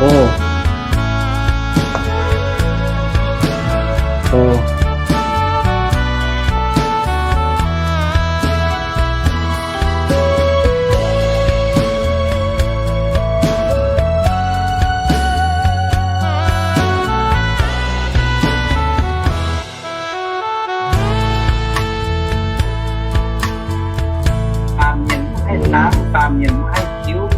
O. O. Baamh mienh mv haih hnamv, baamh mienh mv haih hiuv.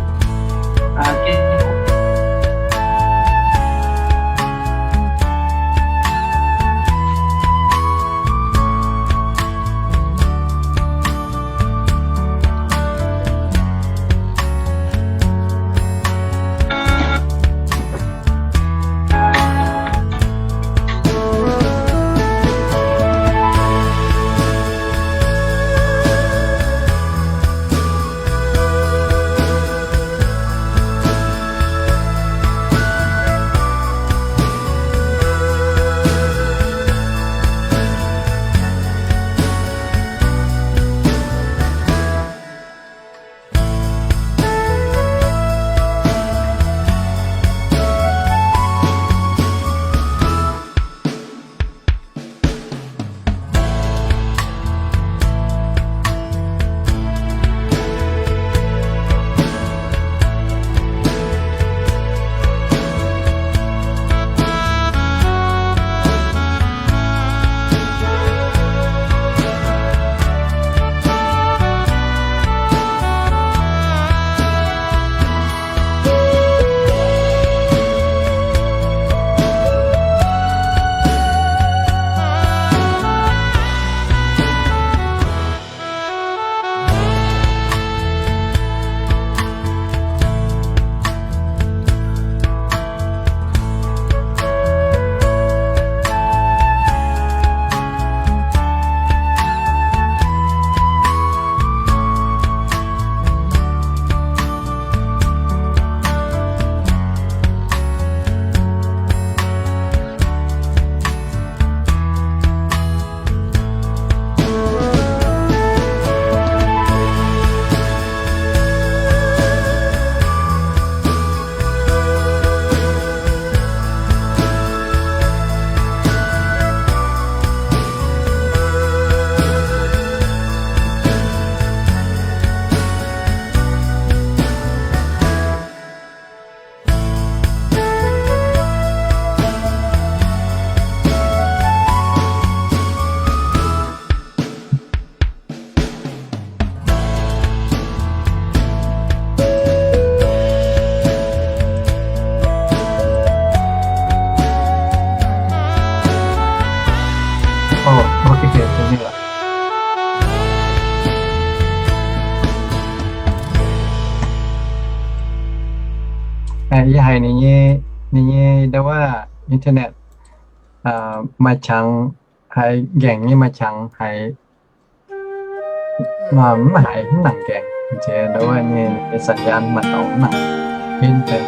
Yie haiz ninh nyei, ninh nyei ndo wuov internet maaih qangx haiz, nqaengc nyei maaih qangx haiz, mv haiz mv nangc nqaengc, nziex ndo wuov nyei สัญญาณ maaih dorngx mv nangc, benv deix.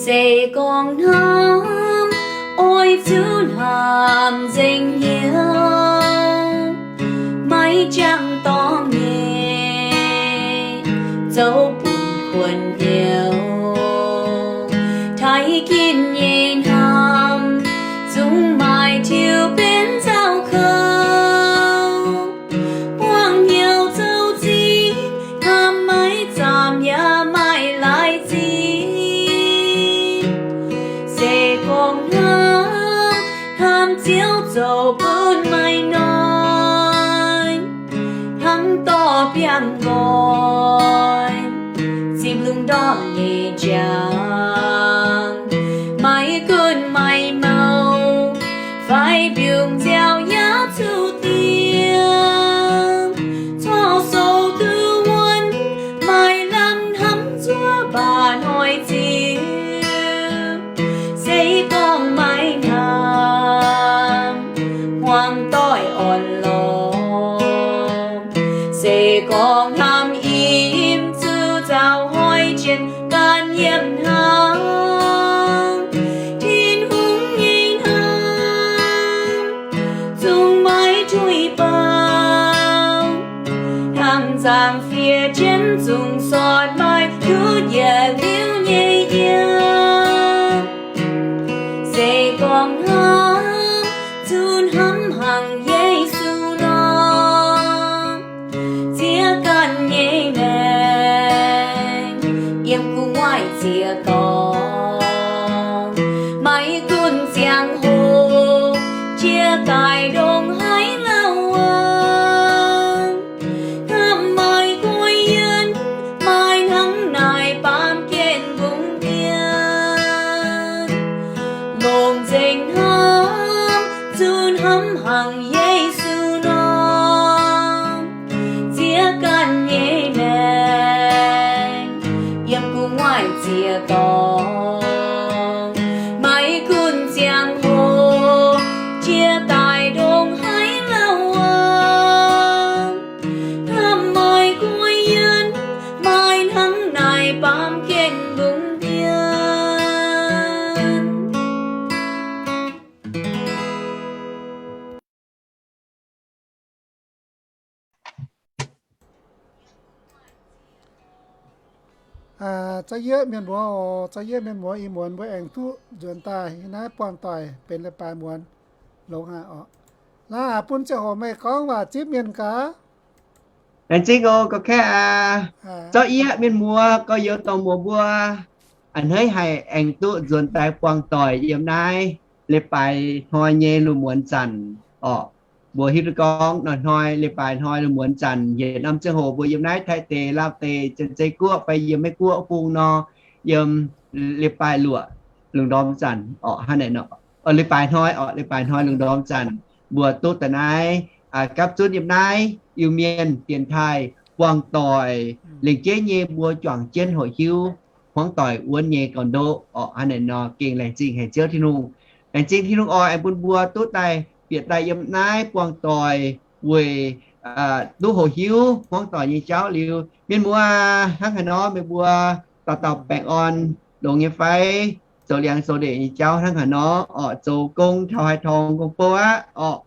Se gorngv hnamv, oix zuqc hnamv nzengc hnyouv, maiv jangx dorngx nyei, zoux bun kuonx hnyouv. Taaih ginv nyei hnamv, zungv maaih tiux benx zaux kouv. Buangh hnyouv zoux zingh, hnamv maiv zaamc yaac maaih laaix zingh. Se gorngv hnamv, hnamv Ziouv zoux bun maaih noic, hnangv dorh biangh nqoi zipv lungh ndorm nyei njang. Maiv gunv maaih mouh fai mbiungc nziaauc yaac zuqc dingc, corc sou duqv wuonv, maaih lamh hnamv zuov baac noic ziouc. Se gorngv maiv hnamv, hmuangx doic orn-lorqc. Se gorngv hnamv im zuqc nzauh hoic jienv gan yiem hnangv. Tin-Hungh nyei hnamv zungv maiv tuix baaux, hnangv nzangc-fiev jienv zungv sortv maaih ndutv yietc liuz nyei yiem. Se gorngv hnamv, zuqc hnamv hnangv Yesu nor, ziex ganh nyei maengc yiem gu'nguaaic ziex dorngx. Maiv gunv ziangh hoc jiex daaih ndongc haaix lauh aqv, hnamv maaih guai yienh, maaih hnangv naaic baamh gen mbungv dien. Longc nzengc hnamv, zuqc hnamv hnangv Yesu nor, ziex ganh nyei maengc yiem gu'nguaaic ziex dorngx. Maiv gunv ziangh hoc jiex daaih ndongc haaix lauh aqv, hnamv maaih guai yienh, maaih hnangv naaic baamh gen mbungv dien. Za'gengh mienh muoz oc, za'gengh mienh muoz ih muonz mbuo aengx duqv nzuonx daaih naaiv buangh doic benx leiz-baaix muonz longx haic oc. Laaix bun ziangh hoc meih gorngv waac zipv mienh gaax. Laengz zingh oc, gorqv-kaeqv aac. Zorqv yie mienh muoz gorx-youz dorc muoz mbuo a'hneiv haic aengx duqv nzuonx daaih buangh doic yiem naaiv leiz-baaix hnoi nyei lungh muonz zanc orqc. Mbuo hiuv duqv gorngv hnoi-hnoi leiz-baaix hnoi lungh muonz zanc yietc norm ziangh hoc mbuo yiem naaiv Taiv deic, Laauv deic, Janx-Zei Guoqv fai yiem Meiv Guoqv bung nor, yiem leiz-baaix luoqc lungh ndorm zanc orqc, hnangv naaic nor, leiz-baaix hnoi orqc, leiz-baaix hnoi lungh ndorm zanc mbuo duqv daaih naaiv gapv zunv yiem naaiv Iu-Mienh dienx taaih buangh doic lengc jeiv nyei mbuo juangc jienv hoqc hiuv hmuangv doic wuonv nyei gauh ndoqv orqc. Hnangv naaic nor gengh laengz zingh haic Ziouv Tin-Hungh. Laengz zingh Tin-Hungh oc, aengx bun mbuo duqv daaih bieqc daaih yiem naaiv buangh doic weic duqv hoqc hiuv hmuangv doic nyei jauv liuz, mienh muoz hnangv haaix nor meih mbuo dauh dauh baengh orn longx nyei fai? Zoux liangx zoux ndeic nyei jauv hnangv haaix nor orqc, zoux gong taux haaix torngx gong-bou aqv orqc,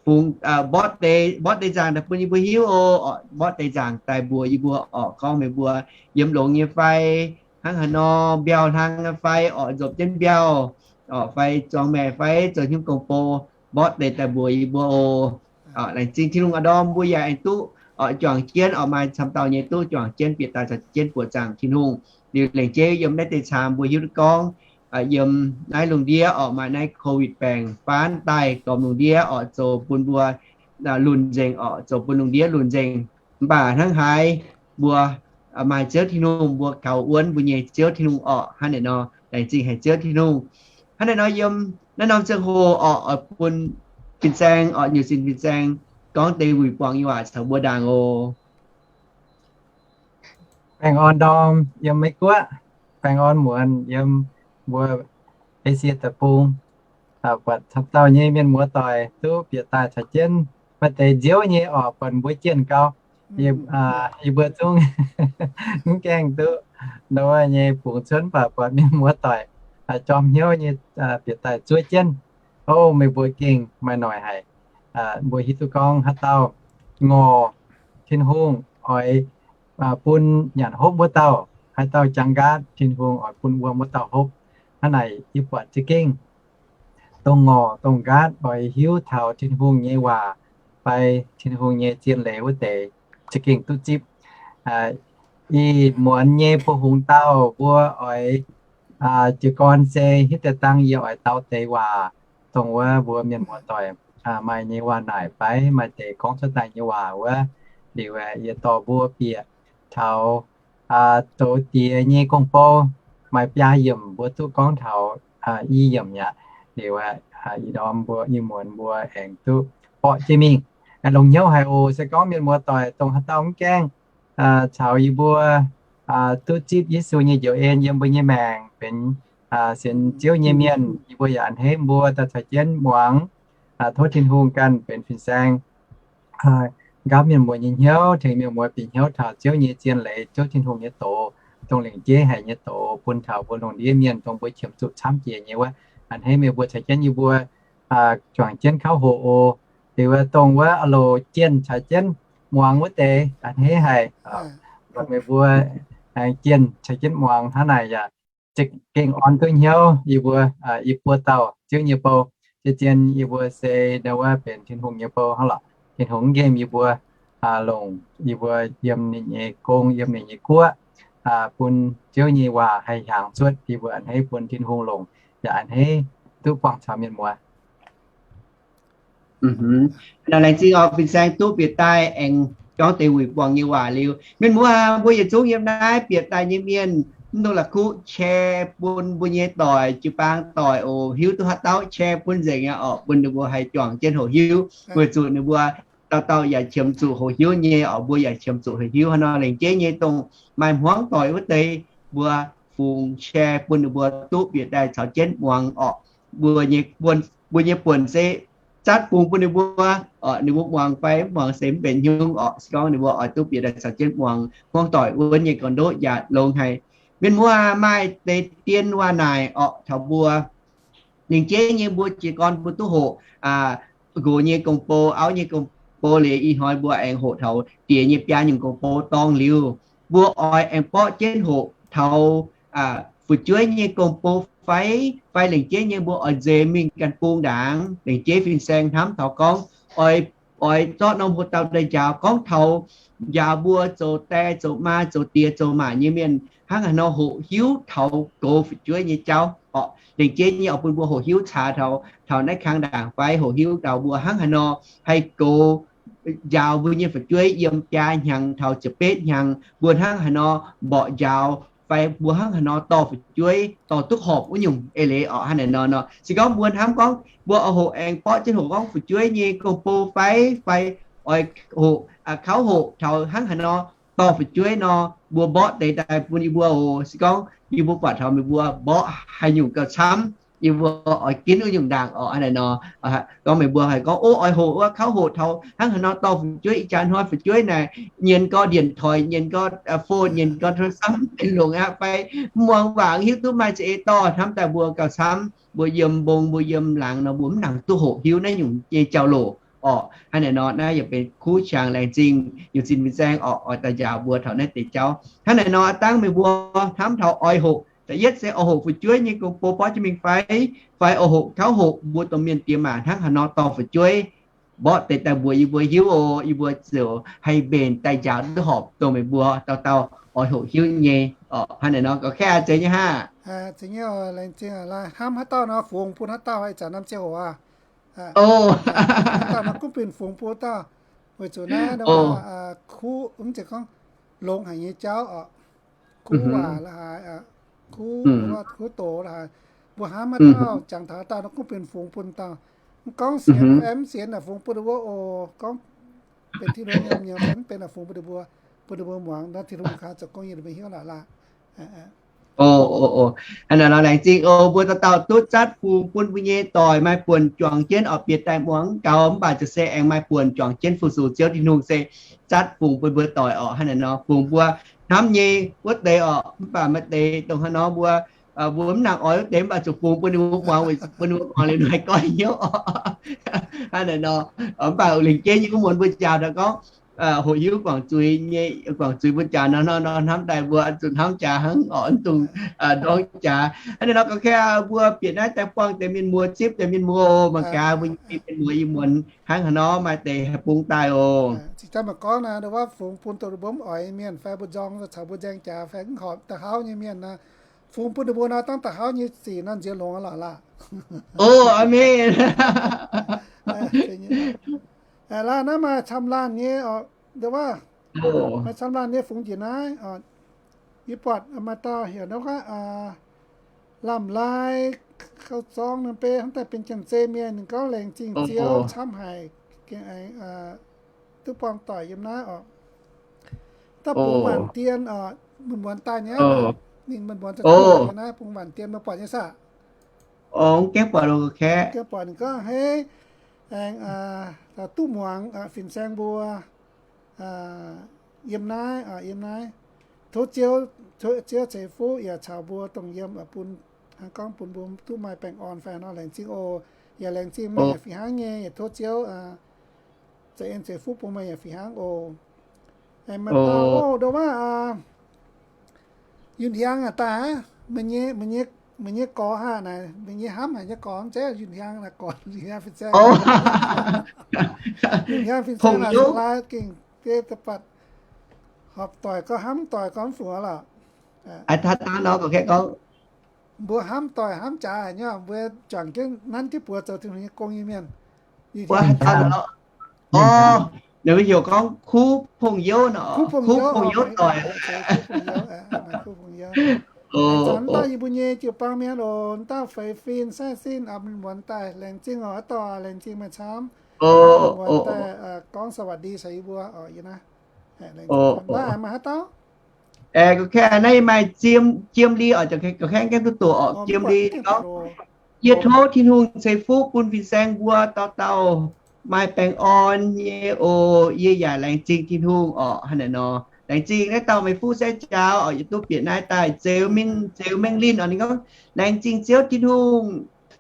fungx mborqv deix, mborqv deix nzaangc daaih bun yie mbuo hiuv oc. Mborqv deix nzaangc daaih mbuox yie mbuo orqc, gorngv meih mbuo yiem longx nyei fai, hnangv haaix nor mbiauh hlang fai orqc, nzopv jienv mbiauh orqc, fai zuangx maengc fai zoux hnyouv gong-bou, mborqv deix daaih mbuox yie mbuo oc. Laengz zingh Tin-Hungh aqv, ndorm mbuo yaac aengx duqv orqc juangc jienv orqc, maaih camv dauh nyei duqv juangc jienv bieqc daaih caux jienv buoqc zaangc Tin-Hungh. Liuz lengc jeiv yiem naaiv deix caa mbuo hiuv duqv gorngv yiem naaiv lungh ndiev orqc maaih naaiv COVID baengc faanv daaih, gormx lungh ndiev orqc zoux bun mbuo lunh nzengc orqc, zoux bun lungh ndiev lunh nzengc. Mv baac hnangv haaix mbuo maaih Ziouv Tin-Hungh, mbuo kaux wuonv mbuo nyei Ziouv Tin-Hungh orqc. Hnangv naaic nor laengz zingh haic Ziouv Tin-Hungh. Hnangv naaic nor yiem naaiv norm ziangh hoc orqc, oix bun fin-saeng orqc, nyutc sin fin-saeng gorngv deix wuic buangh nyei waac caux mbuo ndaangc oc. Baengh orn ndorm yiem Meiv Guoqv, baengh orn muonz yiem mbuo Esie deic-bung. Buatc camv dauh nyei mienh muoz doic duqv bieqc daaih caux jienv, maaih deix nziouv nyei orqc, buatc mbuo jienh gau, yie mbuo zungv mv gaengh duqv ndau wuov nyei fungx cuotv, mv baac buatc mienh muoz-doic jorm hnyouv nyei bieqc daaih zuov jienv. O, meih mbuo gengh maaih noic haic. Mbuo hiuv duqv gorngv haaix dauh ngorc, Tin-Hungh oix bun nyanc hopv wuov dauh. Haaix dauh jangx nqaatv, Tin-Hungh oix bun wuom wuov dauh hopv. Hnangv naaic yie buatc za'gengh dongh ngorc dongh nqaatv oix hiuv taux Tin-Hungh nyei waac fai Tin-Hungh nyei zien leiz wuov deix za'gengh duqv zipv. Ih muonz nyei buoz-hungx dauh mbuo oix jiez gorn se hitv deix dangh yie oix dau deix waac dongh wuov mbuo mienh muoz-doic maaih nyei waac naaic fai maaih deix gorngv cuotv daaih nyei waac wuov. Liuz yie dorh mbuo bieqc taux zoux diex nyei gong-bou, maaih biaa yiemc, mbuo duqv gorngv taux i yiemc aqv. Liuz ih ndorm mbuo ih muonz mbuo aengx duqv borqv jienv mingh. Longx hnyouv haic oc. Se gorngv mienh muoz-doic dongh haaix dauh mv gaengh caux yie mbuo duqv zipv Yesu nyei njoux en yiem mbuo nyei maengc benx sienx Ziouv nyei mienh, yie mbuo yaac a'hneiv mbuo daaih caux jienv muangx. Tov Tin-Hungh ganh benx fin-saeng nqaapv mienh muoz nyei hnyouv, tengx mienh muoz bieqc hnyouv taux Ziouv nyei zien leiz, Ziouv Tin-Hungh nyei doz, dongh lengc jeiv haic nyei doz, bun taux mbuo lungh ndiev mienh dongh mbuo qiemx zuqc camv jiex nyei wuov. A'hneiv meih mbuo caux jienv yie mbuo juangc jienv kauv hoqc oc. Liuz dongh wuov loz jienh caux jienv muangx wuov deix a'hneiv haic. Meih mbuo aengx jienh caux jienv muangx hnangv naaic yaac za'gengh orn duqv hnyouv. Yie mbuo i buo dauh Ziouv nyei bou, zien-zien yie mbuo se ndau wuov benx Tin-Hungh nyei bou hnangv lorqc. Tin-Hungh mv nqemh yie mbuo, longc yie mbuo yiem ninh nyei gong, yiem ninh nyei guoqv, bun Ziouv nyei waac haih hiaangx cuotv. Yie mbuo a'hneiv bun Tin-Hungh longc, yaac a'hneiv duqv buangh caux mienh muoz. Laengz zingh oc, fin-saeng duqv bieqc daaih aengx gorngv deix wuic buangh nyei waac liuz, mienh muoz, mbuo yietc zungv yiem naaiv bieqc daaih nyei mienh, mv dungx la'kuqv share bun mbuo nyei doic, jiu-baang doic oc. Hiuv duqv haaix dauh share bun nzengc aqv orqc, bun ninh mbuo haih juangc jienv hoqc hiuv, weic zuqc ninh mbuo dauh dauh yaac qiemx zuqc hoqc hiuv nyei orqc, mbuo yaac qiemx zuqc hoqc hiuv. Hnangv nor laengz jeiv nyei dongh maaih hmuangv doic wuov deix, mbuo fungx share bun ninh mbuo duqv bieqc daaih caux jienv muangx orqc. Mbuo nyei buonc se zatv fungx bun ninh mbuo, ninh mbuo muangx fai mv muangx se mv benx nyungc orqc. Se gorngv ninh mbuo oix duqv bieqc daaih caux jienv muangx hmuangv doic wuov nyei gorn-ndoqv yaac longx haic. Mienh muoz, maaih deix dien waac naaic orqc taux mbuo. Ninh jeiv nyei mbuo jiez gorn mbuo duqv hoqc nqox nyei gong-bou, auv nyei gong-bou liuz, ih hnoi mbuo aengx hoqc taux diex nyei biaa nyungc gong-bou dorngh liuz, mbuo oix aengx borqv jienv hoqc taux fu'jueiv nyei gong-bou fai, fai lengc jeiv nyei mbuo oix nzeix mingh ganh bung ndaangc. Lengc jeiv fin-saeng hnamv taux gorngv oix, oix zorqv norm hoc dauh daaih njaaux gorngv taux njaaux mbuo zoux die zoux maa zoux diex zoux maac nyei mienh hnangv haaix nor hoqc hiuv taux goux fu'jueiv nyei jauv orqc. Lengc jeiv nyei oix bun mbuo hoqc hiuv caax taux, taux naaiv kang ndaangc fai hoqc hiuv taux mbuo hnangv haaix nor haih goux njaaux mbuo nyei fu'jueiv yiem biaa hnyangx taux ziepc betv hnyangx, mbuo hnangv haaix nor mborqv njaaux fai mbuo hnangv haaix nor dorh fu'jueiv dorh duqv horpc wuov nyungc eix leiz orqc. Hnangv naaic nor nor, se gorngv mbuo hnamv gorngv mbuo oix hoqc aengx borqv jienv hoqc gorngv fu'jueiv nyei gong-bou fai, fai oix hoqc, kauv hoqc taux hnangv haaix nor dorh fu'jueiv nor, mbuo mborqv deix daaih bun yie mbuo oc. Se gorngv yie mbuo buatc taux meih mbuo mborqv haaix nyungc gauh camv, yie mbuo oix ginv wuov nyungc ndaangc orqc. Hnangv naaic nor, gorngv meih mbuo haih gorngv, o, oix hoqc wuov kauv hoqc taux hnangv haaix nor dorh fu'jueiv, ih jaax hnoi fu'jueiv naaic nyienz gorx điện thoại, nyienz gorx phone, nyienz gorx โทรศัพท์ mv benx longx aqv fai mv muangx waac, hiuv duqv maaih za'eix dorh, hnamv daaih mbuo gauh camv, mbuo yiem mbong, mbuo yiem laangz nor, mbuo mv nangc duqv hoqc hiuv naaiv nyungc nyei jauv-louc orqc. Hnangv naaic nor, naaiv yaac benx kuv qangx laengz zingh nyungc zinh fin-saeng orqc, oix daaih njaaux mbuo taux naaiv deix jauv. Hnangv naaic nor, aav dangh meih mbuo hnamv taux oix hoqc, da'yietv se oix hoqc fu'jueiv nyei gong-bou borqv jienv mingh fai, fai oix hoqc kauv hoqc mbuo domh mienh diex maac hnangv haaix nor dorh fu'jueiv, mborqv deix daaih mbuox yie mbuo hiuv oc. Yie mbuo ziouc haih mbenc daaih njaaux duqv horpc dongh meih mbuo dauh dauh oix hoqc hiuv nyei orqc. Hnangv naaic nor, gauh kaeqv aqv, zeiz nyei hnangv. Laengz zingh, hnamv haaix dauh nor fungx bun haaix dauh, ih zanc norm ziangh hoc aqv. Haaix dauh nor gunv bun fungx bun dauh, weic zuqc naaiv kuv, mv zeiz gorngv longx haic nyei jauv orqc. Kuv waac la'haaix, kuv, kuv doz la'haaix, mbuo hnamv haaix dauh jangx taux haaix dauh nor gunv bun fungx bun dauh. Mv gorngv sienx fai mv sienx naaic fungx bun ninh mbuo oc. Gorngv benx Tin-Hungh nyei mienh fai mv benx naaic fungx bun ninh mbuo, bun ninh mbuo muangx nor, Tin-Hungh kaaix zoux gong yiem ninh mbuo hnyouv lorqc laanh. Hnangv naaic nor laengz zingh oc, mbuo dauh dauh duqv zatv fungx bun mbuo nyei doic maaih buonc juangc jienv orqc, bieqc daaih muangx gaux mv baac ziouc se aengx maaih buonc juangc jienv fu-sux Ziouv Tin-Hungh se zatv fungx bun mbuo doic orqc. Hnangv naaic nor fungx mbuo hnamv nyei wuov deix oc. Mv baac maaih deix dongh haaix nor mbuo, mbuo mv nangc oix wuov deix, mv baac zuqc fungx bun ninh mbuo muangx, bun ninh mbuo muangx liuz haih goiv hnyouv oc. Hnangv naaiv nor, mv baac lingc jeiv nyei wuov muonz mbuo njaaux daaih gorngv, hoqc hiuv guangc zuiz nyei, guangc zuiz mbuo njaaux nor, nor, nor hnamv daaih mbuo zuqc hnamv jaax hnangv oc, mv dungx ndorngv jaax. Hnangv naaiv nor, ga'naaiv ka'ndiev mbuo bieqc naaiv daaih buangh deix mienh muoz, zipv deix mienh muoz oc. Mangc gaax mbuo nyei mienh muoz yiem muonz hnangv haaix nor maaih deix haih bungx daaih oc. Ziouc daaih maaih gorngv naaic, ndo wuov fungx bun doqc mbuo mv oix mienh fai mbuo nzorng caux mbuo nzaeng jaax fai mv horpc da'hauv nyei mienh naaic, fungx bun ninh mbuo nor dangv da'hauv nyei sic nor nziex longx lorqc laac. O, aamen. Laaih naaiv maaih camv laanh nyei oc, ndo wuov, maaih camv laanh nyei fungx njiec naaiv. Yie buatc maaih dauh heuc ndo wuov, lamh laai, gauh zorng ninh beiv hnangv daaih benx Janx-Zei mienh. Ninh gorngv laengz zingh Ziouv camv haic, gengh aengx duqv buangh doic yiem naaiv oc. Dauh bungx waanc dien oc, muonz-muonz daaih nyei. Ninh muonz-muonz za'gengh yiem naaiv bungx waanc dien, meih buatc nyei saah? Gengh buatc, gengh buatc ninh gorngv hei, aengx duqv muangx fin-saeng mbuo yiem naaiv, yiem naaiv. Tov Ziouv, Ziouv ceix fuqv yaac caux mbuo dongh yiem, bun, hnangv gorngv bun mbuo duqv maaih baengh orn fai nor. Laengz zingh oc. Yaac laengz zingh meih yaac fih hnangv nyei. Yaac tov Ziouv za'eix ceix fuqv bun meih yaac fih hnangv oc. Maaih dauh, ndo wuov, Yunh Hiang aac daaih aqv. Meih nyei gorx haav naaic, meih nyei hnamv haic nyei gorx, mv zeiz Yunh Hiang naaic gorx, Yunh Hiang fin-saeng. Yunh Hiang fin-saeng naaic, laaix gengh biei da'batc, horpc doic gorx hnamv doic gorx mv fungc lorqc. Mbuo hnamv doic hnamv jaax haic nyei, mbuo juangc jienv nanv jienv buoz zoux Tin-Hungh nyei gong nyei mienh. Ninh mbuo heuc gorngv kuv pong youv nor, kuv pong youv doic. Mv dauh yie mbuo nyei jiu-baang mienh oc, mv dauh feix fin sai sin muonz daaih, laengz zingh oc, aa dorh laengz zingh meih camv. Muonz daaih gorngv สวัสดี caux yie mbuo oc. Yie naaiv, maaih haaix dauh? Ga'naaiv maaih Jiem Li oc, ga'naaiv gaengh duqv doqc oc, Jiem Li gorngv, yie tov Tin-Hungh ceix fuqv bun fin-saeng mbuo dauh dauh maaih baengh orn nyei oc. Yie yaac laengz zingh Tin-Hungh oc. Hnangv naaiv nor, laengz zingh naaiv dauh meih fuqv sai njaaux oc, yietc duqv bieqc naaiv daaih, Zeux Mengh Linh oc. Ninh gorngv, laengz zingh Ziouv Tin-Hungh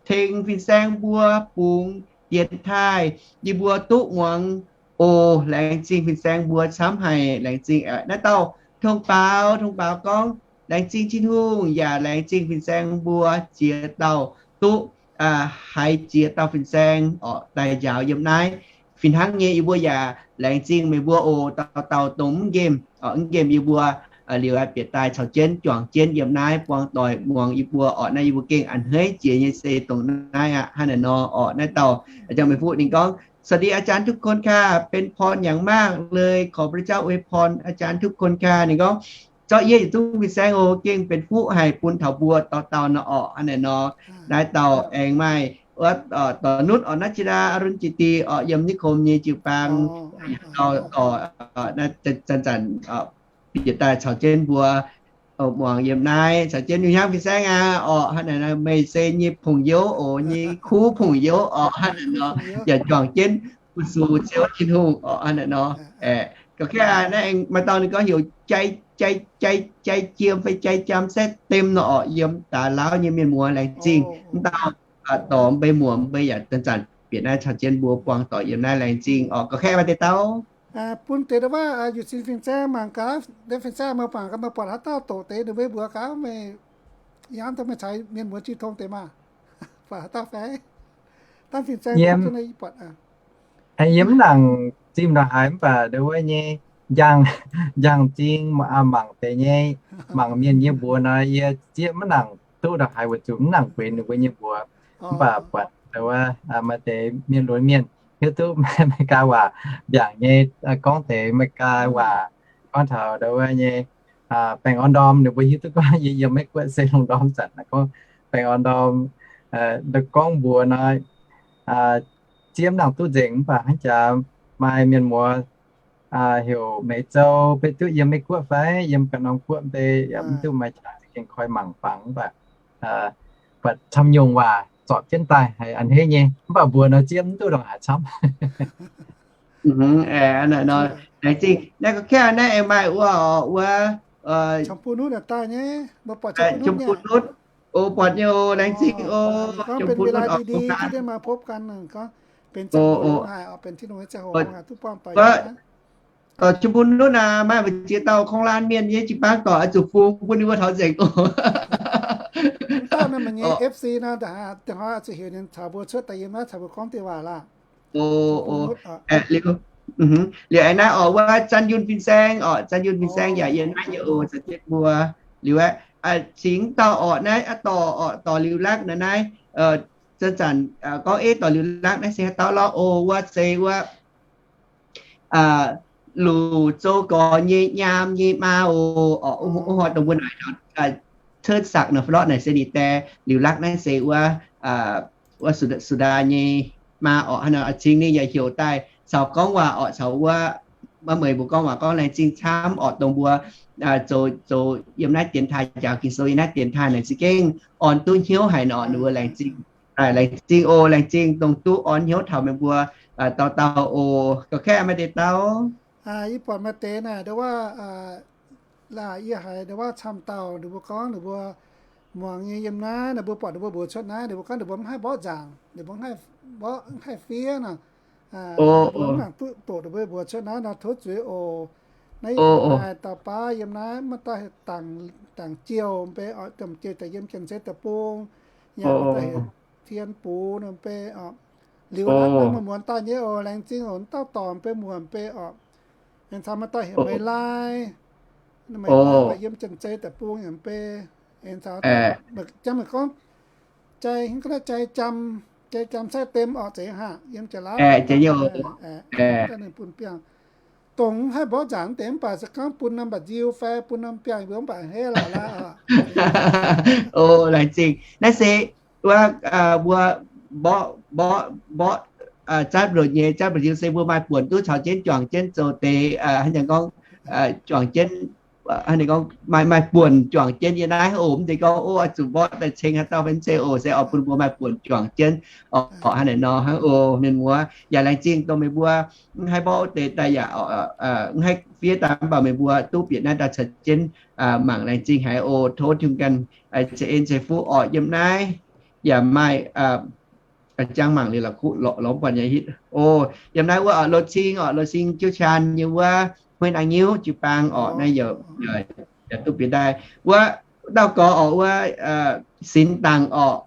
tengx fin-saeng mbuo bungx dienx taaih, yie mbuo duqv muangx oc. Laengz zingh fin-saeng mbuo camv haic. Laengz zingh naaiv dauh thông báo, thông báo gorngv, laengz zingh Tin-Hungh yaac laengz zingh fin-saeng mbuo ziex dauh duqv haiz ziex dauh fin-saeng oc daaih njaaux yiem naaiv. Fih hnangv nyei, yie mbuo yaac laengz zingh meih mbuo oc. Dauh dauh dongh mv nqemh, mv nqemh yie mbuo liuz bieqc daaih caux jienv juangc jienv yiem naaiv buangh doic muangx yie mbuo oc. Naaiv yie mbuo gengh a'hneiv jiex nyei se dongh naaiv aqv. Hnangv naaiv nor oc, naaiv dauh jang meih fuqv ninh gorngv, สวัสดีอาจารย์ทุกคนค่ะ เป็นพรอย่างมากเลย ขอพระเจ้าอวยพรอาจารย์ทุกคนค่ะ ninh gorngv, zorqv yie yietc zungv fin-saeng oc, gengh benx fuqv haic bun taux mbuo dauh dauh nor oc. Hnangv naaiv nor, naaiv dauh aengx maaih wuov dorh nutv oc, naaiv jiex aa, อรุณจิตดี oc, yiem นิคม nyei jiu-baang, dauh zanc-zanc bieqc daaih caux jienv mbuo muangx yiem naaiv, caux jienv Yunh Hiang fin-saeng aqv oc. Hnangv naaiv nor, meih se nyei pong youv oc, nyei kuv pong youv oc. Hnangv naaiv nor, yaac juangc jienv fu-sux Ziouv Tin-Hungh oc. Hnangv naaiv nor, ga'naaiv maaih dauh ninh gorngv heuc Jai, Jai, Jai Jiem fai Jai Jam Saeqv Dem nor oc, yiem Daaix Lauv nyei mienh muoz. Laengz zingh mv dauh dorh mbuo muoz, mbuo yaac zanc-zanc bieqc naaiv caux jienv mbuo buangh doic yiem naaiv. Laengz zingh oc. Ga'naaiv maaih deix dauh bun deix wuov yuc sin fin-saeng mangc gaax, deix fin-saeng meih mangc gaax, meih buatc haaix dauh doqc deix ninh mbuo mbuox gaax meih, yie hnamv daaih meih caux mienh muoz jiu tong deix maah. Buatc haaix dauh fai? Dangh fin-saeng buatc, yie mv nangc zimh ndongc haaix, mv baac ndo wuov nyei njang, njang zing mangc deix nyei, mangc mienh nyei mbuox nor, yie zieqv mv nangc duqv ndongc haaix, weic zuqc mv nangc benx ninh mbuo nyei mbuox. Mv baac buatc ndo wuov maaih deix mienh lunx mienh hiuv duqv America waac mbiaangc nyei, gorngv deix America waac, gorngv taux ndo wuov nyei baengh orn ndorm, ninh mbuo hiuv duqv gorngv yie yiem Meiv Guoqv se lungh ndorm zanc, gorngv baengh orn ndorm, ndo gorngv mbuox nor, zieqv mv nangc duqv nzengc. Mv baac hnangv jaax maaih mienh muoz heuc Meiv Zou, beiv duqv yiem Meiv Guoqv fai yiem ganh norm guoqv mv bei, yaac mv duqv maaih jaax, gengh koi mangc fangx. Mv baac buatc camv nyungc waac zorpc jienv daaih haiz a'hneiv nyei, mv baac mbuox nor zieqv mv duqv ndongc haaix camv. Laengz zingh. Naaiv ga'naaiv aengx maaih wuov, wuov Chong Bun Nutv daaih nyei, mbuo buatc Chong Bun Nutv. O, buatc nyei o, laengz zingh o. Gorngv benx เวลาดีๆ ที่ได้มาพบกัน gorngv benx zangc muoz haic, benx Tin-Hungh nyei ziangh hoc haic, duqv buangh doic. Chong Bun Nutv naaic, maaih mbu'ziex dauh โครงการ mienh nyei jiu-baang doic oix zuqc fungx bun ninh mbuo taux nzengc o. Dauh naaiv maaih nyei F C naaiv, da'haav da'haav zuqc heuc ninh caux mbuo cuotv daaih yiem naaiv caux mbuo gorngv diuh waac laah. O, liuz, liuz aengx naaiv orqc, wuov Zanh Yunh fin-saeng orqc, Zanh Yunh fin-saeng yaac yiem naaiv nyei o, caux jienv mbuo. Liuz aeqv, cingx dauh orqc, naaiv a'dorh orqc, dorh liuz lakv naaiv, naaiv, zanc-zanc gorngv ei dorh liuz lakv naaiv se haaix dauh lorqc o, wuov se wuov Luc Zou Gorx nyei nyaam nyei maa oc. Orqc, wuov hnoi dongh mbuo naaic taux Ceuv Sakc nor, fai lorqc naaic se ninh die liuz lakv naaiv se wuov, wuov Sudaa nyei maa orqc. Hnangv naaic cingx ninh yaac heuc daaih caux gorngv waac orqc, caux wuov maiv meih mbuo gorngv waac gorngv laengz zingh camv orqc, dongh mbuo zoux, zoux yiem naaiv dienx taaih, njaaux Ging-Sou yiem naaiv dienx taaih naaic za'gengh orn duqv hnyouv haic nor, ninh mbuo laengz zingh. Laengz zingh oc, laengz zingh dongh duqv orn hnyouv taux meih mbuo dauh dauh oc. Gauh kaeqv maaih deix dauh. Yie buatc maaih deix naaic, ndo wuov, yie haiz ndo wuov camv dauh ninh mbuo gorngv ninh mbuo muangx nyei yiem naaiv, ninh mbuo buatc ninh mbuo mbuox cuotv naaiv, ninh mbuo gorngv ninh mbuo mv haih mborqv nzaangc, ninh mbuo mv haih mborqv, mv haih fiev nor. Ninh mbuo mv nangc duqv doqc ninh mbuo mbuox cuotv naaiv nor, tov zuiz oc. Naaiv yie maaih dauh baav yiem naaiv, maaih dauh heuc Dangc Jiou mv bei oc, Dangc Jiou daaih yiem Janx-Zei deic-bung, yaac maaih dauh heuc Tien Bux nor mv bei oc. Liuz naaiv muonz-muonz daaih nyei oc, laengz zingh oc, dauh dorngc mv bei muonz mv bei oc. Aengx caux maaih dauh heuc Meih Lai, Meih Lai yiem Janx-Zei deic-bung yaac mv bei. Aengx caux jangx meih gorngv Jai, hingv ga'naaiv Jai Jam, Jai Jam Sai Dem orqc, zeiz haic, yiem Jai Laauv daaih ninh bun biangh. Dongh mv haih mborqv nzaangc deix mv baac se gorngv bun norm mba'nziu fai bun norm biangh mbuo mv baac hei laaix laaix oc. O, laengz zingh. Naaiv se wuov, mbuo mborqv, mborqv, mborqv, zatv mbu'ndongx nyei, zatv mbu'nziu se mbuo maaih buonc duqv caux jienv juangc jienv zoux deix, hnangv gorngv juangc jienv, hnangv gorngv maaih, maaih buonc juangc jienv yiem naaiv oc. Mv zeiz gorngv o, oix zuqc mborqv daaih ceng haaix dauh fai mv zeiz oc, se oix bun mbuo maaih buonc juangc jienv oc. Hnangv naaic nor hnangv oc. Mienh muoz yaac laengz zingh dongh meih mbuo mv haih mborqv wuov deix daaih yaac mv haih fiev daaih, mv baac meih mbuo duqv bieqc naaiv daaih caux jienv mangc, laengz zingh haic oc. Tov Tin-Hungh ganh ceix en ceix fuqv orqc. Yiem naaiv yaac maaih jangx mangc liuz la'kuqv lorz buatc nyei hitv o. Yiem naaiv wuov Lo Cing orqc, Lo Cing Jiu Chan nyei wuov Huin A'ngiuv jiu-baang orqc, naaiv yaac duqv bieqc daaih. Wuov dauh gorx orqc, wuov Sinx Dangc orqc,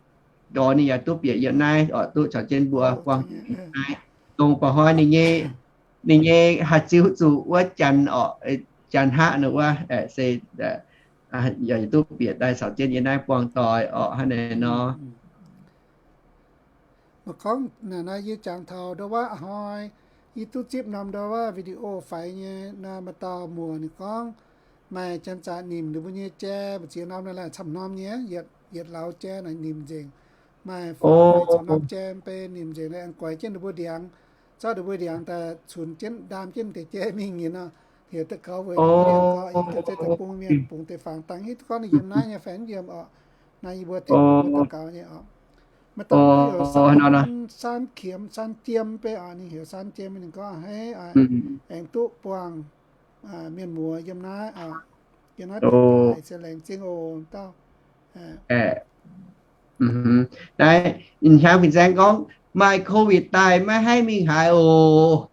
gorx ninh yaac duqv bieqc yiem naaiv orqc, duqv caux jienv mbuo buangh naaiv. Dongh ba'hnoi ninh nyei, ninh nyei haaix ziux zuqc wuov janx orqc, janx haqv nor wuov se yaac duqv bieqc daaih caux jienv yiem naaiv buangh doic orqc, hnangv naaic nor. Mv gorngv naaic naaiv yie jangx taux ndo wuov a'hnoi yie duqv zipv norm ndo wuov video faix nyei naaiv, maaih dauh muoc ninh gorngv maaih janx-zaqc nimc ninh mbuo nyei jai, mbu'ziex norm naaiv laih camv norm nyei, yietc, yietc lauz jai naaic nimc nzengc. Maaih faix zoux norm jai mv bei nimc nzengc, aengx guaix jienv ninh mbuo ndiangx, zorqv ninh mbuo ndiangx daaih cunx jienv, ndaam jienv deix jai mingh nyei nor. Heuc deix gaux weic mienh gorx, yiem Janx-Zei deic-bung mienh bungx deix fangx dangh, hiuv duqv gorngv ninh yiem naaiv nyei fai mv yiem orqc. Naaiv yie mbuo tengx ninh mbuo daux gaux nyei orqc. Maaih dauh heuc Saan Qiemx, Saan Jiem mv bei orqc, ninh heuc Saan Jiem, ninh gorngv a'hneiv aengx duqv buangh mienh muoz yiem naaiv, yiem naaiv se laengz zingh oc dauh. Naaiv, hnyangx fin-saeng gorngv maaih COVID daaih maiv haih mingh haaix oc.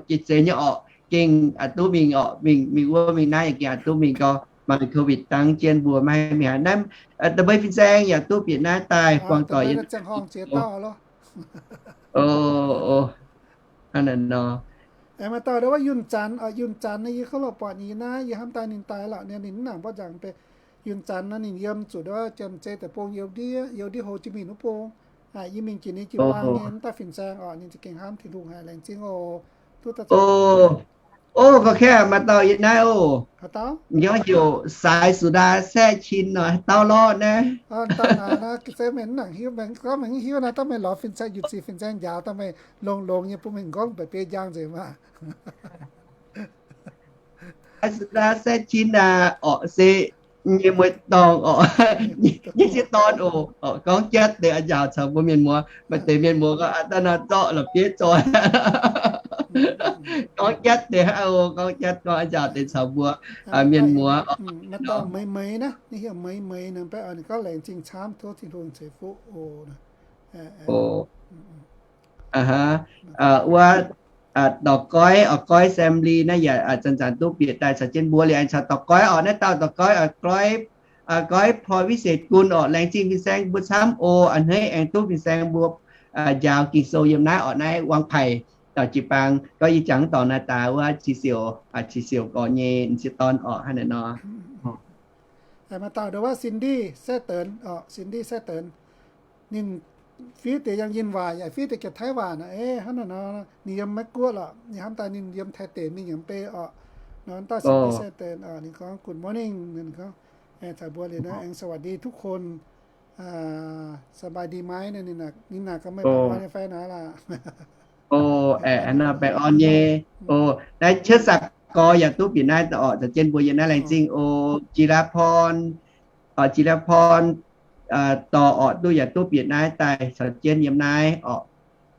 Jiex zeiz nyei orqc, gengh a'duqv mingh orqc, mingh, mingh wuov mingh naaiv yaac gengh a'duqv mingh gau. Maaih COVID dangv jienv mbuo maiv haih mingh haaix. Naaiv da'beiv fin-saeng yaac duqv bieqc naaiv daaih buangh doic yiem. O, o, hnangv naaic nor. Maaih dauh ndo wuov Yunh Zanx, Yunh Zanx naaiv yie kov lorqc buatc ninh naaiv, yie hnamv daaih ninh daaih lorqc, ninh mv nangc mborqv nzaangc mv bei. Yunh Zanx naaiv ninh yiem zuqc ndo wuov Janx-Zei deic-bung youz ndiev, youz ndiev Hồ Chí Minh wuov bung. Yie mingh jiex ninh jiu-baang nyei mv daaih fin-saeng orqc, ninh za'gengh hnamv Tin-Hungh haic, laengz zingh oc. Duqv daaih zoux. O, gauh kaeqv maaih dauh yiem naaiv oc. Heuc Saaix Sudaa Saeqv Cin nor, haaix dauh lorqc naaiv? Dauh naaic naaiv se meih mv nangc hiuv, meih gorngv meih mv hiuv naaiv, dangh meih lorz fin-saeng, Yunh Zanx fin-saeng njaaux, dangh meih longx-longx nyei bun meih nqorngv mba'biei njang nzengc maah. Saaix Sudaa Saeqv Cin aac, orqc se nyei mueiz dorngh orqc, nyei sieqv dorn oc, gorngv jatv deix a'njaaux caux mbuo mienh muoz, maaih deix mienh muoz gorngv a'dangh nor zorqv la'bieiv zoih. Gorngv jatv deix hnangv, gorngv jatv gorngv nzaaux deix caux mbuo mienh muoz. Maaih dauh Meix Meix naaiv, ninh heuc Meix Meix naaic, baeqv oix ninh gorngv laengz zingh camv, tov Tin-Hungh ceix fuqv oc. Wuov dorh goiv, orqc, goiv family naaiv yaac zanc-zanc duqv bieqc daaih caux jienv mbuo liuz, aengx caux dorh goiv orqc, naaiv dauh dorh goiv, goiv Poi Viv Sec Gun orqc, laengz zingh fin-saeng mbuo camv oc. A'hneiv aengx duqv fin-saeng mbuo njaaux Ging-Sou yiem naaiv orqc, naaiv Wang Paic dauh jiu-baang gorngv yie jangx dorngx naaiv daaih wuov qiex siouc, qiex siouc gorx nyei m'sieqv dorn orqc, hnangv naaiv nor. Maaih dauh ndo wuov Cindy Saeqv Deix orqc, Cindy Saeqv Deix. Ninh fiev deix yangh yinh waac yaac fiev deix jiex Taiv waac naaic, hnangv naaiv nor. Ninh yiem Meiv Guoqv lorqc, ninh hnamv daaih ninh yiem Taiv deic mingh yaac mv bei orqc. Nor dauh Cindy Saeqv Deix ninh gorngv good morning, ninh gorngv caux mbuo liuz naaiv aengx สวัสดีทุกคน สบายดีไหม ninh naaic gaax meih baengh orn nyei fai naaic laah. Aeqv, nor baengh orn nyei. Naaiv Cuotv Saqc Gorx yaac duqv bieqc naaiv orqc, caux jienv mbuo yiem naaiv laengz zingh oc. Jiex Laa Porn, Jiex Laa Porn dorh orqc, duqv yaac duqv bieqc naaiv daaih caux jienv yiem naaiv orqc.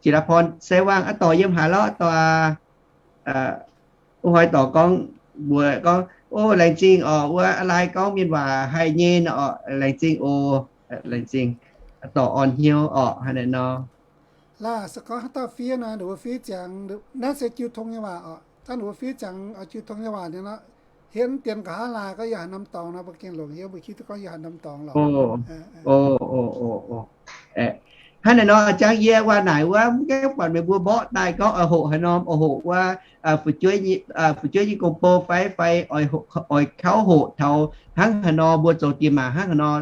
Jiex Laa Porn se wangh aqv dorh yiem haaix lorqc dorh. Wuov hnoi dorh gorngv mbuo gorngv, o, laengz zingh orqc, wuov a'lai gorngv mienh waac haih nyei nor orqc, laengz zingh oc. Laengz zingh, dorh orn hnyouv orqc, hnangv naaiv nor. Laah, se gorngv haaix dauh fiev naaiv, ninh mbuo fiev ziangx, naaiv se jiu tong nyei waac orqc. Zanc ninh mbuo fiev ziangx jiu tong nyei waac ninh nor, hietv mv dien nqa'haav laai gorngv yie haaix norm dorngx nor, mbuo gengh longc hiuv, mbuo hiuv duqv gorngv yie haaix norm dorngx lorqc. Hnangv naaiv nor, jangx yie waac naaic wuov, mv gaengh buatc meih mbuo mborqv daaih gorngv oix hoqc haaix norm, oix hoqc wuov fu'jueiv nyei gong-bou fai, fai oix kauv hoqc taux hnangv haaix nor, mbuo zoux diex maac hnangv haaix nor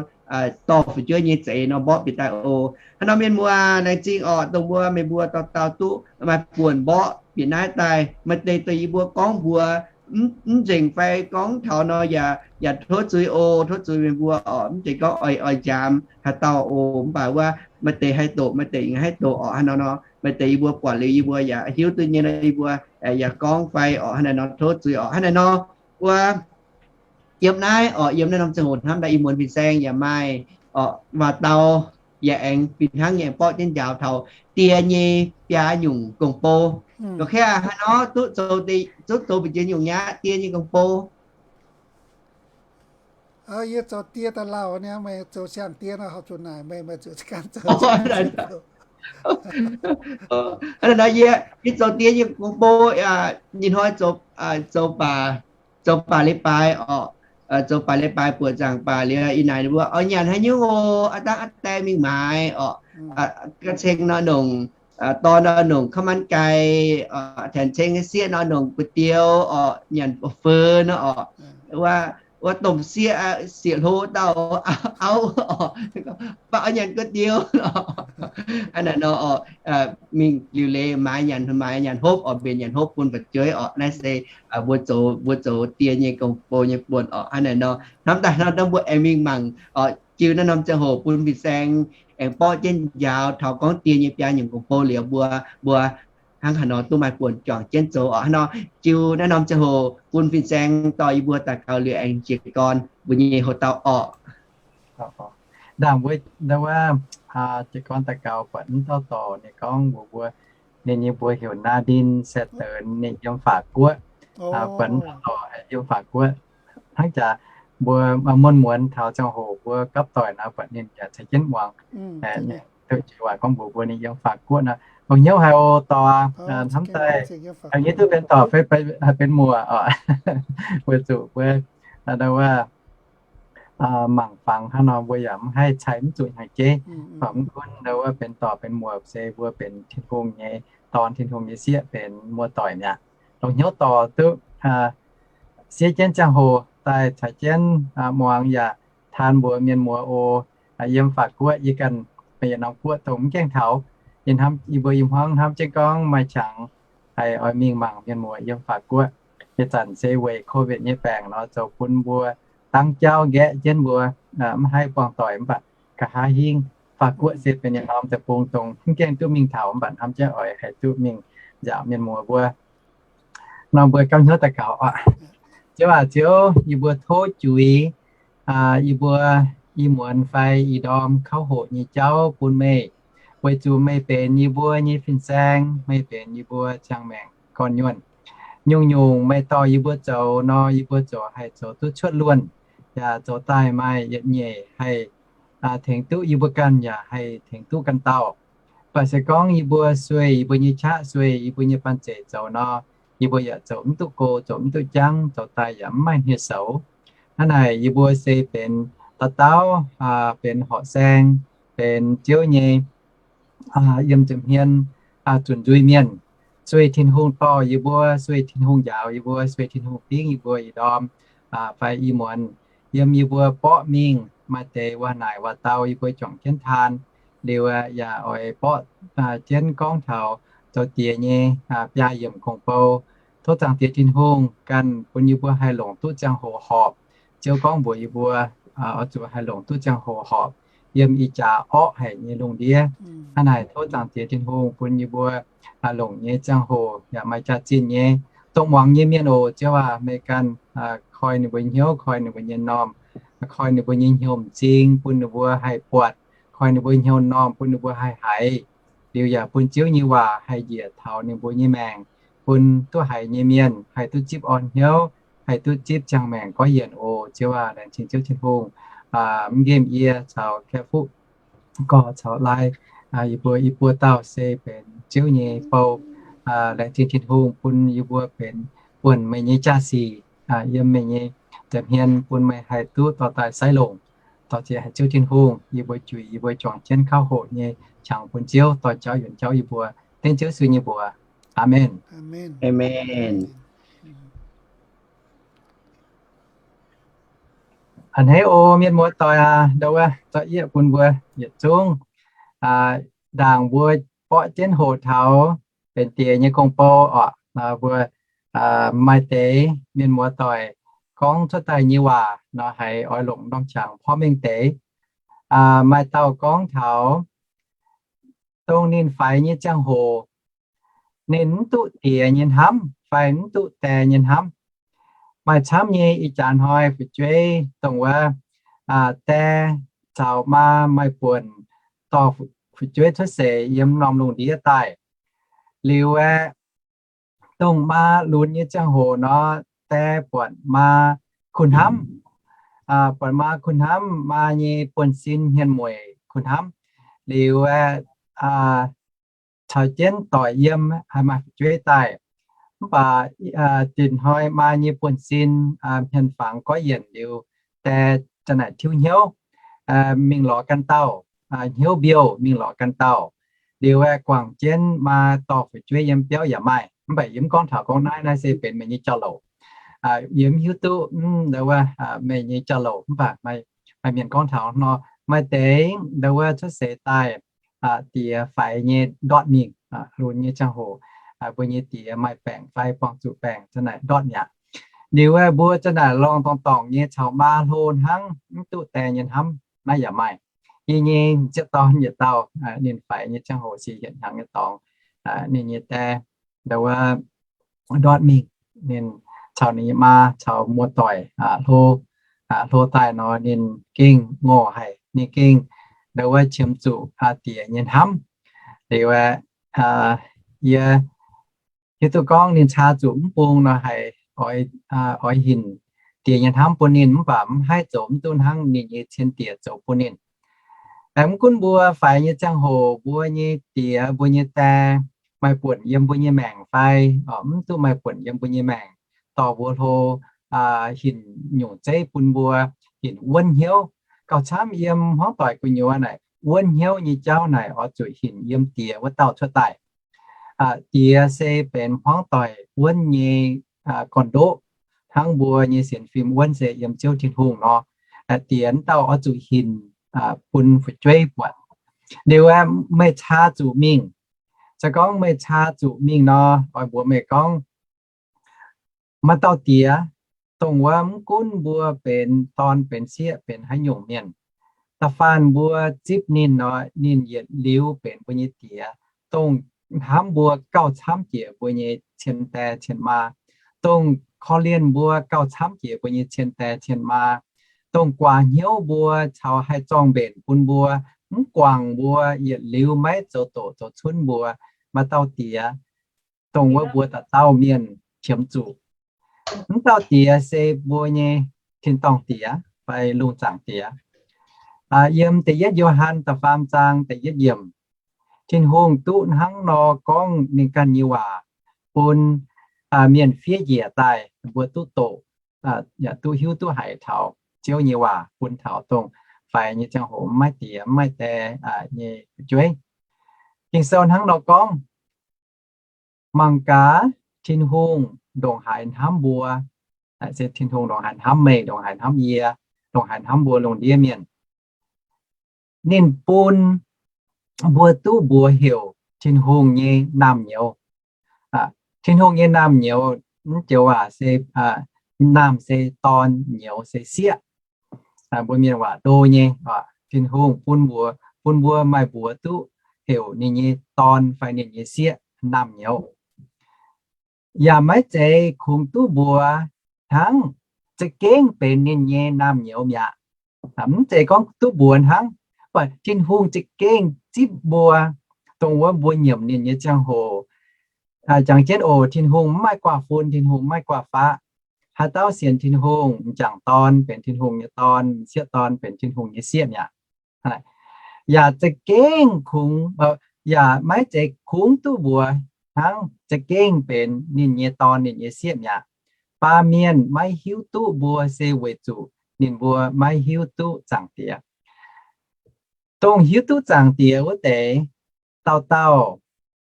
dorh fu'jueiv nyei zeix nor mborqv bieqc daaih oc. Haaix nor mienh muoz, laengz zingh orqc, dongh mbuo meih mbuo dauh dauh duqv maaih buonc mborqv bieqc naaiv daaih. Maaih deix dongh yie mbuo gorngv mbuo mv nzengc fai gorngv taux nor yaac, yaac tov zuiz oc, tov zuiz meih mbuo orqc. Mv zeiz gorngv oix, oix nziaamx haaix dauh oc. Mv baac wuov maaih deix haih doqc, maaih deix haih doqc orqc. Hnangv naaiv nor, maaih deix yie mbuo buatc liuz yie mbuo yaac hiuv duqv nyei nor, yie mbuo yaac gorngv fai orqc. Hnangv naaiv nor tov zuiz orqc. Hnangv naaiv nor wuov yiem naaiv orqc, yiem naaiv norm ziangh hoc hnamv daaih ih muonz fin-saeng yaac maaih orqc, waac dau yaac aengx fih hnangv nyei aengx borqv jienv njaaux taux die nyei biaa nyungc gong-bou. Ga'kaav haaix nor duqv zoux, duqv zoux ba'jiex nyungc nyei die nyei gong-bou? Yie zoux die daaih lauh nyei, meih zoux siang-die nor horpc zuqc naaic meih, meih zuqc ganh zoux. Hnangv naaiv nor yie, yie zoux die nyei gong-bou, nyei hnoi zoux, zoux baac, zoux baac leiz-baaix orqc, zoux baac leiz-baaix buoqc nzaangc baac liuz ih naaic ninh mbuo oix nyanc haaix nyungc oc, aa dangv aa die mingh maaiz orqc, ga'ceng nor nongc, dorn nor nongc ข้าวมันไก่, tanx ceng sieqv nor nongc ก๋วยเตี๋ยว orqc, nyanc ba'feu nor orqc, wuov domh sieqv, sieqv hlo dauh auv orqc, baac oix nyanc ก๋วยเตี๋ยว orqc. Hnangv naaic nor orqc, mingh liuc leiz maaiz nyanc, maaiz nyanc hopv orqc, mbenc nyanc hopv bun fu'jueiv orqc. Naaiv se mbuo zoux, mbuo zoux die nyei gong-bou nyei buonc orqc. Hnangv naaic nor, hnamv daaih nor mbuo aengx mingh mangc orqc, jiu naaiv norm ziangh hoc bun fin-saeng aengx borqv jienv njaaux taux gorngv die nyei biaa nyungc gong-bou liuz mbuo, mbuo hnangv haaix nor duqv maaih buonc juangc jienv zoux orqc. Hnangv nor, jiu naaiv norm ziangh hoc bun fin-saeng dorh yie mbuo daux gaux liuz aengx jiez gorn mbuo nyei houx-dauh orqc. Ndaangc mbuo, wuov, jiez gorn daux gaux buatc mv dauh dorc ninh gorngv mbuox mbuo, ninh nyei mbuox heuc Nadine Saeqv Deix, ninh yiem法国. Buatc mv dauh dorc yiem法国. Hnangv jaax mbuo muonz-muonz taux ziangh hoc mbuo gapv doic nor buatc ninh yaac ceix jienv muangx. Duqv jiex waac gorngv mbuox mbuo ninh yiem法国 nor. Longc hnyouv haic oc dorc, hnamv daaih, a'nyeiv duqv benx dorc fai benx muoc orqc. Weic zuqc mbuo, wuov, mangc fangx hnangv nor mbuo yaac mv haih cai mv zuqc hnyangx-jeiv. Fangx mv gunv wuov benx dorc benx muoc se mbuo benx Tin-Hungh nyei dorn, Tin-Hungh nyei sieqv, benx muoz-doic mi'aqv. Longc hnyouv dorc duqv siev jienv ziangh hoc daaih caux jienv muangx yaac taan mbuox mienh muoz oc. Yiem法国yie ganh maaih yietc norm guoqv dongh mv gaengh taux, yie hnamv, yie mbuo i hmuangv hnamv jienv gorngv maaih qangx haih oix mingh mangc mienh muoz yiem法国. Ih zanc se weic COVID nyei baengc nor zoux bun mbuo dangv jauv nqaeqv jienv mbuo mv haih buangh doic mv baac nqa'haav hingv法国se benx yietc norm deic-bung dongh mv gaengh duqv mingh taux mv baac hnamv jienv oix haih duqv mingh nziaauc mienh muoz mbuo. Nor mbuo gapv hnyouv daux gaux oc. Ziouv aac, Ziouv, yie mbuo tov juix yie mbuo i muonz fai ih ndorm kauv hoqc nyei jauv bun meih, weic zuqc meih benx yie mbuo nyei fin-saeng, meih benx yie mbuo ziangh maengc gorn-nyuonh. Nyungc-nyungc meih dorh yie mbuo zoux nor, yie mbuo ziouc haih zoux duqv cuotv luonh, yaac zoux daaih maaih yietc nyeic haih tengx duqv yie mbuo ganh yaac haih tengx duqv ganh dauh. Mv baac se gorngv yie mbuo sueih yie mbuo nyei qaqv, sueih yie mbuo nyei banh zeic zoux nor, yie mbuo yaac zoux mv duqv go, zoux mv duqv jangv, zoux daaih yaac mv maaih hniev-soux. Hnangv naaic yie mbuo se benx dauh dauh, benx horqc saeng, benx Ziouv nyei yiem nza'hmien zunc nzuih mienh. Sueih Tin-Hungh dorh yie mbuo, sueih Tin-Hungh njaaux yie mbuo, sueih Tin-Hungh dingv yie mbuo ih ndorm fai ih muonz, yiem yie mbuo borqv mingh maaih deix waac naaic waac dau yie mbuo juangc jienv taan. Liuz yaac oix borqv jienv gorngv taux zoux diex nyei biaa yiemc gong-bou. Tov Zaangc Diex Tin-Hungh ganh bun yie mbuo haih longc duqv ziangh hoc horpc. Ziouv gorngv mbuox yie mbuo oix zuqc haih longc duqv ziangh hoc horpc yiem ih jaax orqv haic nyei lungh ndiev. Hnangv naaic tov Zaangc Diex Tin-Hungh bun yie mbuo longc nyei ziangh hoc yaac maaih jaax-zinh nyei. Dongh muangx nyei mienh oc, Ziouv aac, meih ganh koi ninh mbuo hnyouv, koi ninh mbuo nyei m'normh, koi ninh mbuo nyei hnyouv m'zing, bun ninh mbuo haih buatc, koi ninh mbuo hnyouv m'normh, bun ninh mbuo haih haiz. Liuz yaac bun Ziouv nyei waac haih njiec taux ninh mbuo nyei maengc, bun duqv haiz nyei mienh haih duqv zipv orn hnyouv, haih duqv zipv ziangh maengc goiv yienc oc. Ziouv aac, laengz zingh Ziouv Tin-Hungh. Mv nqemh yie caux Kaeqv Fuqv Gorx caux Lai, yie mbuo i buo dauh se benx Ziouv nyei bou. Laengz zingh Tin-Hungh bun yie mbuo benx buonc meih nyei jaa-sic yiem meih nyei nza'hmien, bun meih haih duqv dorh daaih sai longc. Dorh ziex haic Ziouv Tin-Hungh, yie mbuo juix yie mbuo juangc jienv kauv hoqc nyei qangx bun Ziouv dorh jauv yuonx jauv yie mbuo. Dengv Ziouv Yesu nyei mbuox. Aamen. A'hneiv oc mienh muoz-doic aac, ndau wuov zorqv yieqv bun mbuo yietc zungv ndaangc mbuo borqv jienv hoqc taux benx diex nyei gong-bou orqc. Mbuo maaih deix mienh muoz-doic gorngv cuotv daaih nyei waac nor haiz oix longc norm qangx porv mengh deix. Maaih dauh gorngv taux dongh ninh faix nyei ziangh hoc, ninh mv duqv diex nyei hnamv fai mv duqv die nyei hnamv. Maaih camv nyei ih jaax hnoi fu'jueiv dongh wuov die caux maa maaih buonc dorh fu'jueiv cuotv seix yiem norm lungh ndiev daaih. Liuz aeqv, dongh maa lunx nyei ziangh hoc nor, die buatc maa kuh hnamv, buatc maa kuh hnamv, maa nyei buonv-sin hmien mueic kuh hnamv. Liuz aeqv, caux jienv doic yiem, maaih fu'jueiv daaih. Mv baac dinh hnoi maa nyei buonv-sin hmien fangx goiv yienc liuz, die za'naaic tiuv hnyouv mingh lorz ganh dauh, hnyouv mbiouh mingh lorz ganh dauh. Liuz aeqv, guangc jienv maa dorh fu'jueiv yiem biauv yaac maaih. Mv baac yie mv gorngv taux gorngv naaiv, naaiv se benx meih nyei jauv-louc. Yie mv hiuv duqv ndau wuov meih nyei jauv-louc, mv baac maaih mienh gorngv taux nor, maaih deix ndau wuov cuotv seix daaih, diex faix nyei ndortv mingh, lunx nyei ziangh hoc, mbuo nyei diex maaih baengc fai buangh zuqc baengc za'naaic ndortv mi'aqv. Liuz aeqv, mbuo za'naaic lorngh dorngc dorngc nyei caux maa hlo hnangv, mv duqv die nyei hnamv, naaiv yaac maaih. Yie nyei zieqv dorn yietc dauh, ninh faix nyei ziangh hoc sic hietc hnyangx nyei dorngx, ninh nyei die ndau wuov ndortv mingh, ninh caux ninh nyei maa caux muoz-doic hlo, hlo daaih nor ninh gengh ngorc haic, ninh gengh ndau wuov qiemx zuqc diex nyei hnamv. Liuz aeqv, yie hiuv duqv gorngv ninh caa zuqc mv bung nor haiz oix hinc diex nyei hnamv bun ninh, mv baac mv haih zoux mv duqv hnangv ninh nyei cien diex zoux bun ninh. Aengx mv gunv mbuo faix nyei ziangh hoc mbuo nyei diex mbuo nyei die maaih buonc yiem mbuo nyei maengc fai mv duqv maaih buonc yiem mbuo nyei maengc, dorh mbuo hlo hinc nyungc zeiv bun mbuo, hinc wuonv hnyouv. Gauh camv yiem hmuangv doic gu'nyuoz naaic, wuonv hnyouv nyei jauv naaic oix zuqc hinc yiem diex wuov dauh cuotv daaih. Diex se benx hmuangv doic wuonv nyei gorn-ndoqv, hnangv mbuo nyei sienx fim wuonv se yiem Ziouv Tin-Hungh nor. Diex wuov dauh oix zuqc hinc bun fu'jueiv buatc. Liuz aeqv, meih caa zuqc mingh. Se gorngv meih caa zuqc mingh nor, oix mbuox meih gorngv, maaih dauh diex, dongh wuov mv gunv mbuo benx dorn benx sieqv benx haaix nyungc mienh, da'faanh mbuo zipv ninh nor, ninh yietc liuz benx mbuo nyei diex, dongh hnamv mbuo gauh camv jiex mbuo nyei cien die cien maa, dongh korv-lienh mbuo gauh camv jiex mbuo nyei cien die cien maa, dongh guaax hnyouv mbuo caux haih zorng-mbenc bun mbuo, mv guangc mbuo, yietc liuz maiv zoux doqc zoux cunv mbuo, maaih dauh diex dongh wuov mbuo dauh dauh mienh qiemx zuqc. Mv dauh diex se mbuo nyei tin-dorngh Diex fai lungh zaangc Diex. Yiem da'yietv Yo^han da'faam zaang da'yietv yiemc, Tin-Hungh duqv hnangv nor gorngv ninh ganh nyei waac bun mienh fiev njiec daaih, mbuo duqv doqc, yaac duqv hiuv duqv haiz taux Ziouv nyei waac bun taux dongh faix nyei ziangh hoc maiv diex maiv die nyei fu'jueiv. Ging-Sou hnangv nor gorngv, mangc gaax, Tin-Hungh ndongc haaix hnamv mbuo, se Tin-Hungh ndongc haaix hnamv meih, ndongc haaix hnamv yie, ndongc haaix hnamv mbuo lungh ndiev mienh. Ninh bun mbuo duqv mbuox heuc Tin-Hungh nyei naamh nyouz. Tin-Hungh nyei naamh nyouz, mv joux waac se, naamh se dorn, nyouz se sieqv. Mbuo mienh waac ndo nyei, Tin-Hungh bun mbuo, bun mbuo maaih mbuox duqv heuc ninh nyei dorn fai ninh nyei sieqv naamh nyouz. Yaac maiv zeiz kungx duqv mbuox hnangv, za'gengh benx ninh nyei naamh nyouz mi'aqv. Mv zeiz gorngv duqv mbuox hnangv, mv baac Tin-Hungh za'gengh zipv mbuo, dongh wuov mbuo nyiemc ninh nyei ziangh hoc. Jangx jienv oc, Tin-Hungh mv maaih guaav fun, Tin-Hungh mv maaih guaav faqv. Haaix dauh sienx Tin-Hungh, m'jangc dorn benx Tin-Hungh nyei dorn, m'sieqv dorn benx Tin-Hungh nyei sieqv mi'aqv. Yaac za'gengh kungx, yaac maiv zeiz kungx duqv mbuox hnangv, za'gengh benx ninh nyei dorn, ninh nyei sieqv mi'aqv. Baamh mienh maiv hiuv duqv mbuo se weic zuqc ninh mbuo maiv hiuv duqv Zaangc Diex. Dongh hiuv duqv Zaangc Diex wuov deix, dauh dauh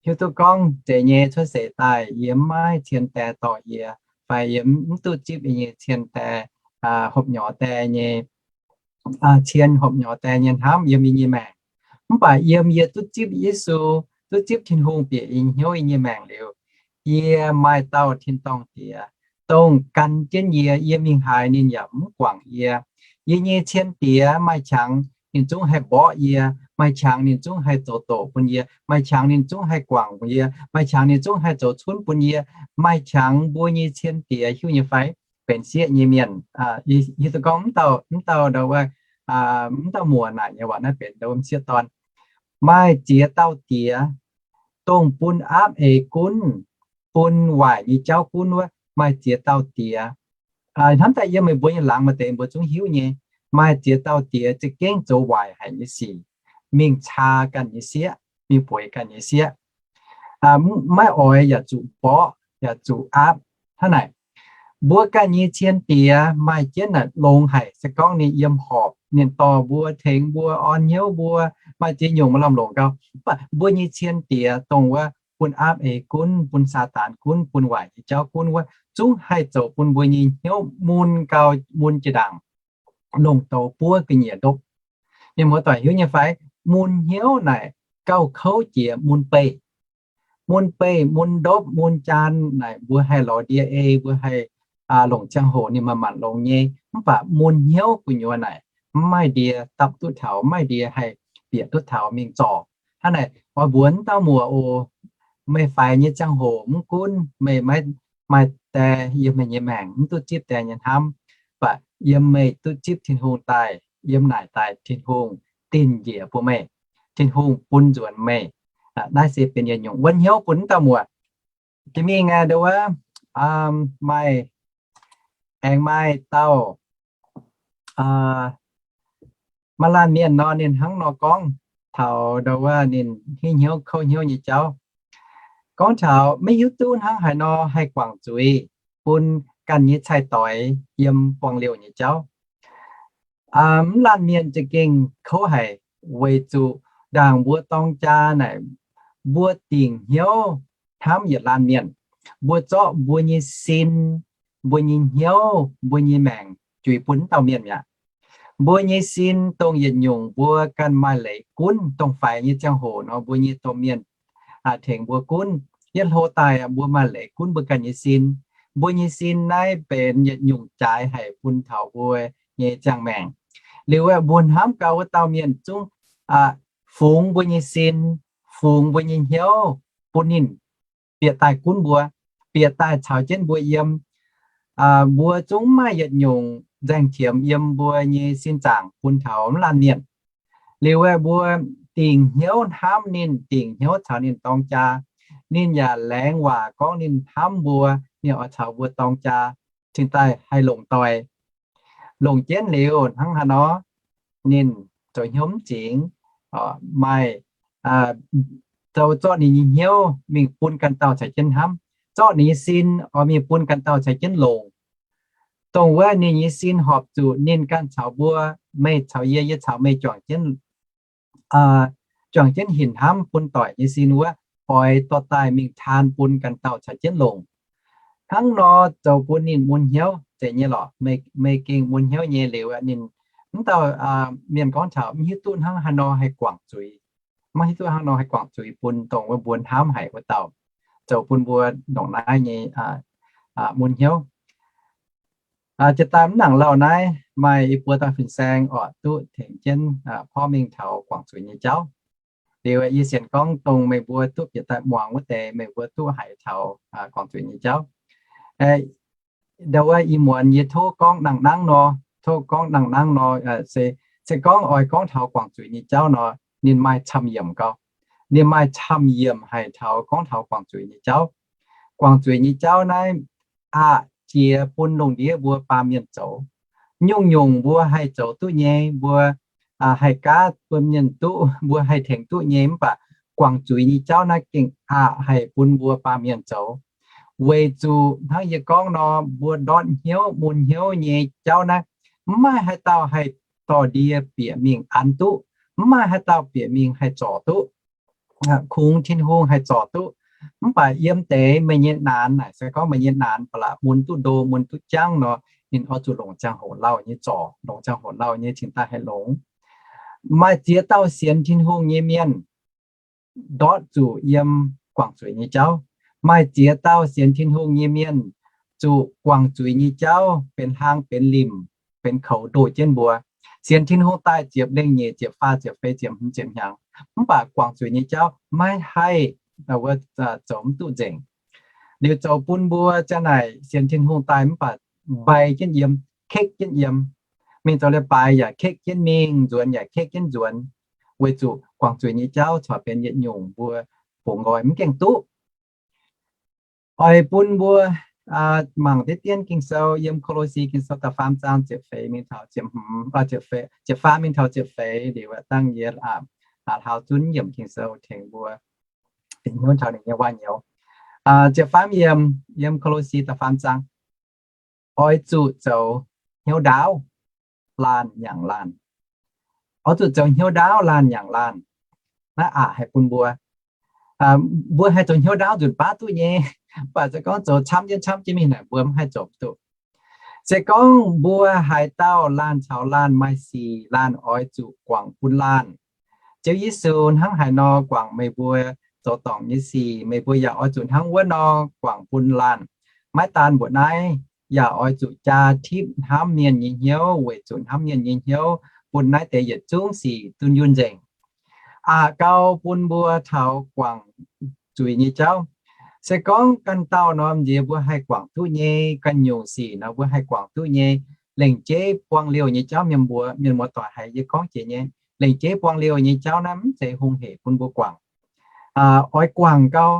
hiuv duqv gorngv, Zeiz nyei, cuotv seix daaih yie mv maaih cien die dorh yie, fai yie mv duqv zipv yie nyei cien die, hopv nyorx die nyei, cien hopv nyorx die nyei hnamv yiem yie nyei maengc. Mv baac yiem yie duqv zipv Yesu, duqv zipv Tin-Hungh bieqc yie hnyouv yie nyei maengc liuz, yie maaih dauh tin-dorngh Diex, dongh gan jienv yie, yie mingh haaix ninh yaac mv guangc yie. Yie nyei cien diex maaih qangx ninh zungv haih mborqv yie, maaih qangx ninh zungv haih zoux doqc bun yie, maaih qangx ninh zungv haih guangc bun yie, maaih qangx ninh zungv haih zoux cunv bun yie. Maaih qangx mbuo nyei cien diex, hiuv nyei fai, benx sieqv nyei mienh. Hiuv duqv gorngv mv dauh, mv dauh, mv dauh muoc naaic nyei waac naaiv benx m'sieqv dorn. Maaih ziex dauh diex, dongh bun aapv eix gunv, bun waaic nyei jauv gunv wuov, maaih ziex dauh diex. Hnamv daaih yiem meih mbuo nyei laangz maaih deix mbuo zungv hiuv nyei. Maaih ziex dauh diex za'gengh zoux waaic haic nyei sic, mingh caa ganh nyei sieqv, mingh bueix ganh nyei sieqv, maiv oix yaac zuqc mborqv, yaac zuqc aapv. Hnangv naaic, mbuo ganh nyei cien diex maaih jienv naaic longx haic. Se gorngv ninh yiem horpc, ninh dorh mbuo, tengx mbuo, orn hnyouv mbuo, maaih ziex nyungc maaih lamh longc gau. Mv baac mbuo nyei cien diex dongh wuov bun aapv eix gunv, bun Saadaan gunv, bun waaic nyei jauv gunv wuov, zungv haih zoux bun mbuo nyei hnyouv mun gau, mun jiex ndaangc, longc douz buov ga'nyiec ndopv. Mienh muoz-doic hiuv nyei fai? Mun hnyouv naaic gauh kouv jiex mun beih. Mun beih, mun ndopv, mun jaan naaic mbuo haih lorz ndie ei, mbuo haih longc ziangh hoc ninh manc-manc longx nyei. Mv baac mun hnyouv gu'nyuoz naaic mv maaih ndie dapv duqv taux, mv maaih ndie haih bieqc duqv taux mingh zorc. Hnangv naaic oix mbuox dauh muoc oc, meih faix nyei ziangh hoc mv gunv meih maiv maaih die yiem meih nyei maengc, mv duqv zipv die nyei hnamv, mv baac yiem meih duqv zipv Tin-Hungh daaih, yiem naaic daaih Tin-Hungh dinh njiec bun meih, Tin-Hungh bun nzuonx meih. Naaiv se benx yietc nyungc wuonv hnyouv bun dauh muoc. Jiex mingh ndo wuov, maaih, aengx maaih dauh maaih laanh mienh nor, ninh hnangv nor gorngv taux ndo wuov ninh hingh hnyouv kouv hnyouv nyei jauv. Gorngv taux maiv hiuv duqv hnangv haaix nor haih guangc zuiz bun ganh nyei cai-doix yiem buangh liouh nyei jauv. Mv laanh mienh za'gengh kouv haic, weic zuqc ndaangc mbuo dorng jaa naaic, mbuo dingc hnyouv hnamv yietc laanh mienh. Mbuo zorqv mbuo nyei sin, mbuo nyei hnyouv, mbuo nyei maengc juix bun dauh mienh mi'aqv. Mbuo nyei sin dongh yietc nyungc mbuo ganh maaih leiz gunv, dongh faix nyei ziangh hoc nor mbuo nyei domh mienh tengx mbuo gunv. Yietc hlo daaih mbuo maaih leiz gunv mbuo ganh nyei sin. Mbuo nyei sin naaiv benx yietc nyungc jaaix haic bun taux mbuo nyei ziangh maengc. Liuz aeqv, mbuo hnamv gau wuov dauh mienh zungv fungx mbuo nyei sin, fungx mbuo nyei hnyouv, bun ninh bieqc daaih gunv mbuo, bieqc daaih caux jienv mbuo yiem. Mbuo zungv maaih yietc nyungc nzaeng qiemx yiem mbuo nyei sin zaangc bun taux mv laanh mienh. Liuz aeqv, mbuo dingc hnyouv hnamv ninh, dingc hnyouv caux ninh dorng jaa. ninh yaac laengz waac gorngv ninh hnamv mbuo, ninh oix caux mbuo dorng jaa cingx daaih haih longc doic. Longc jienv liuz hnangv haaix nor, ninh zoux hnyouv mv zingx, maaih zoux zorqv ninh nyei hnyouv mingh bun ganh dauh caux jienv hnamv, zorqv ninh nyei sin oix mingh bun ganh dauh caux jienv longc. Dongh wuov ninh nyei sin horpc zuqc ninh ganh caux mbuo, meih caux yie, yie caux meih juangc jienv, juangc jienv hinc hnamv bun doic nyei sin wuov, oix dorh daaih mingh taan bun ganh dauh caux jienv longc. Hnangv nor zoux bun ninh mun hnyouv zeiz nyei lorqc. Meih gengh mun hnyouv nyei liuz, ninh mv dauh mienh gorngv taux mv hiuv duqv hnangv haaix nor haih guangc zuiz, mv hiuv duqv hnangv nor haih guangc zuiz bun dongh wuov mbuo hnamv haic wuov dauh, zoux bun mbuo ndongc naaiv nyei mun hnyouv. Jiex daaih mv nangc lauh naaiv maaih i buo dauh fin-saeng oix duqv tengx jienv porv mingh taux guangc zuiz nyei jauv. Liuz yie sienx gorngv dongh meih mbuo duqv bieqc daaih muangx wuov deix, meih mbuo duqv haiz taux guangc zuiz nyei jauv. Ndau wuov ih muonz yie tov gorngv nangh nangv nor, tov gorngv nangh nangv nor, se gorngv oix gorngv taux guangc zuiz nyei jauv nor, ninh maaih camv-yiemc gau. Ninh maaih camv-yiemc haic taux gorngv taux guangc zuiz nyei jauv. Guangc zuiz nyei jauv naaiv aqc jiex bun lungh ndiev mbuo baamh mienh zoux. Nyungc-nyungc mbuo haih zoux duqv nyei, mbuo haih gaav bun mienh duqv, mbuo haih tengx duqv nyei, mv baac guangc zuiz nyei jauv naaiv gengh aqc haic bun mbuo baamh mienh zoux. Weic zuqc hnangv yie gorngv nor, mbuo ndortv hnyouv mun hnyouv nyei jauv naaiv, mv maaih haaix dauh haih dorh ndie bieqc mingh an duqv, mv maaih haaix dauh bieqc mingh haih zorc duqv. Kungx Tin-Hungh haih zorc duqv. Mv baac yiem deix meih nyei naanx naaic, se gorngv meih nyei naanx ba'laqc mun duqv ndo, mun duqv jangv nor, ninh oix zuqc longc ziangh hoc lauh nyei zorc, longc ziangh hoc lauh nyei cingx daaih haih longx. Maaih ziex dauh sienx Tin-Hungh nyei mienh ndortv zuqc yiem guangc zuiz nyei jauv. Maaih ziex dauh sienx Tin-Hungh nyei mienh zuqc guangc zuiz nyei jauv benx hlang benx limc, benx koux ndoh jienv mbuo. Sienx Tin-Hungh daaih ziepc lengh nyeic, ziepc faah, ziepc feix, ziepc hmz, ziepc hnyangx, mv baac guangc zuiz nyei jauv maiv haih zoux mv duqv nzengc. Liuz zoux bun mbuo ziang naaic sienx Tin-Hungh daaih mv baac mbai jienv yiem, kekv jienv yiem. Mingh zoux leiz-baaix yaac kekv jienv mingh, nzuonx yaac kekv jienv nzuonx, weic zuqc guangc zuiz nyei jauv corc benx yietc nyungc mbuo bungx nqoi mv gaengh duqv. Oix bun mbuo mangc deix dien Ging-Sou yiem Ko^lo^si Ging-Sou da'faam zaang ziepc feix mingh taux ziepc hmz, ziepc faam mingh taux ziepc feix liuz, dangh yie hlauv zunv yiemc Ging-Sou tengx mbuo bieqc hnyouv taux ninh nyei waac-nyouz. Ziepc faam yiem, yiem Ko^lo^si da'faam zaang, oix zuqc zoux hnyouv ndaauv laanh nyanc laanh. Oix zuqc zoux hnyouv ndaauv laanh nyanc laanh. Naaiv aqc haic bun mbuo. Mbuo haih zoux hnyouv ndaauv nzunc baav duqv nyei, mv baac se gorngv zoux camv jienv camv jienv mingh naaic mbuo mv haih zoux duqv. Se gorngv mbuo haaix dauh laanh caux laanh maaih sic, laanh oix zuqc guangc bun laanh. Ziouv Yesu hnangv haaix nor guangc meih mbuo zoux dorngc nyei sic, meih mbuo yaac oix zuqc hnangv wuov nor guangc bun laanh. Maiv daan mbuoqc naaiv, yaac oix zuqc jaa tipv hnamv mienh nyei hnyouv weic zuqc hnamv mienh nyei hnyouv bun naaiv deix yietc zungv sic dunh yunh nzengc. Aqc gau bun mbuo taux guangc zuiz nyei jauv. Se gorngv ganh dauh norm nziex mbuo haih guangc duqv nyei, ganh nyungc sic nor mbuo haih guangc duqv nyei, lengc jeiv buang liouh nyei jauv, mienh mbuo, mienh muoz-doic haiz yie gorngv jiex nyei, lengc jeiv buang liouh nyei jauv naaiv mv zeiz hungh hec bun mbuo guangc. Oix guangc gau,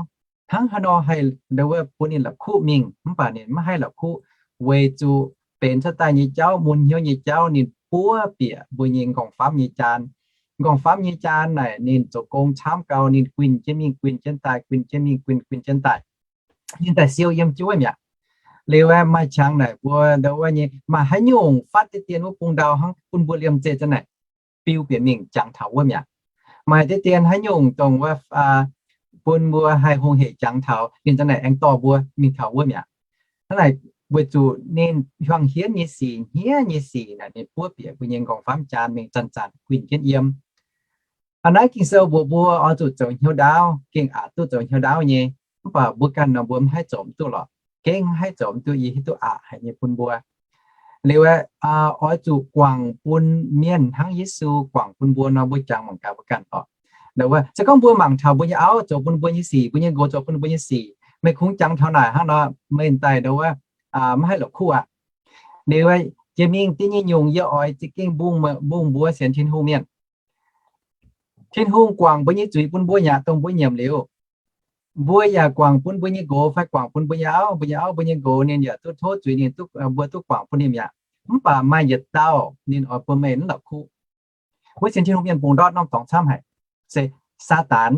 hnangv haaix nor haih bun ninh la'kuqv mingh, mv baac ninh maiv haih la'kuqv, weic zuqc benx cuotv daaih nyei jauv, mun hnyouv nyei jauv, ninh buov bieqc mbuo nyei nqorngv-famv nyei jaan. Nqorngv-famv nyei jaan naaic ninh zoux gong camv gau, ninh guinh jienv mingh, guinh jienv daaih, guinh jienv mingh, guinh, guinh jienv daaih. Ninh daaih siou yiem jienv wuov mi'aqv. Liuz maaih qangx naaic mbuo ndau wuov nyei maaih haaix nyungc fatv deix dien wuov bung ndau hnangv bun mbuo liemh zeih zanc naaic biu bieqc mingh jangx taux wuov mi'aqv. Maaih deix dien haaix nyungc dongh wuov bun mbuo haih hungh hec jangx taux, ninh zanc naaic aengx dorh mbuo mingh taux wuov mi'aqv. Hnangv naaic weic zuqc ninh hiuang hienv nyei sic, hniev nyei sic naaic ninh buov bieqc mbuo nyei nqorngv-famv jaan mingh zanc-zanc guinh jienv yiem. Aa, naaiv Ging-Sou mbuox mbuo oix zuqc zoux hnyouv ndaauv, gengh aqc duqv zoux hnyouv ndaauv nyei. Mv baac mbuo ganh nor mbuo mv haih zoux mv duqv lorqc. Gengh mv haih zoux mv duqv, yie hiuv duqv aqc haic nyei bun mbuo. Liuz aeqv, oix zuqc guangc bun mienh hnangv Yesu guangc bun mbuo nor, mbuo jangx mangc gaax mbuo ganh oc. Se gorngv mbuo mangc taux mbuo nyei auv zoux bun mbuo nyei sic, mbuo nyei nqox zoux bun mbuo nyei sic, meih kungx jangx taux naaic hnangv nor, meih daaih ndau wuov maiv haih la'kuqv aqv. Liuz jiex mingh da'nyeic nyungc yie oix za'gengh mbungh mbuo sienx Tin-Hungh mienh. Tin-Hungh guangc mbuo nyei zuiz bun mbuo yaac dongh mbuo nyiemc liuz, Mbuo yaac guangc bun mbuo nyei nqox fai guangc bun mbuo nyei auv, mbuo nyei auv, mbuo nyei nqox, ninh yaac duqv tov zuiz, ninh duqv, mbuo duqv guangc bun ninh mi'aqv. Mv baac maaih yietc dauh ninh oix bun meih mv la'kuqv. Wuov sienx Tin-Hungh mienh bungx ndortv norm dorngx camv haic, se Saadaan.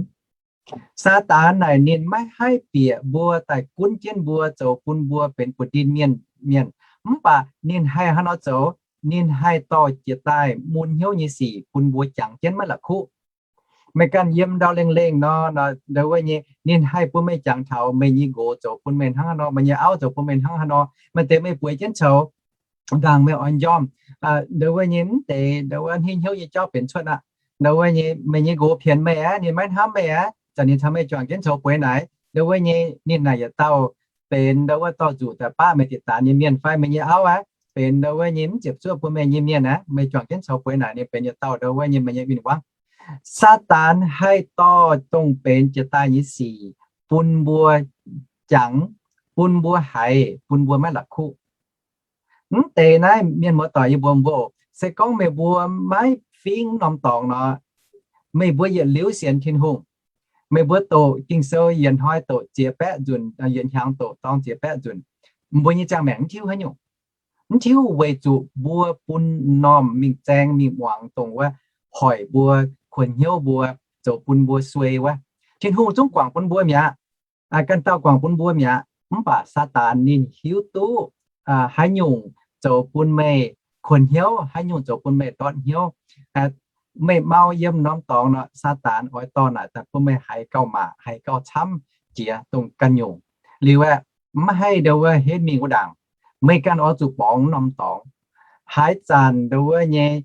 Saadaan naaic ninh maiv haih bieqc mbuo daaih gunv jienv mbuo, zoux bun mbuo benx buoz-ndin mienh, mienh. Mv baac ninh haih haaix nor zoux? Ninh haih dorh jiex daaih mun hnyouv nyei sic bun mbuo jangx jienv maiv la'kuqv. Meih ganh yiem ndau lengh lengh nor, ndau wuov nyei, ninh haih bun meih jangx taux meih nyei nqox zoux bun meih hnangv haaix nor, meih nyei auv zoux bun meih hnangv haaix nor. Maaih deix meih bueix jienv coux, ndaangc meih oix njormh, ndau wuov nyei mv deix, ndau wuov hingv hnyouv nyei jauv benx cuotv aqv. Ndau wuov nyei meih nyei nqox pienx meih aqv, ninh maiv hnamv meih aqv, zanc ninh caux meih juangc jienv coux bueix naaic, ndau wuov nyei ninh naaic yietc dauh benx ndau wuov dorh nzuqc daaih baqv meih diqc daanx nyei mienh fai meih nyei auv aqv, benx ndau wuov nyei mv ziepc zuoqv bun meih nyei mienh aqv, meih juangc jienv coux bueix naaic ninh benx yietc dauh ndau wuov nyei meih nyei win-wangv. Saadaan haih dorh dongh benx jiex daaih nyei sic bun mbuo jangx, bun mbuo haiz, bun mbuo maiv la'kuqv. Mv deix naaiv mienh muoz-doic, yie mbuox mbuo, se gorngv meih mbuo maiv fingv norm dorngx nor, meih mbuo yietc liuz sienx Tin-Hungh, meih mbuo doqc Ging-Sou yietc hnoi doqc ziex baeqv nzunc, yietc hnyangx doqc dorng ziex baeqv nzunc, mbuo nyei ziangh maengc mv tiuv haaix nyungc. Mv tiuv weic zuqc mbuo bun m'normh mingh zaeng mingh muangx dongh wuov hoic mbuo, kuonx hnyouv mbuo, zoux bun mbuo suei wuov. Tin-Hungh zungv guangc bun mbuo mi'aqv. Ganh dauh guangc bun mbuo mi'aqv. Mv baac Saadaan ninh hiuv duqv haaix nyungc zoux bun meih kuonx hnyouv, haaix nyungc zoux bun meih ndortv hnyouv. Meih mau yiem norm dorngx nor, Saadaan oix dorh naaic daaih bun meih haiz gauh maac, haiz gauh camv jiex dongh ganh nyungc. Liuz aeqv, maiv haih ndau wuov henv mingh wuov ndaangc. Meih ganh oix zuqc borngz norm dorngx. Haaix zanc ndau wuov nyei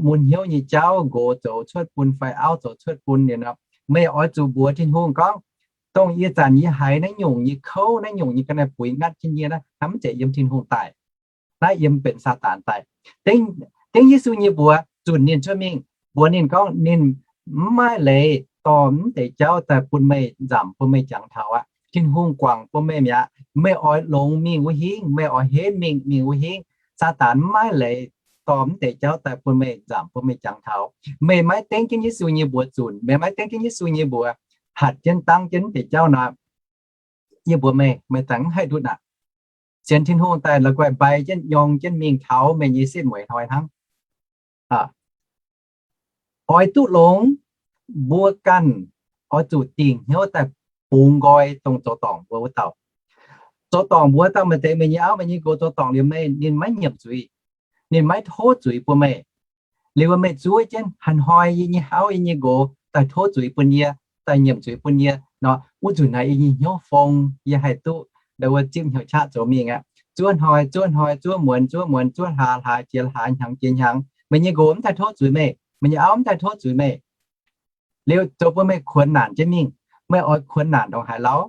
mun hnyouv nyei jauv, nqox zoux cuotv bun fai auv zoux cuotv bun, meih oix zuqc mbuox Tin-Hungh gorngv, dongh ih zanc yie haiz naaiv nyungc nyei kouv, naaiv nyungc nyei ga'naaiv buix ngatv jienv yie naaiv, mv zeiz yiem Tin-Hungh daaih. Naaiv yiem benx Saadaan daaih. Dengv Yesu nyei mbuox zunc ninh cuotv mingh, mbuox ninh gorngv ninh mv maaih leiz dorh mv deix jauv daaih bun meih nzamc, bun meih jangx taux aqv. Tin-Hungh guangc bun meih mi'aqv. Meih oix longx mingh wuov hingv, meih oix henv mingh, mingh wuov hingv. Saadaan mv maaih leiz dorh mv deix jauv daaih bun meih nzamc, bun meih jangx taux. Meih maiv dengv jienv Yesu nyei mbuox zunc, meih maiv dengv jienv Yesu nyei mbuox, hatc jienv dangv jienv mv deix jauv nor, yie mbuox meih, meih daaih mv haih ndutv aqv. Sienx Tin-Hungh daaih la'guaih mbai jienv nyorng jienv mingh taux meih nyei setv mueiz hnoi hnangv. Oix duqv longx, mbuo ganh oix zuqc dingc hnyouv daaih bungx nqoi dongh zoux dorngc mbuo wuov dauh. Zoux dorngc mbuo wuov dauh maaih deix meih nyei auv, meih nyei nqox zoux dorngc liuz meih, ninh maiv nyiemc zuiz, ninh maiv tov zuiz bun meih. Liuz meih zuov jienv, haaix hnoi yie nyei auv, yie nyei nqox daaih tov zuiz bun yie, daaih nyiemc zuiz bun yie nor, wuov nzunc naaic yie nyei hnyouv fong, yie haih duqv ndau wuov zipv hnyouv qaqv zoux mingh aqv. Zuov hnoi, zuov hnoi, zuov muonz, zuov muonz, zuov hlaax, hlaax jiex hlaax, hnyangx jiex hnyangx, meih nyei nqox mv daaih tov zuiz meih, meih nyei auv mv daaih tov zuiz meih. Liuz zoux bun meih kuonx naanc jienv mingh. Meih oix kuonx naanc ndongc haaix lauh?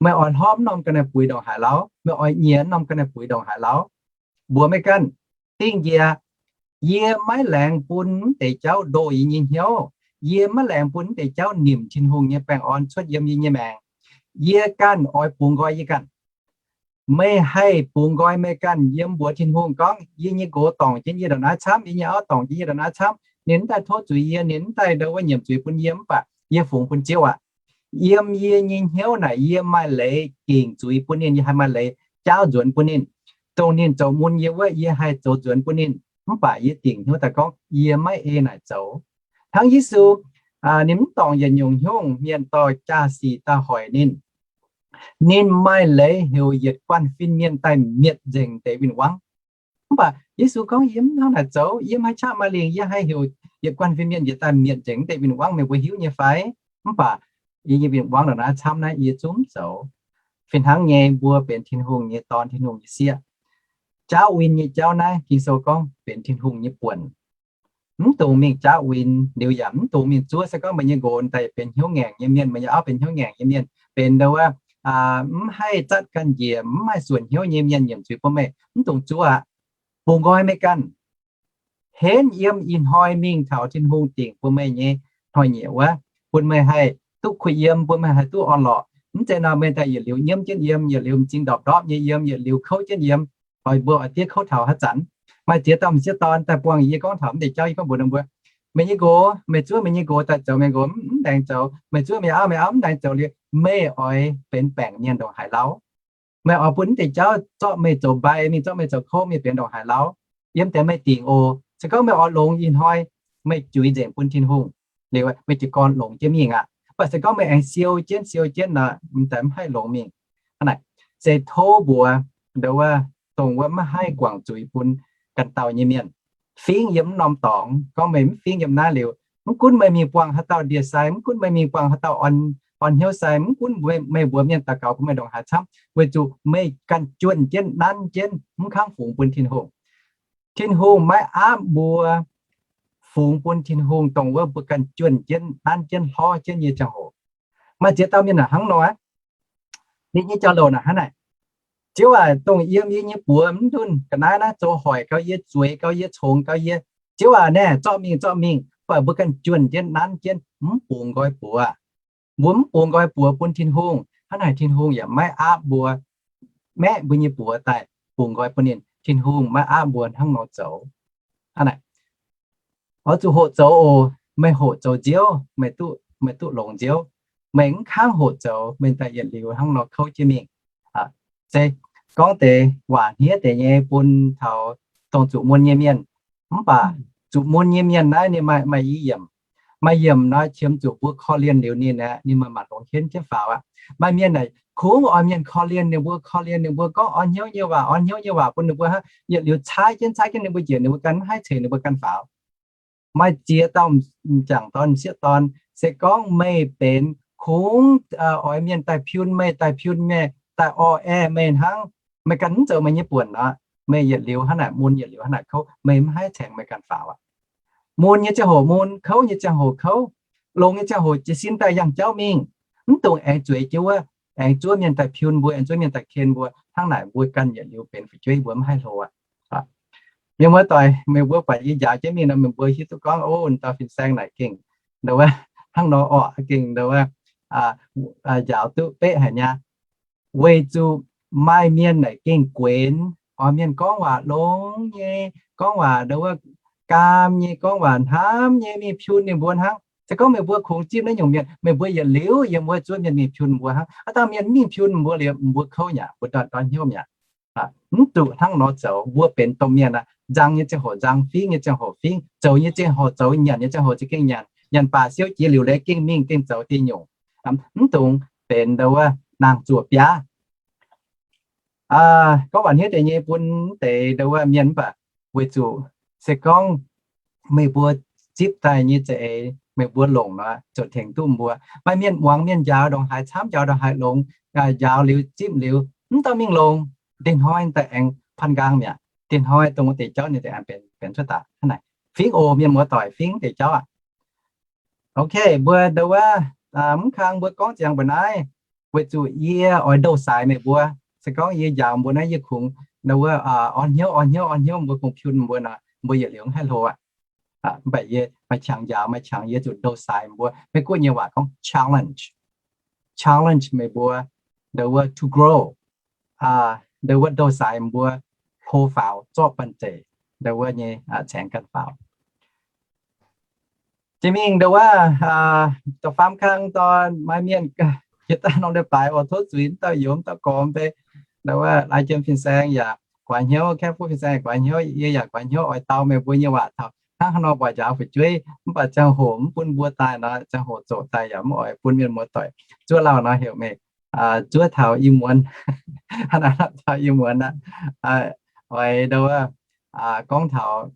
Meih oix hlorpv norm ga'naaiv buix ndongc haaix lauh? Meih oix nyiex norm ga'naaiv buix ndongc haaix lauh? Mbuox meih ganh, dingh njiec, yie maiv laengz bun mv deix jauv ndoh yie nyei hnyouv. Yie maiv laengz bun mv deix jauv nimc Tin-Hungh nyei baengh orn cuotv yiem yie nyei maengc. Yie ganh oix bungx nqoi yie ganh. Meih haih bungx nqoi meih ganh yiem mbuox Tin-Hungh gorngv, yie nyei nqox dorngc jienv yie ndongc naaiv camv, yie nyei auv dorngc jienv yie ndongc naaiv camv, ninh mv daaih tov zuiz yie, ninh mv daaih ndau wuov nyiemc zuiz bun yie, mv baac yie fungx bun Ziouv aqv. Yiem yie nyei hnyouv naaic yie maaih leiz gengh zuiz bun ninh, yie haih maaih leiz jaauv nzuonx bun ninh, dongh ninh zoux mun yie wuov, yie haih zoux nzuonx bun ninh. Mv baac yie dingc hnyouv daaih gorngv yie maiv ei naaic zoux. Hnangv Yesu, ninh mv dorngc yietc nyungc hnyouv mienh dorh jaa-sic daaih hoic ninh. Ninh maaih leiz heuc yietc guanh fin-mienh daaih mietc nzengc deix win-wangv. Mv baac Yesu gorngv, yie mv hnangv naaic zoux. Yie maiv qaqv maaih lingh yie haih heuc yietc guanh fin-mienh njiec daaih mietc nzengc deix win-wangv, meih mbuo hiuv nyei fai? Mv baac yie nyei win-wangv ndongc naaiv camv naaiv, yie zungv mv zoux. Fih hnangv nyei, mbuo benx Tin-Hungh nyei dorn, Tin-Hungh nyei sieqv. Jaauv win nyei jauv naaiv, Ging-Sou gorngv benx Tin-Hungh nyei buonc. Mv dungx mingh jaauv win, liuz yaac mv dungx mingh zuov. Se gorngv meih nyei nqox daaih benx hnyouv ngaengc nyei mienh, meih nyei auv benx hnyouv ngaengc nyei mienh, benx ndau wuov mv haih zatv ganh njiec, mv haih suonc hnyouv nyei mienh nyiemc zuiz bun meih, mv dungx zuov aqv. Bungx nqoi meih ganh, henv yiem ih hnoi mingh taux Tin-Hungh dingc bun meih nyei hnoi-nyieqc wuov, bun meih haih duqv kuh yiem, bun meih haih duqv orn-lorqc. Mv zeiz nor meih daaih yietc liuz nyiemv jienv yiem, yietc liuz m'zing ndorpc-ndorpv nyei yiem, yietc liuz kouv jienv yiem. Oix mbuo oix diev kouv taux haaix zanc? Maaih ziex dauh m'sieqv dorn daaih buangh yie gorngv taux mv deix jauv, yie gorngv mbuox ninh mbuo, meih nyei nqox, meih zuov meih nyei nqox daaih zoux meih nqox mv laengz zoux, meih zuov meih auv, meih auv mv laengz zoux liuz, meih oix benx baengc mienh ndongc haaix lauh? Meih oix bun deix jauv zorqv meih zoux mbai mingh, zorqv meih zoux kouv mingh benx ndongc haaix lauh? Yiem deix meih dingc oc. Se gorngv meih oix longx ih hnoi, meih juix nzengc bun Tin-Hungh liuz, meih jiez gorn longx jienv mingh aqv. Mv baac se gorngv meih aengx siou jienv siou jienv nor, m'daaih mv haih longx mingh. Hnangv naaic, se tov mbuox ndo wuov, dongh wuov maiv haih guangc zuiz bun ganh dauh nyei mienh. Fingx yiem m'normh dorngx, gorngv meih mv fingx yiem naaiv liuz, mv gunv meih mingh buangh haaix dauh ndie-sai, mv gunv meih mingh buangh haaix dauh orn, orn hnyouv sai, mv gunv meih mbuox mienh daux gaux bun meih ndongc haaix camv, weic zuqc meih ganh juonh jienv, nanv jienv, mv kangv fungx bun Tin-Hungh. Tin-Hungh maiv aapv mbuo fungx bun Tin-Hungh dongh wuov mbuo ganh juonh jienv, nanv jienv, hlorv jienv nyei ziangh hoc. Maaih ziex dauh mienh naaic hnangv nor aqv. Ninh nyei jauv-louc naaic hnangv naaic: Ziouv aac, dongh yiem yie nyei buoz mv ndunh ga'naaiv naaiv zoux hoic gau yie, zueiz gau yie, congx gau yie. Ziouv aac, naaiv zorqv mingh, zorqv mingh. Mv baac mbuo ganh juonh jienv, nanv jienv, mv bungx nqoi buoz. Mbuo mv bungx nqoi buoz bun Tin-Hungh, hnangv naaic Tin-Hungh yaac maiv aapv mbuo maeqv mbuo nyei buoz daaih bungx nqoi bun ninh. Tin-Hungh maiv aapv mbuo hnangv nor zoux. Hnangv naaic, oix zuqc hoqc zoux oc. Meih hoqc zoux nziouv, meih duqv, meih duqv longx nziouv. Meih mv kangv hoqc zoux, meih daaih yietc liuz hnangv nor kouv jienv mingh. Se gorngv deix waac hniev deix nyei bun taux dongh zuqc mun nyei mienh. Mv baac zuqc mun nyei mienh naaiv ninh maaih, maaih i yiemc. Maaih yiemc nor qiemx zuqc mbuo korv-lienh liuz ninh aqv, ninh maaih maanc longx henv jienv faaux aqv. Maaih mienh naaic kungx oix mienh korv-lienh ninh mbuo, korv-lienh ninh mbuo, gorngv orn hnyouv nyei waac, orn hnyouv nyei waac bun ninh mbuo hnangv, yietc liuz caaiv jienv, caaiv jienv ninh mbuo njiec, ninh mbuo ganh mv haih ceix ninh mbuo ganh faaux. Maaih ziex dauh m'jangc dorn, m'sieqv dorn, se gorngv meih benx kungx oix mienh daaih piun meih, daaih piun meih, daaih orv-aeh meih hnangv, meih ganh mv zoux meih nyei buonc nor, meih yietc liuz hnangv naaic mun, yietc liuz hnangv naaic kouv, meih mv haih ceix meih ganh faaux aqv. Mun nyei ziangh hoc mun, kouv nyei ziangh hoc kouv, longx nyei ziangh hoc jiez sin daaih yangh jauv mingh. Mv dungx aengx zueiz jienv wuov, aengx zuov mienh daaih piun mbuo, aengx zuov mienh daaih ken mbuo. Hnangv naaic mbuo ganh yietc liuz benx fu'jueiv mbuo mv haih hlo aqv. Mienh muoz-doic, meih mbuo buatc yie njaaux jienv mingh nor, meih mbuo hiuv duqv gorngv, ov, dauh fin-saeng naaic gengh ndo wuov hnangv nor orqc, gengh ndo wuov njaaux duqv beqv haic nyei. Weic zuqc maaih mienh naaic gengh guenx, oix mienh gorngv waac longx nyei, gorngv waac ndo wuov gaam nyei, gorngv waac hnamv nyei mingh piun ninh mbuo hnangv. Se gorngv meih mbuo kungx zipv naaiv nyungc mienh, meih mbuo yietc liuz yiem wuov zuov mienh mingh piun mbuo hnangv. Aav dangh mienh mingh piun mbuo liuz, mbuo kouv nyei, mbuo dorn hnyouv nyei. Mv zuqc hnangv nor zoux. Mbuo benx domh mienh aqv, nzang nyei ziangh hoc nzang, fingx nyei ziangh hoc fingx, zoux nyei ziangh hoc zoux, nyanc nyei ziangh hoc za'gengh nyanc, nyanc baac siou jiex liuc leiz gengh mingh gengh zoux diuh nyungc. Mv dungx benx ndo wuov naang-zuoqc biaav. Gorngv waac hniev deix nyei bun deix ndo wuov mienh mv baac weic zuqc se gorngv meih mbuo zipv daaih nyei za'eix meih mbuo longc nor, ziouc tengx duqv mbuo. Maaih mienh muangx mienh njaaux ndongc haaix camv, njaaux ndongc haaix longx, njaaux liuz zipv liuz mv dauh mingh longx, dinh hnoi daaih aengx panh nqaang mi'aqv. Dinh hnoi dongh wuov deix jauv ninh daaih aengx benx, benx cuotv daaih hnangv naaic. Fingx oc, mienh muoz-doic, fingx deix jauv aqv. Ok, mbuo ndo wuov mv kang mbuo gorngv ziangx mbuo naaiv, weic zuqc yie oix ndo-saaix meih mbuo. Se gorngv yie njaaux mbuo naaiv, yie kungx ndo wuov orn hnyouv, orn hnyouv, orn hnyouv, mbuo kungx piun mbuo nor, mbuo yietc liuz mv haih hlo aqv. Mv baac yie maaih qangx njaaux, maaih qangx yie zuqc ndo-saaix mbuo. Maiv gunv nyei waac gorngv challenge, challenge meih mbuo ndo wuov to grow, ndo wuov ndo-saaix mbuo hlo faaux, zorqv banh zeic ndo wuov nyei caengx ganh faaux. Jiex mingh ndo wuov da'faam kang dorn maaih mienh jiex daaih norm leiz-baaix oix tov zuiz, mv dauh youz, mv dauh gormx bei. Ndo wuov lai jiem fin-saeng yaac guaax hnyouv, Kaeqv Fuqv fin-saeng yaac guaax hnyouv, yie yaac guaax hnyouv oix dau meih mbuo nyei waac taux hnangv haaix nor buatc njaaux fu'jueiv. Mv baac ziangh hoc mv bun mbuo daaih nor, ziangh hoc zoqc daaih yaac mv oix bun mienh muoz-doic zuov lauh nor, heuc meih zuov taux i muonz, taux i muonz aqv. Oix ndo wuov gorngv taux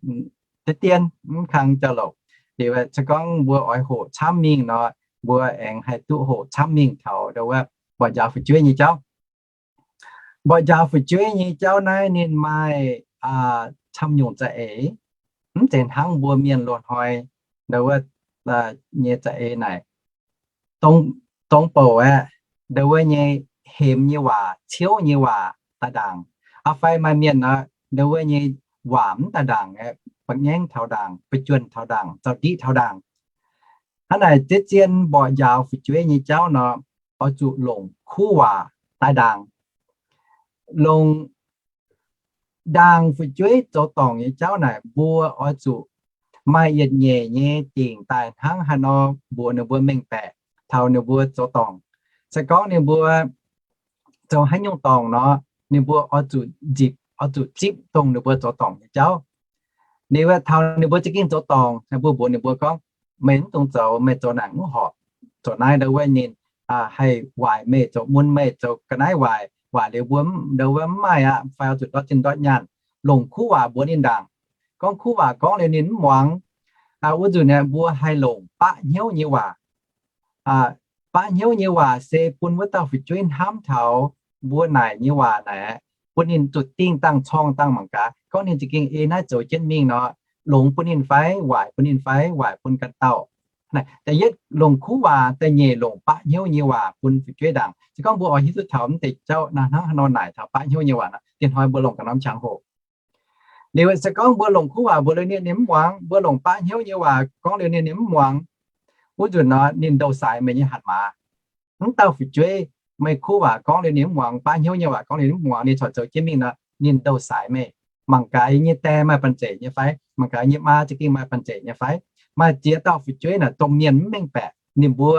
deix dien mv kang jauv-louc. Liuz se gorngv mbuo oix hoqc camv mingh nor, mbuo aengx haih duqv hoqc camv mingh taux ndo wuov mborqv njaaux fu'jueiv nyei jauv. Mborqv njaaux fu'jueiv nyei jauv naaiv ninh maaih camv nyungc za'eix. Mv zeiz hnangv mbuo mienh loz-hnoi ndo wuov nyei za'eix naaic, dongh bouc aeqv, ndo wuov nyei hemx nyei waac, ciouv nyei waac daaih ndaangc. Aa fai maaih mienh nor, ndo wuov nyei waac mv daaih ndaangc aeqv, ba'ngaengv taux ndaangc, ba'juonh taux ndaangc, zaux-ndiqv taux ndaangc. Hnangv naaic, deix zien mborqv njaaux fu'jueiv nyei jauv nor, oix zuqc longc kuv waac daaih ndaangc. Longc ndaangc fu'jueiv zoux dorngc nyei jauv naaic, mbuo oix zuqc maaih yietc nyeic nyei dingc daaih hnangv haaix nor mbuox ninh mbuo mengh baeqc taux ninh mbuo zoux dorngc. Se gorngv ninh mbuo zoux haaix nyungc dorngc nor, ninh mbuo oix zuqc nzipc, oix zuqc zipv dongh ninh mbuo zoux dorngc nyei jauv. Ninh mbuo taux ninh mbuo za'gengh zoux dorngc, mbuo mbuox ninh mbuo gorngv, meih mv dungx zoux, meih zoux naaic mv horpc. Zoux naaiv ndau wuov ninh haih waaic meih, zoux mun meih, zoux ga'naaiv waaic, waaic liuz mbuo ndau wuov mv maaih aqv, fai oix zuqc ndortv zinh ndortv nyaanh. Longc kuv waac mbuox ninh ndaangc. Gorngv kuv waac gorngv liuz ninh mv muangx. Wuov nzunc aeqv, mbuo haih longc baqv hnyouv nyei waac. Baqv hnyouv nyei waac se bun wuov dauh fu'jueiv hnamv taux mbuo naaic nyei waac naaic, bun ninh zuqc dingh dangh corng dangh mangc gaax gorngv ninh za'gengh ei naaiv zoux jienv mingh nor, longx bun ninh fai waaic bun ninh fai waaic bun ganh dauh. Da'yietv longc kuv waac, da'nyeic longc baqv hnyouv nyei waac bun fu'jueiv ndaangc. Se gorngv mbuo oix hiuv duqv taux mv deix jauv naaiv hnangv haaix nor naaic taux baqv hnyouv nyei waac nor, dieh hnoi mbuo longc ganh norm qangx hoc. Liuz se gorngv mbuo longc kuv waac mbuox liuz ninh, ninh mv muangx, mbuo longc baqv hnyouv nyei waac gorngv liuz ninh, ninh mv muangx, wuov nzunc nor ninh ndouh saaix meih nyei hatc maaz. Mv dauh fu'jueiv, meih kuv waac gorngv liuz ninh mv muangx, baqv hnyouv nyei waac gorngv liuz ninh mv muangx, ninh corc zoux jienv mingh nor, ninh ndouh saaix meih. Mangc gaax yie nyei die maaih banh zeic nyei fai? Mangc gaax yie nyei maa za'gengh maaih banh zeic nyei fai? Maaih ziex dauh fu'jueiv naaic domh mienh mv mengh baeqc, ninh mbuo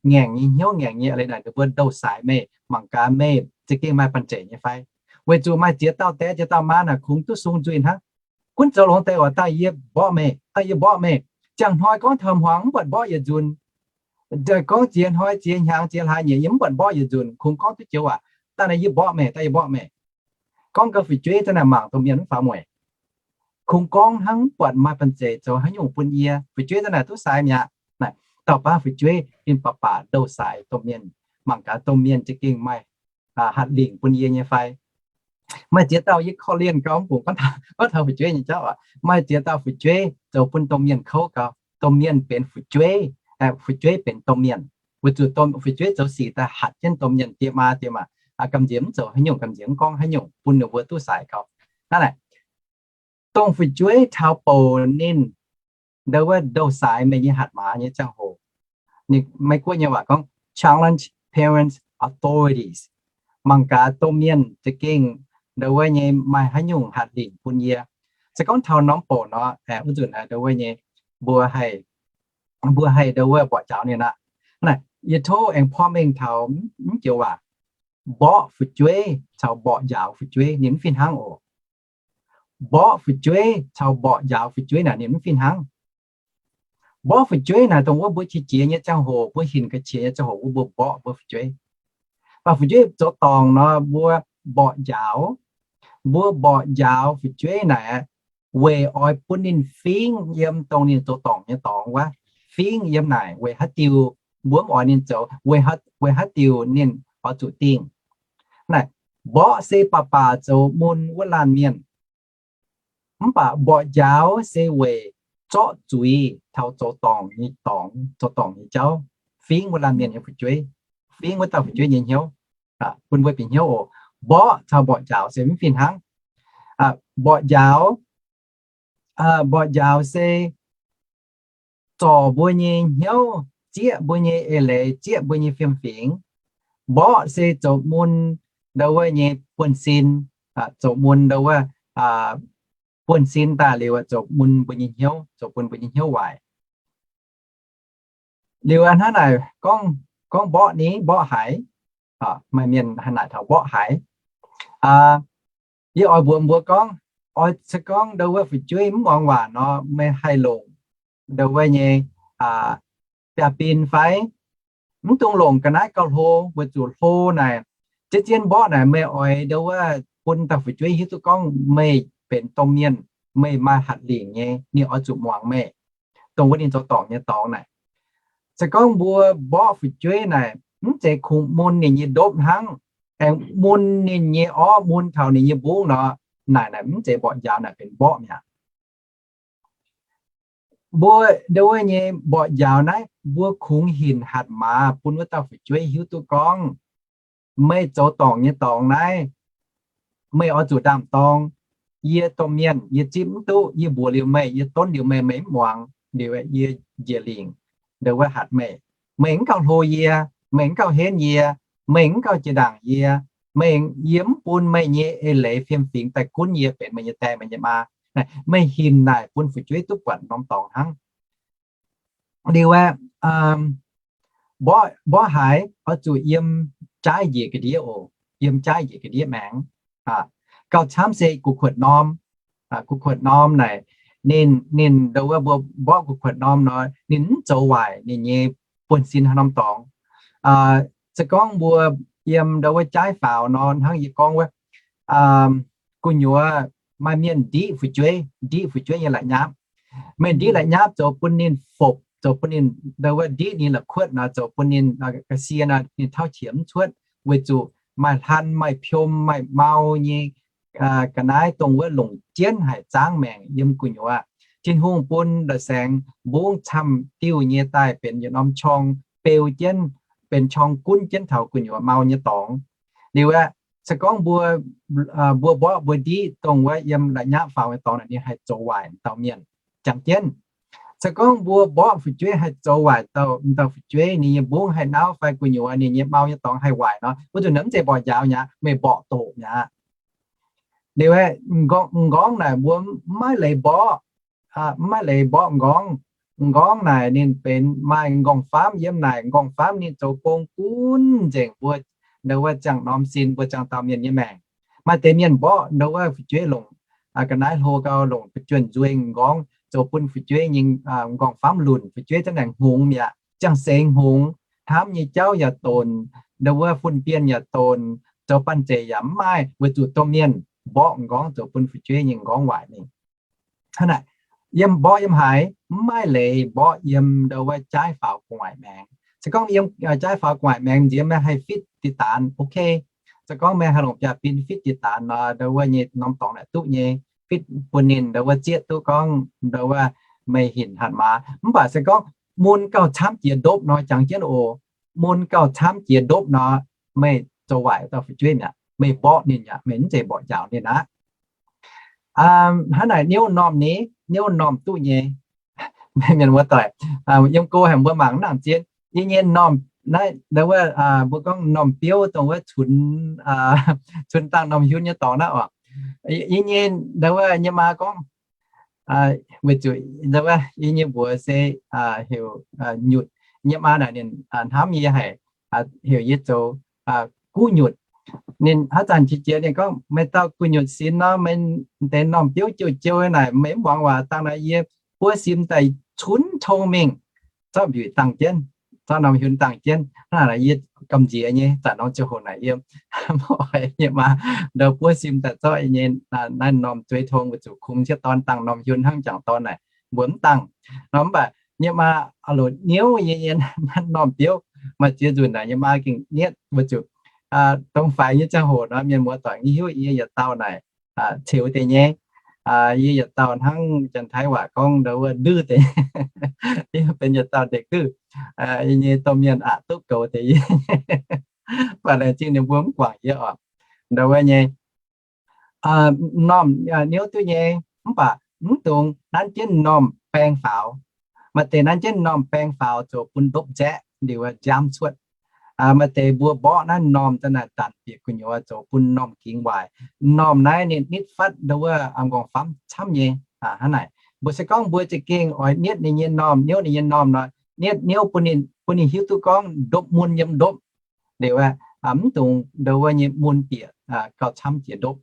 ngaengc nyei hnyouv ngaengc nyei leiz naaic ninh mbuo ndouh saaix meih, mangc gaax meih za'gengh maaih banh zeic nyei fai. Weic zuqc maaih ziex dauh die ziex dauh maa naaic kungx duqv sung nzuih hnangv. Gunv zoux longx deix oc, dangh yie mborqv meih, dangh yie mborqv meih. Ziangh hnoi gorngv taux hmuangx mv buatc mborqv yietc nzunc. Gorngv ziex hnoi ziex hnyangx ziex hlaax nyieqc yie mv buatc mborqv yietc nzunc, kungx gorngv duqv joux waac, dangh naaiv yie mborqv meih, dangh yie mborqv meih. Gorngv gau fu'jueiv za'naaic mangc domh mienh mv faaux mueic. Kungx gorngv hnangv mv buatc maaih banh zeic zoux haaix nyungc bun yie. Fu'jueiv za'naaic duqv saaix mi'aqv. Naaic dauh baav fu'jueiv ninh baac baac ndouh saaix domh mienh, mangc gaax domh mienh za'gengh maaih hatc lingc bun yie nyei fai. Maaih ziex dauh yie korv-lienh gau mv bungx gorngv taux fu'jueiv nyei jauv oc. Maaih ziex dauh fu'jueiv zoux bun domh mienh kouv gau. Domh mienh benx fu'jueiv, fu'jueiv benx domh mienh. Weic zuqc fu'jueiv zoux sic daaih hatc jienv domh mienh, die maa, die maa, gamh nziex mv zoux haaix nyungc, gamh nziex mv gorngv haaix nyungc bun ninh mbuo duqv saaix gau. Hnangv naaic, dongh fu'jueiv taux bouc ninh ndau wuov ndouh saaix meih nyei hatc maaz nyei ziangh hoc, Meiv-Guoqv nyei waac gorngv challenge parents' authorities. Mangc gaax domh mienh za'gengh ndau wuov nyei maaih haaix nyungc hatc lingc bun yie. Se gorngv taux norm bouc nor, wuov nzunc ndau wuov nyei mbuo haih, mbuo haih ndau wuov mborqv njaaux ninh aqv. Naaic yie tov aengx porv mengh taux mv joux waac, mborqv fu'jueiv caux mborqv njaaux fu'jueiv ninh mv fih hnangv oc. Mborqv fu'jueiv caux mborqv njaaux fu'jueiv naaic ninh mv fih hnangv. Mborqv fu'jueiv naaic dongh wuov mbuo qiex jiez nyei ziangh hoc, mbuo hinc ga'qiex nyei ziangh hoc wuov mbuo mborqv mbuo fu'jueiv. Mv baac fu'jueiv zoux dorngc nor mbuo mborqv njaaux. Mbuo mborqv njaaux fu'jueiv naaic weic oix bun ninh fingx yiem dongh ninh zoux dorngc nyei dorngx wuov. Fingx yiem naaic weic haaix diuc mbuo mv oix ninh zoux, weic haaix diuc ninh oix zuqc dingh. Naaic mborqv se baac baac zoux mun wuov laanh mienh. Mv baac mborqv njaaux se weic zorqv zuiz taux zoux dorngc nyei dorngx, zoux dorngc nyei jauv, fingx wuov laanh mienh nyei fu'jueiv, fingx wuov dauh fu'jueiv nyei hnyouv, bun mbuo bieqc hnyouv oc. Mborqv caux mborqv njaaux se mv fih hnangv. Mborqv njaaux, mborqv njaaux se zorc mbuo nyei hnyouv, zieqv mbuo nyei eix leiz, zieqv mbuo nyei fiem-fingx. Mborqv se zoux mun ndau wuov nyei buonv-sin, zoux mun ndau wuov buonv-sin daaih liuz zoux mun mbuo nyei hnyouv, zoux bun mbuo nyei hnyouv waaic. Liuz hnangv naaic gorngv, gorngv mborqv ni mborqv haiz, maaih mienh naaic taux mborqv haiz. Yie oix mbuox mbuo gorngv, oix se gorngv ndau wuov fu'jueiv mv muangx waac nor, meih haih longc ndau wuov nyei biaav-bin fai? Mv dungx longc ga'naaiv gauh hlo, weic zuqc hlo naaic, zien-zien mborqv naaic meih oix ndau wuov bun dauh fu'jueiv hiuv duqv gorngv meih benx domh mienh, meih maaih hatc lingc nyei, ninh oix zuqc muangx meih, dongh wuov ninh zoux dorngc nyei dorngx naaic. Se gorngv mbuo mborqv fu'jueiv naaic, mv zeiz kungx mun ninh nyei ndopv hnangv, aengx mun ninh nyei orv, mun taux ninh nyei mbungv nor, naaic naaic mv zeiz mborqv njaaux, naaic benx mborqv mi'aqv. Mbuo ndau wuov nyei mborqv njaaux naaiv, mbuo kungx hinc hatc maaz bun wuov dauh fu'jueiv hiuv duqv gorngv, meih zoux dorngc nyei dorngx naaiv, meih oix zuqc ndaam-dorng. Yie domh mienh, yie zipv mv duqv. Yie mbuox liuz meih, yie donv liuz meih, meih mv muangx, liuz yie njiec lingc ndau wuov hatc meih. Meih mv gauh hlo yie, meih mv gauh henv yie, meih mv gauh jiex ndaangc yie, meih, yie mv bun meih nyei eix leiz fiem-fingx daaih gunv yie benx meih nyei die, meih nyei maa. Meih hinc naaic bun fu'jueiv duqv buatc norm dorngx hnangv. Liuz aeqv, mborqv, mborqv haaix oix zuqc yiem jaaiv njiec ga'ndiev oc, yiem jaaiv njiec ga'ndiev maengx. Gauh camv se gu'kuotv norm. Gu'kuotv norm naaic, ninh, ninh ndo wuov mbuo mborqv gu'kuotv norm nor, ninh mv zoux waaic ninh nyei buonv-sin haaix norm dorngx. Se gorngv mbuo yiem ndo wuov jaaiv faaux nor, hnangv yie gorngv wuov, gu'nyuoz maaih mienh ndiqv fu'jueiv, ndiqv fu'jueiv nyei la'nyapv. Meih ndiqv la'nyapv zoux bun ninh fopc, zoux bun ninh ndo wuov ndiqv ninh la'kuotv nor, zoux bun ninh ga'sie nor, ninh tauv qiex mv cuotv, weic zuqc maaih hlan, maaih piom, maaih mau nyei ga'naaiv dongh wuov longc jienv haic zaangv maengc yiem gu'nyuoz. Tin-Hungh bun la'saengx mbungv camv-diuh nyei daaih benx yietc norm qorng beu jienv, benx qorng gunv jienv taux gu'nyuoz mau nyei dorngx. Liuz aeqv, se gorngv mbuo, mbuo mborqv mbuo ndiqv dongh wuov yiem la'nyapv faaux nyei dorngx naaic, ninh haih zoux waaic dauh mienh. Jangx jienv, se gorngv mbuo mborqv fu'jueiv haih zoux waaic dauh, dauh fu'jueiv, ninh nyei mbungv haih nauv fai gu'nyuoz ninh nyei mau nyei dorngx haih waaic nor, wuov nzunc naaiv mv zeiz mborqv njaaux mi'aqv, meih mborqv doqc mi'aqv. Liuz aeqv, m'nqorngv naaic mbuo mv maiv leiz mborqv, mv maiv leiz mborqv m'nqorngv. M'nqorngv naaic ninh benx maaih m'nqorngv-famv yiem naaic. M'nqorngv-famv ninh zoux gong gunv nzengc mbuo ndo wuov ziangh norm sin, mbuo ziangh dauh mienh nyei maengc. Maaih deix mienh mborqv ndo wuov fu'jueiv longc ga'naaiv hlo gau, longc fu'jueiv nzueic m'nqorngv zoux bun fu'jueiv nyei m'nqorngv-famv lunc, fu'jueiv za'naaic hngongx mi'aqv, ziangh seix hngongx, hnamv nyei jauv yaac donc, ndo wuov fun-bienh yaac donc, zoux banh zeic yaac mv maaih, weic zuqc domh mienh mborqv m'nqorngv zoux bun fu'jueiv nyei m'nqorngv waaic mingh. Hnangv naaic, yiem mborqv yiem haaix mv maaih leiz mborqv yiem ndo wuov jaaiv faaux gu'nguaaic maengx. Se gorngv yiem jaaiv faaux gu'nguaaic maengx nziex meih haih fitv diqc daanz, ok. Se gorngv meih haih longc biaav-bin fitv diqc daanz nor, ndo wuov nyei norm dorngx naaic duqv nyei, fitv bun ninh ndo wuov zieqv duqv gorngv ndo wuov meih hinc hatc maaz. Mv baac se gorngv mun gauh camv jiex ndopv nor, jangx jienv oc, mun gauh camv jiex ndopv nor, meih zoux waaic dauh fu'jueiv mi'aqv, meih mborqv ninh mi'aqv, meih mv zeiz mborqv njaaux ninh aqv. Hnangv naaic niouv normh ni, niouv normh duqv nyei. Mienh muoz-doic, yiem go haic mbuo mangc nangc zien. Yie nyei normh naaiv, ndo wuov, mbuo gorngv normh biouv dongh wuov cunx, cunx dangh normh hiunx nyei dorngx naaiv oc. Yie nyei, ndo wuov nyei maa gorngv, weic zuqc ndo wuov yie nyei mbuox se heuc Nyutc. Nyei maa naaic ninh hnamv yie haic, heuc yie zoux Guv Nyutc. Ninh haaix zanc qiex jiez ninh gorngv, meih dauh Guv Nyutc sin nor, meih deix normh biouv jiouv jiouv naaic, meih mv muangx waac dangh naaic yie buov sim daaih cunx tong mingh zorqv mbiuic dangh jienv, zorqv normh hiunx dangh jienv. Hnangv naaic yie gamh nziex nyei, zanc norm ziangh hoc naaic yie mv oix nyei maa ndo buov sim daaih zorqv nyei naaiv normh zueiz tong weic zuqc kungx sieqv dorn dangh normh hiunx hnangv jangc dorn naaic mbuo mv dangh. Nor mv baac nyei maa loc niouv nyei, nyei naaiv normh biouv. Maaih ziex nzunc naaic nyei maa gengh nietv weic zuqc dongh faix nyei ziangh hoc nor, mienh muoz-doic nyei hiuv yie yietc dauh naaic ceux deix nyei. Yie yietc dauh hnangv Janx-Taiv waac gorngv ndo wuov ndwuiv deix, yie benx yietc dauh ndeic duqv, yie nyei domh mienh aqc duqv goux deix yie. Mv baac laengz zingh ninh mbuo mv guangc yie oc. Ndo wuov nyei normh niouv duqv nyei, mv baac mv dungx nanv jienv normh baeng faaux. Maaih deix nanv jienv normh baeng faaux zoux bun ndopv nzaeqv liuz nziaamv cuotv. Maaih deix mbuo mborqv naaiv normh za'naaic danc bieqc gu'nyuoz zoux bun normh gingx waaic. Normh naaiv ninh nitv fatv ndo wuov m'nqorngv-famv camv nyei. Hnangv naaic, mbuo se gorngv mbuo za'gengh oix nietv ninh nyei normh, niouv ninh nyei normh nor, nietv niouv bun ninh, bun ninh hiuv duqv gorngv ndopv mun yiem ndopv. Liuz aeqv, mv dungx ndo wuov nyei mun bieqc gauh camv jiex ndopv.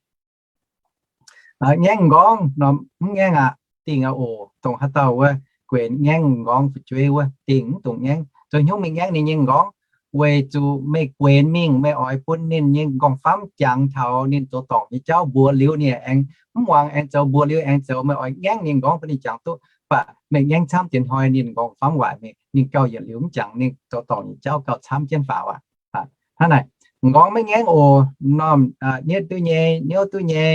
Ngaengv m'nqorngv nor mv ngaengv aqv. Dingh aqv oc. Dongh haaix dauh wuov guenx ngaengv m'nqorngv fu'jueiv wuov dingh, mv dungx ngaengv. Zoux hnyouv mingh ngaengv ninh nyei m'nqorngv, weic zuqc meih guenx mingh, meih oix bun ninh nyei m'nqorngv-famv jangx taux ninh zoux dorngc nyei jauv mbuox liuz ninh aengx mv muangx, aengx zoux mbuox liuz aengx zoux. Meih oix ngaengv ninh m'nqorngv bun ninh jangx duqv, mv baac meih ngaengv camv jienv hnoi ninh m'nqorngv-famv waaic, ninh gauh yietc liuz mv jangx, ninh zoux dorngc nyei jauv gauh camv jienv faaux aqv. Hnangv naaic, m'nqorngv maiv ngaengv oc. Normh nietv duqv nyei, niouv duqv nyei,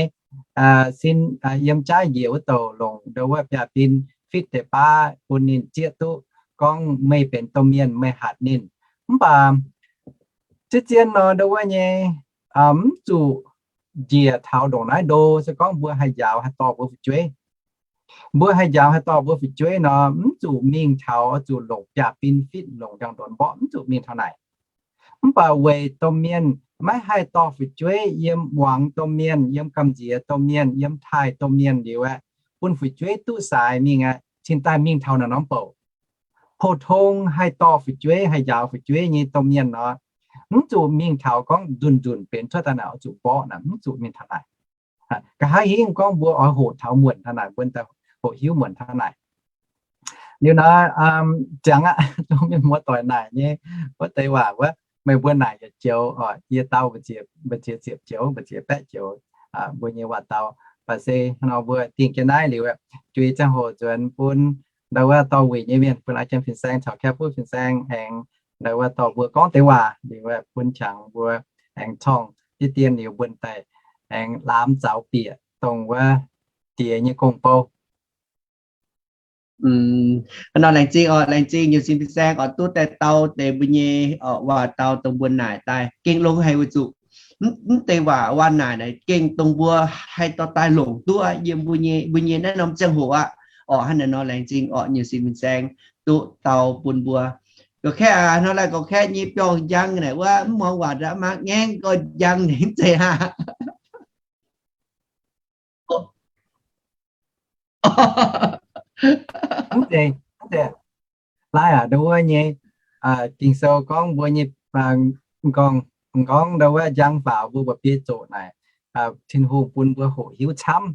sin yiem jaaiv njiec wuov douc longc ndo wuov biaav-bin fitv deix baav bun ninh zieqv duqv gorngv meih benx domh mienh, meih hatc ninh. Mv baac ziex zien nor ndo wuov nyei, mv zuqc njiec taux ndongc naaiv ndo. Se gorngv mbuo haih njaaux haih dorh mbuo fu'jueiv, mbuo haih njaaux haih dorh mbuo fu'jueiv nor, mv zuqc mingh taux oix zuqc longc biaav-bin fitv, longc njang-ndorn mborqv, mv zuqc mingh taux naaic. Mv baac weic domh mienh maiv haih dorh fu'jueiv, yiem muangx domh mienh, yiem gamh nziex domh mienh, yiem taaih domh mienh liuz aeqv, bun fu'jueiv duqv saaix mingh aqv, cingx daaih mingh taux naaiv norm bouc. Pou-tong haih dorh fu'jueiv, haih njaaux fu'jueiv nyei domh mienh nor, mv zuqc mingh taux gorngv nzunc-nzunc benx cuotv daaih naaic oix zuqc mborqv naaic, mv zuqc mingh taux naaic. Nqa'haav hingv gorngv mbuo oix hoqc taux muonc taux naaic, mbuo daaih hoqc hiuv muonc taux naaic. Liuz nor, ziangx aqv, dongh mienh muoz doic naaic nyei wuov deix waac wuov, meih mbuo naaic yietc joux, yie dau mbu'ziex ziepc joux, mbu'ziex baeqv joux, mbuo nyei waac dau. Mv baac se nor mbuo dingh jienv naaiv liuz, juix ziangh hoc nzuonx bun ndau wuov dorh wuic nyei mienh, bun a'jang fin-saeng caux kaeqv buv fin-saeng aengx ndau wuov dorh mbuo gorngv deix waac liuz, bun qangx mbuo aengx corng diqv dien liuz mbuo daaih aengx laamz zaux bieqc dongh wuov diex nyei gong-bou. Nor laengz zingh oc, laengz zingh nyei sin fin-saeng oc, duqv daaih dau deix mbuo nyei oc waac dau dongh mbuo naaic daaih gengh longx haic weic zuqc mv deix waac waac naaic naaic gengh dongh mbuo haih dorh daaih longc duqv yiem mbuo nyei, mbuo nyei naaiv norm ziangh hoc aqv. Oc hnangv naaic nor laengz zingh oc nyei sin fin-saeng duqv dau bun mbuo. Gorx-kaeqv aac, hnoi laih gorx-kaeqv nyei biorngh njang naaic wuov mv muangx waac nda'maah ngaengv gorx njang ninh zeiz aqv. Mv zeiz, mv zeiz. Laih aac, ndau wuov nyei Ging-Sou gorngv mbuo nyei m'nqorngv, m'nqorngv ndau wuov njang faaux mbuo mbu'biei zoqc naaic, Tin-Hungh bun mbuo hoqc hiuv camv,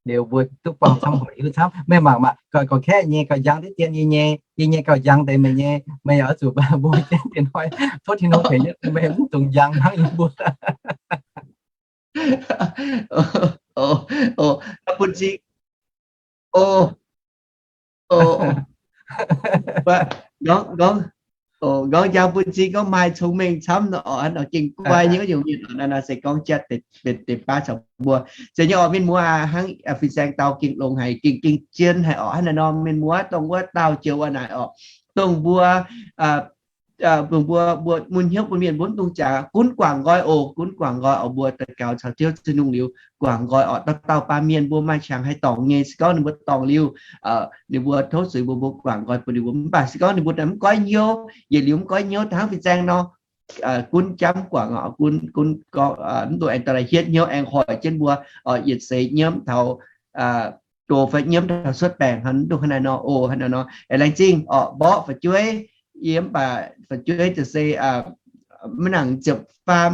liuz mbuo duqv buangh camv hoqc hiuv camv. Meih mangc maah, gorx-kaeqv nyei gauh njang diqv dien yie nyei, yie nyei gauh njang deix meih nyei, meih yaac oix zuqc mbuo jienv dien hnoi tov Tin-Hungh tengx yie, meih mv dungx njang hnangv yie mbuo. Bun cing, gorngv njang bun cing gorngv maaih cong-mengh camv nor oc, hnangv nor gengh guai nyei wuov nyungc mienh oc. Naaiv nor se gorngv jatv deix baav caux mbuo. Zeiz nyei oc mienh muoz aac, hnangv fin-saeng dau gengh longx haic, gengh, gengh zien haic oc. Hnangv naaiv nor mienh muoz dongh wuov dauh joux waac naaic oc, dongh mbuo, dongh mbuo, mbuo mun hnyouv bun mienh mbuo mv dungx jaax, gunv guangc nqoi oc, gunv guangc nqoi oc. Mbuo daux gaux caux Ziouv Tin-Hungh liuz guangc nqoi oc. Dauh dauh baamh mienh mbuo maaih qangx haih dorngc nyei, se gorngv ninh mbuo dorngc liuz, ninh mbuo tov zuiz mbuo, mbuo guangc nqoi bun ninh mbuo. Mv baac se gorngv ninh mbuo mv goiv hnyouv, yietc liuz mv goiv hnyouv da'hnangv fin-saeng nor, gunv jamv guangc oc, gunv, gunv gorngv mv dungx aengx dorh daaih hietv hnyouv aengx hoic jienv mbuo oc, yietc seix nyiemv taux gox fai nyiemv taux cuotv baengc, mv dungx hnangv naaiv nor oc. Hnangv naaiv nor aengx laengz zingh oc, mborqv fu'jueiv, yie mv baac fu'jueiv ziouc se maiv nangc ziepc faam,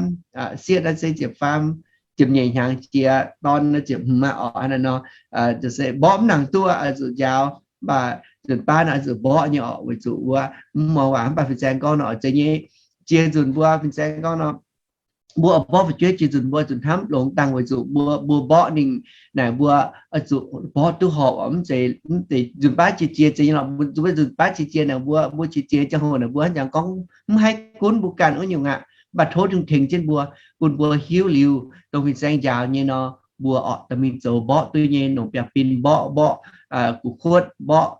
sieqv naaiv se ziepc faam, ziepc nyeic hnyangx jiex dorn naaiv ziepc hmz aqv oc. Hnangv naaiv nor ziouc se mborqv mv nangc duqv, oix zuqc njaaux, mv baac nzunc baav naaiv oix zuqc mborqv nyei oc, weic zuqc wuov mv muangx waac. Mv baac fin-saeng gorngv nor oix zeiz nyei, jiex nzunc mbuo fin-saeng gorngv nor, mbuo oix mborqv fu'jueiv jiex nzunc mbuo zuqc hnamv longx dangh weic zuqc mbuo, mbuo mborqv ninh naaic mbuo oix zuqc mborqv duqv horpc oc. Mv zeiz, mv zeiz nzunc baav qiex jiez zeiz nyei lorqc. Mbuo nzunc baav qiex jiez naaic mbuo, mbuo qiex jiez ziangh hoc naaic mbuo hnangv jangx gorngv mv haih gunv mbuo ganh wuov nyungc aqv. Mv baac tov Tin-Hungh tengx jienv mbuo, bun mbuo hiuv liuz dongh fin-saeng njaaux nyei nor, mbuo oc dorh mingh zoux mborqv duqv nyei, nongc biaav-bin mborqv, mborqv gu'kuotv, mborqv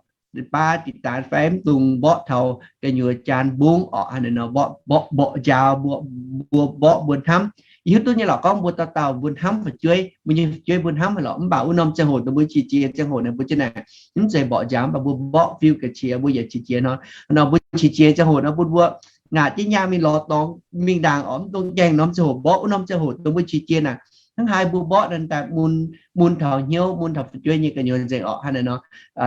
baav diqc daanx fai mv dungx mborqv taux gu'nyuoz jaan mbungv oc. Hnangv naaiv nor mborqv, mborqv, mborqv njaaux, mbuo, mbuo mborqv mbuo hnamv. Yie hiuv duqv nyei lorqc gorngv mbuo dauh dauh mbuo hnamv fu'jueiv, mbuo nyei fu'jueiv mbuo hnamv haic lorqc. Mv baac wuov norm ziangh hoc dongh mbuo qiex jiez ziangh hoc naaic mbuo jienv naaic mv zeiz mborqv njaaux, mv baac mbuo mborqv fiuv ga'qiex mbuo yietc qiex jiez nor. Nor mbuo qiex jiez ziangh hoc nor bun mbuo ngaatc jienv nyaanh mingh lorz dorngx mingh ndaangc oc, mv dungx gaengh norm ziangh hoc mborqv, wuov norm ziangh hoc dongh mbuo qiex jiez naaic hnangv haaix mbuo mborqv naaic daaih mun, mun taux hnyouv, mun taux fu'jueiv nyei gu'nyuoz nzengc oc. Hnangv naaic nor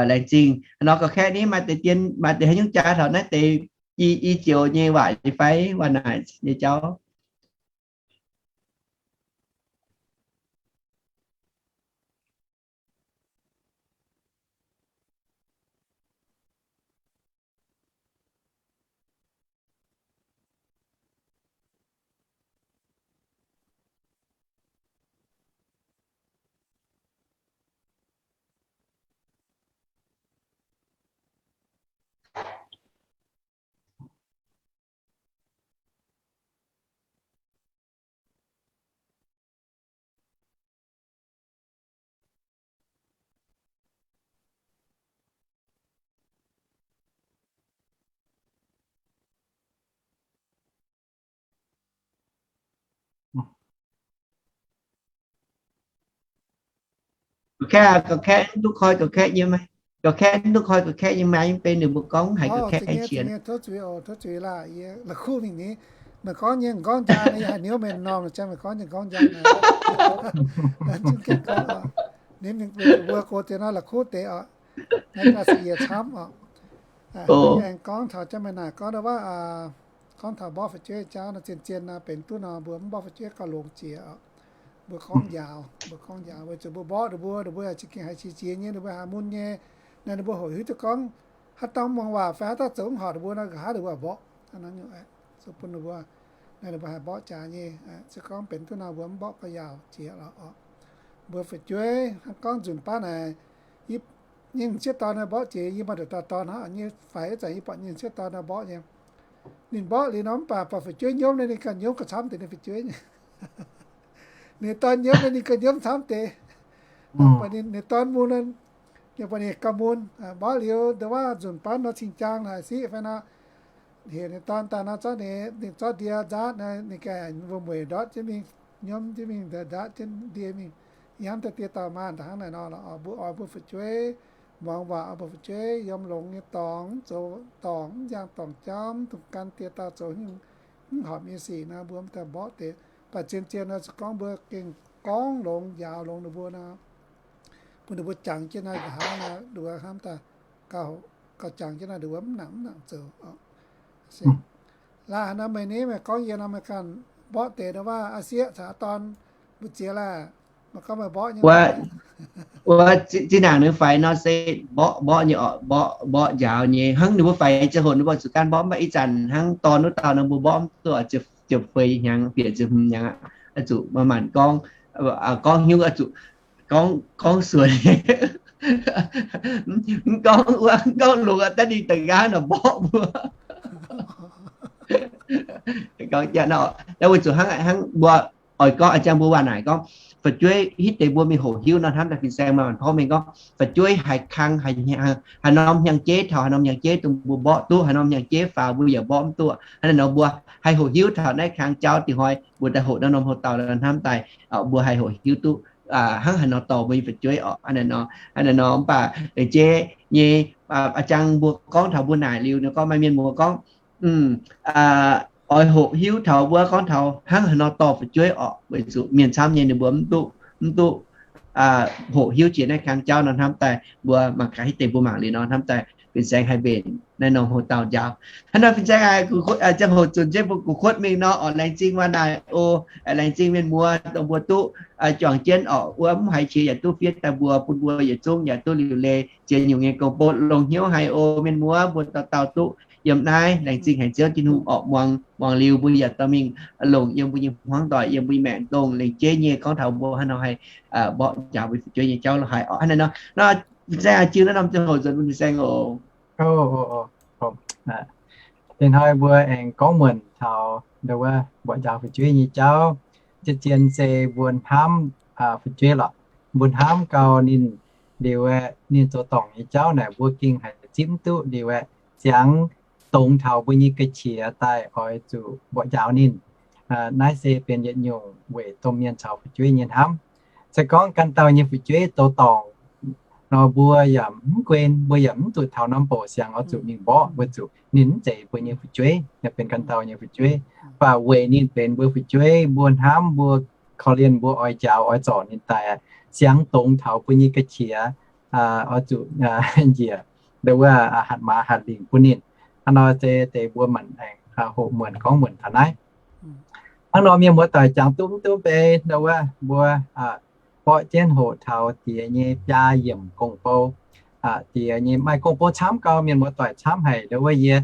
laengz zingh. Hnangv nor ga'katv ni maaih deix dien, maaih deix haaix nyungc jaax taux naaiv deix i, i joux nyei waac fai waac naaic nyei jauv. Gorqv-kaeqv, gorqv-kaeqv duqv koi gorqv-kaeqv nyei maah, gorqv-kaeqv duqv koi gorqv-kaeqv nyei maah, mv baac ninh mbuo gorngv haiz gorqv-kaeqv qienx. Tov zuiz oc, tov zuiz laah, yie la'kuqv mingh ni. Meih gorngv nyei m'nqorngv njang, yie haiz hnyouv meih m'normh, meih gorngv nyei m'nqorngv njang. Ninh mingh weic zuqc mbuo gox deix nor la'kuqv deix oc. Naaiv ganh se yie camv oc. Yie aengx gorngv taux jangv meih naaic gorngv wuov, gorngv taux mborqv fu'jueiv jauv nor, zien-zien nor benx duqv nor mbuo mv mborqv fu'jueiv gauh longx jiex oc. Mbuo gorngv njaaux, mbuo gorngv njaaux weic zuqc mbuo mborqv ninh mbuo, ninh mbuo za'gengh haiz qiex jiez nyei, ninh mbuo haiz mun nyei. Naaiv ninh mbuo hoqc hiuv duqv gorngv haaix dauh muangx waac fai haaix dauh zoux mv horpc ninh mbuo nor, nqa'haav ninh mbuo mborqv. Zoux bun ninh mbuo, naaiv ninh mbuo haih mborqv jaax nyei. Se gorngv benx duqv nor mbuo mv mborqv gauh yaauc jiex lorqc oc. Mbuo fu'jueiv hnangv gorngv nzunc baav naaic, yie nyei m'sieqv dorn naaiv mborqv jiex, yie maaih nduqc dauh dorn hnangv nyei, faix wuov zanc yie buatc nyei m'sieqv dorn naaiv mborqv nyei. Ninh mborqv liuz nor mv baac buatc fu'jueiv nyiemv naaiv, ninh ganh nyiemv gauh camv deix ninh fu'jueiv nyei. Ninh dorn nyiemv naaiv, ninh ganh nyiemv camv deix. Ninh dorn mun, ninh buatc ninh ganh mun. Mborqv liuz ndongc wuov nzunc baav nor cing-jang haic siqv fai nor, heuc ninh dorn daaih nor zorqv ninh, ninh zorqv ndie nzaatv naaiv, ninh ganh mbuo mueic ndortv jienv mingh, nyiemv jienv mingh, nzaatv jienv ndie mingh. Yie hnamv daaih die dauh maanh hnangv naaic nor lorqc. Mbuo oix mbuo fu'jueiv muangx waac, oix mbuo fu'jueiv yiem longx nyei dorngx, zoux dorngx, mv njang dorngx jauv, mv dungx gan die dauh zoux hnyouv mv horpc nyei sic nor, mbuo mv daaih mborqv deix. Mv baac zien-zien nor, se gorngv mbuo gengh gorngv longx, njaaux longx ninh mbuo nor, bun ninh mbuo jangx jienv naaiv nqa'haav nor, ninh mbuo hnamv daaih gauh, gauh jangx jienv naaiv, ninh mbuo mv nangc, mv nangc zoux. Laaix haaix nor meih ni, meih gorngv yie nor, meih ganh mborqv deix nor, waac a'sieqv caux dorn mbu'ziex laah, meih gorngv meih mborqv nyei. Wuov zinh ndaangc ninh faix nor se mborqv, mborqv nyei oc, mborqv, mborqv njaaux nyei. Hnangv ninh mbuo faix ziangh hoc ninh mbuo zuqc gan mborqv, mv baac ih zanc hnangv dorn wuov dauh nor mbuo mborqv mv duqv, ziepc feix hnyangx, bieqc ziepc hmz hnyangx aqv. Zuqc manc-manc gorngv, gorngv hnyouv zuqc gorngv, gorngv suonc. Mv gorngv wuov, mv gorngv longx, daaih ninh da'nqaang nor mborqv mbuo. Gorngv jaax nor, weic zuqc hnangv, hnangv mbuo oix gorngv, a'jang mbuo waac naaic gorngv, fu'jueiv hitv deix mbuo mingh hoqc hiuv nor, hnamv daaih fin-saeng maaih porv mengh gorngv, fu'jueiv haiz kang, haaix norm hnyangx-jeiv taux haaix norm hnyangx-jeiv dongh mbuo mborqv duqv, haaix norm hnyangx-jeiv faaux mbuo yaac mborqv mv duqv. Hnangv naaic nor mbuo haih hoqc hiuv taux naaiv kang jauv dingc hnoi mbuo daaih hoqc naaiv norm hoc-dauh nor, hnamv daaih mbuo haih hoqc hiuv duqv hnangv haaix nor dorh mbuo nyei fu'jueiv oc. Hnangv naaic nor, hnangv naaic nor mv baac jeiv nyei, a'jang mbuo gorngv taux mbuo naaic liuz nor, gorngv maaih mienh muoz gorngv, oix hoqc hiuv taux mbuo gorngv taux hnangv haaix nor dorh fu'jueiv oc, weic zuqc mienh camv nyei ninh mbuo mv duqv, mv duqv hoqc hiuv jiex naaiv kang jauv nor, hnamv daaih mbuo mangc gaax hitv deix mbuo mangc liuz nor, hnamv daaih fin-saeng haih mbenc naaiv norm hoc-dauh njaaux. Hnangv nor fin-saeng ziangh hoc zunc jienv mbuo gu'kuotv mingh nor, oix laengz zingh waac naaic oc. Laengz zingh mienh muoz dongh mbuo duqv juangc jienv oc, wuov mv haiz qiex yaac duqv fiev daaih mbuo, bun mbuo yietc zungv yaac duqv liuc leiz ziex nyungc nyei gong-bou. Longx hnyouv haic oc mienh muoz, mbuo dauh dauh duqv yiem naaiv. Laengz zingh haic Ziouv Tin-Hungh oc. Muangx, muangx liuz mbuo yaac dorh mingh longc yiem mbuo nyei hmuangv doic, yiem mbuo nyei maengc dongh lengc jeiv nyei gorngv taux mbuo haaix nor haih mborqv njaaux mbuo fu'jueiv nyei jauv lorqc haic oc. Hnangv naaiv nor, fin-saeng jiu naaiv norm ziangh hoc nzuonx bun fin-saeng oc. Dingc hnoi mbuo aengx gorngv muonc taux ndo wuov mborqv njaaux fu'jueiv nyei jauv. Zien-zien se mbuo hnamv fu'jueiv lorqc. Mbuo hnamv gau ninh liuz aeqv, ninh zoux dorngc nyei jauv naaic mbuo gengh haiz zipv mv duqv liuz aeqv, ziangx dongz taux mbuo nyei ga'qiex daaih oix zuqc mborqv njaaux ninh. Naaiv se benx yietc nyungc weic domh mienh caux fu'jueiv nyei hnamv. Se gorngv ganh dauh nyei fu'jueiv zoux dorngc nor, mbuo yaac mv guen, mbuo yaac mv zuqc taux norm bouc siangx oix zuqc mingh mborqv, weic zuqc ninh mv zeiz mbuo nyei fu'jueiv, yaac benx ganh dauh nyei fu'jueiv. Mv baac weic ninh benx mbuo fu'jueiv, mbuo hnamv, mbuo korv-lienh, mbuo oix njaaux oix zorc ninh daaih, siangx dongz taux mbuo nyei ga'qiex oix zuqc njiec ndo wuov hatc maaz hatc lingc bun ninh. Hnangv nor se deix mbuo manc aengx hoqc muonc gorngv muonc taux naaiv. Hnangv nor mienh muoz doic jangx duqv mv duqv beiv ndo wuov mbuo borqv jienv hoqc taux diex nyei biaa yiemc gong-bou. Diex nyei maaih gong-bou camv gau, mienh muoz doic camv haic ndo wuov yie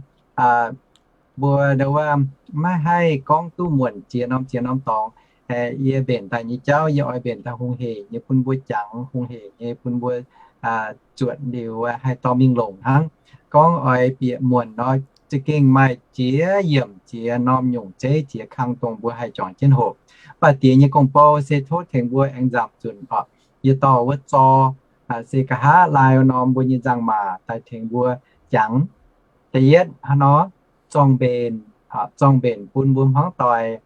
mbuo ndo wuov maiv haih gorngv duqv muonc ziex norm ziex norm dorngx. Yie mbenc daaih nyei jauv yie oix mbenc daaih hungh heic nyei bun mbuo jangx, hungh heic nyei bun mbuo zuotc liuz haih dorh mingh longc hnangv. Gorngv oix bieqc muonc nor, za'gengh maaih jiex yiemc jiex norm nyungc zeiv jiex kang dongh mbuo haih juangc jienv hoqc. Mv baac diex nyei gong-bou se tov tengx mbuo aengx nzamc zunc oc. Yie dorh wuov zor se nqa'haav laai norm mbuo nyei nzangc-maac daaih tengx mbuo jangx. Da'yietv hnangv nor, zorng-mbenc, zorng-mbenc bun mbuo hmuangv doic.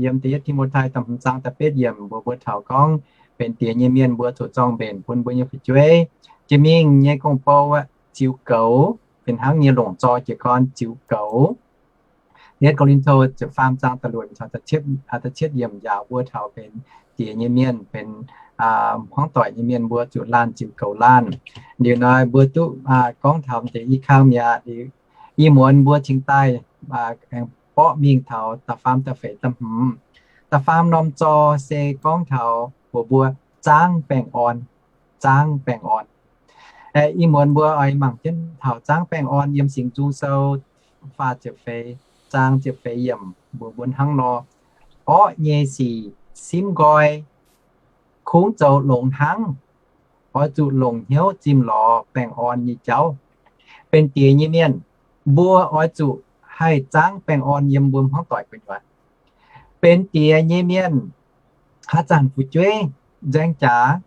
Yiem da'yietv Ti^mo^tai da'hmz zaang da'betv yiemc mbuox mbuo taux gorngv benx diex nyei mienh mbuo zuqc zorng-mbenc bun mbuo nyei fu'jueiv. Jiex mingh nyei gong-bou ziux goux, benx hnangv nyei longc zor jiez gorn ziux goux. Yietv Ko^lin^to ziepc faam zaang da'luoqc taux da'cietv yiemc njaaux mbuo taux benx diex nyei mienh, benx hmuangv doic nyei mienh, mbuo zuqc laanh ziux goux laanh. Liuz nor mbuo duqv gorngv taux deix i kang mi'aqv. Liuz ih muonz mbuo cingx daaih aengx borqv mingh taux da'faam, da'feix, da'hmz. Da'faam norm zor se gorngv taux mbuox mbuo zaangv baengh orn, zaangv baengh orn. Ih muonz mbuo oix mangc jienv taux zaangv baengh orn yiem Singx Nzung Sou faah ziepc feix zaang ziepc feix yiemc mbuox mbuo hnangv nor, orqv nyei sic simv nqoi, kungx zoux longx hnangv. Oix zuqc longc hnyouv zimh lorz baengh orn nyei jauv. Benx diex nyei mienh, mbuo oix zuqc haih zaangv baengh orn yiem mbuo hmuangv doic gu'nyuoz. Benx diex nyei mienh, haaix zanc fu'jueiv nzaeng jaax,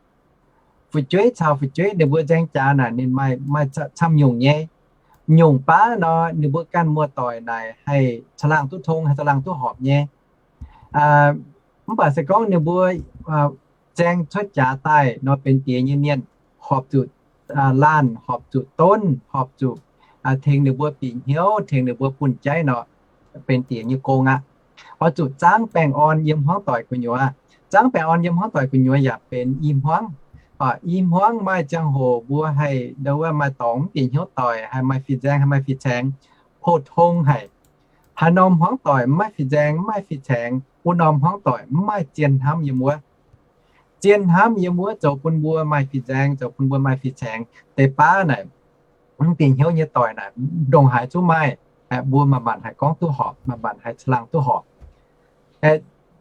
fu'jueiv caux fu'jueiv ninh mbuo nzaeng jaax naaic ninh maaih, maaih camv nyungc nyei. Nyungc baav nor ninh mbuo ganh muoz-doic naaic haih caangh laangh duqv tong, haih caangh laangh duqv horpc nyei. Mv baac se gorngv ninh mbuo nzaeng cuotv jaax daaih nor, benx diex nyei mienh horpc zuqc laanh, horpc zuqc donv, horpc zuqc tengx ninh mbuo bieqc hnyouv, tengx ninh mbuo bun jaiv nor, benx diex nyei gong aqv. Oix zuqc zaangv baengh orn yiem hmuangv doic gu'nyuoz. Zaangv baengh orn yiem hmuangv doic gu'nyuoz yaac benx i hmuangv. I hmuangv maaih ziangh hoc mbuo haih ndo wuov maaih dorngx mv bieqc hnyouv doic, haih maaih fih nzaeng, haih maaih fih caengx, pou-tong haic. Haaix norm hmuangv doic mv maaih fih nzaeng, mv maaih fih caengx, wuov norm hmuangv doic mv maaih zien hnamv yiem wuov. Zien hnamv yiem wuov zoux bun mbuo maaih fih nzaeng, zoux bun mbuo maaih fih caengx. Deix baav naaic, mv bieqc hnyouv nyei doic naaic ndongc haaix zungv maaih. Mbuo manc-manc haih gorngv duqv horpc, manc-manc haih caangh laangh duqv horpc.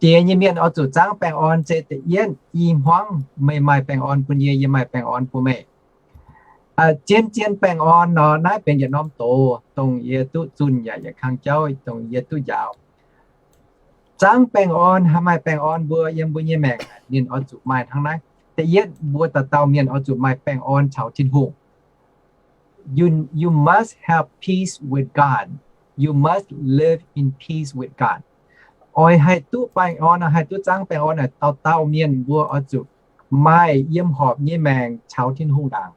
Diex nyei mienh oix zuqc zaangv baengh orn se da'yietv i hmuangv, meih maaih baengh orn bun yie, yie maaih baengh orn bun meih. Zien-zien baengh orn nor, naaiv benx yietc norm doz dongh yie duqv zunh yaac yietc kang jauv dongh yie duqv njaaux. Zaangv baengh orn, haih maaih baengh orn mbuo yiem mbuo nyei maengc, ninh oix zuqc maaih hnangv naaiv. Da'yietv, mbuo dauh dauh mienh oix zuqc maaih baengh orn caux Tin-Hungh. You, you must have peace with God. You must live in peace with God. Oix haih duqv baengh orn, haih duqv zaangv baengh orn, dauh dauh mienh mbuo oix zuqc maaih yiem horpc nyei maengc caux Tin-Hungh ndaangc.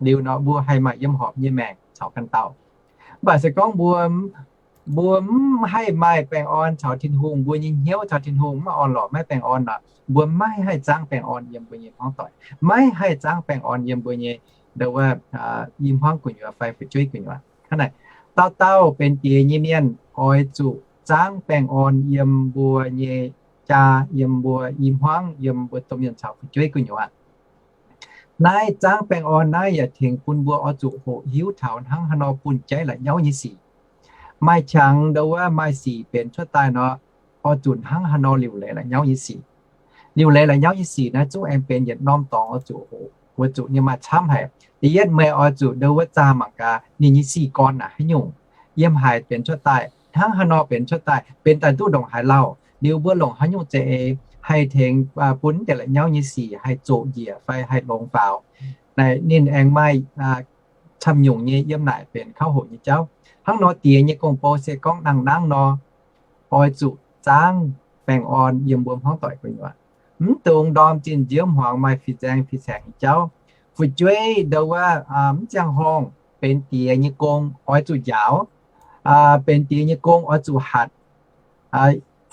Liuz nor mbuo haih maaih yiem horpc nyei maengc caux ganh dauh. Mv baac se gorngv mbuo, mbuo mv haih maaih baengh orn caux Tin-Hungh, mbuo nyei hnyouv caux Tin-Hungh mv orn-lorqc, maiv baengh orn nor, mbuo maiv haih zaangv baengh orn yiem mbuo nyei hmuangv doic, maiv haih zaangv baengh orn yiem mbuo nyei ndo wuov i hmuangv gu'nyuoz fai fu'jueiv gu'nyuoz. Hnangv naaic, dauh dauh benx diex nyei mienh oix zuqc zaangv baengh orn yiem mbuo nyei jaa, yiem mbuo i hmuangv, yiem mbuo domh mienh caux fu'jueiv gu'nyuoz. Naaiv zaangv baengh orn naaiv yaac tengx bun mbuo oix zuqc hoqc hiuv taux hnangv haaix nor bun jaiv la'nyauv nyei sic. Maaih qangx ndo wuov maaih sic benx cuotv daaih nor, oix zuqc hnangv haaix nor liuc leiz la'nyauv nyei sic. Liuc leiz la'nyauv nyei sic naaiv zungv aengx benx yietc norm dorngx oix zuqc hoqc, weic zuqc ninh maaih camv haic. Da'yietv, meih oix zuqc ndo wuov zaah mangc gaax ninh nyei sic gorn naaic haaix nyungc, yiem haaix benx cuotv daaih, hnangv haaix nor benx cuotv daaih, benx daaih duqv ndongc haaix lauh, liuz mbuo longc haaix nyungc za'eix haih tengx bun deix la'nyauv nyei sic haih zoqc njiec fai haih longx faaux. Naaic ninh aengx maaih camv nyungc nyei yiem naaic benx kauv hoqc nyei jauv. Hnangv nor diex nyei gong-bou se gorngv nangh-nangh nor, oix zuqc zaangv baengh orn yiem mbuo hmuangv doic gu'nyuoz. Mv dungx ndorm zinh nziouv hmuangx maaih fih nzaeng fih caengx nyei jauv. Fu'jueiv ndo wuov mv ziangh horngh benx diex nyei gong oix zuqc njaaux, benx diex nyei gong oix zuqc hatc.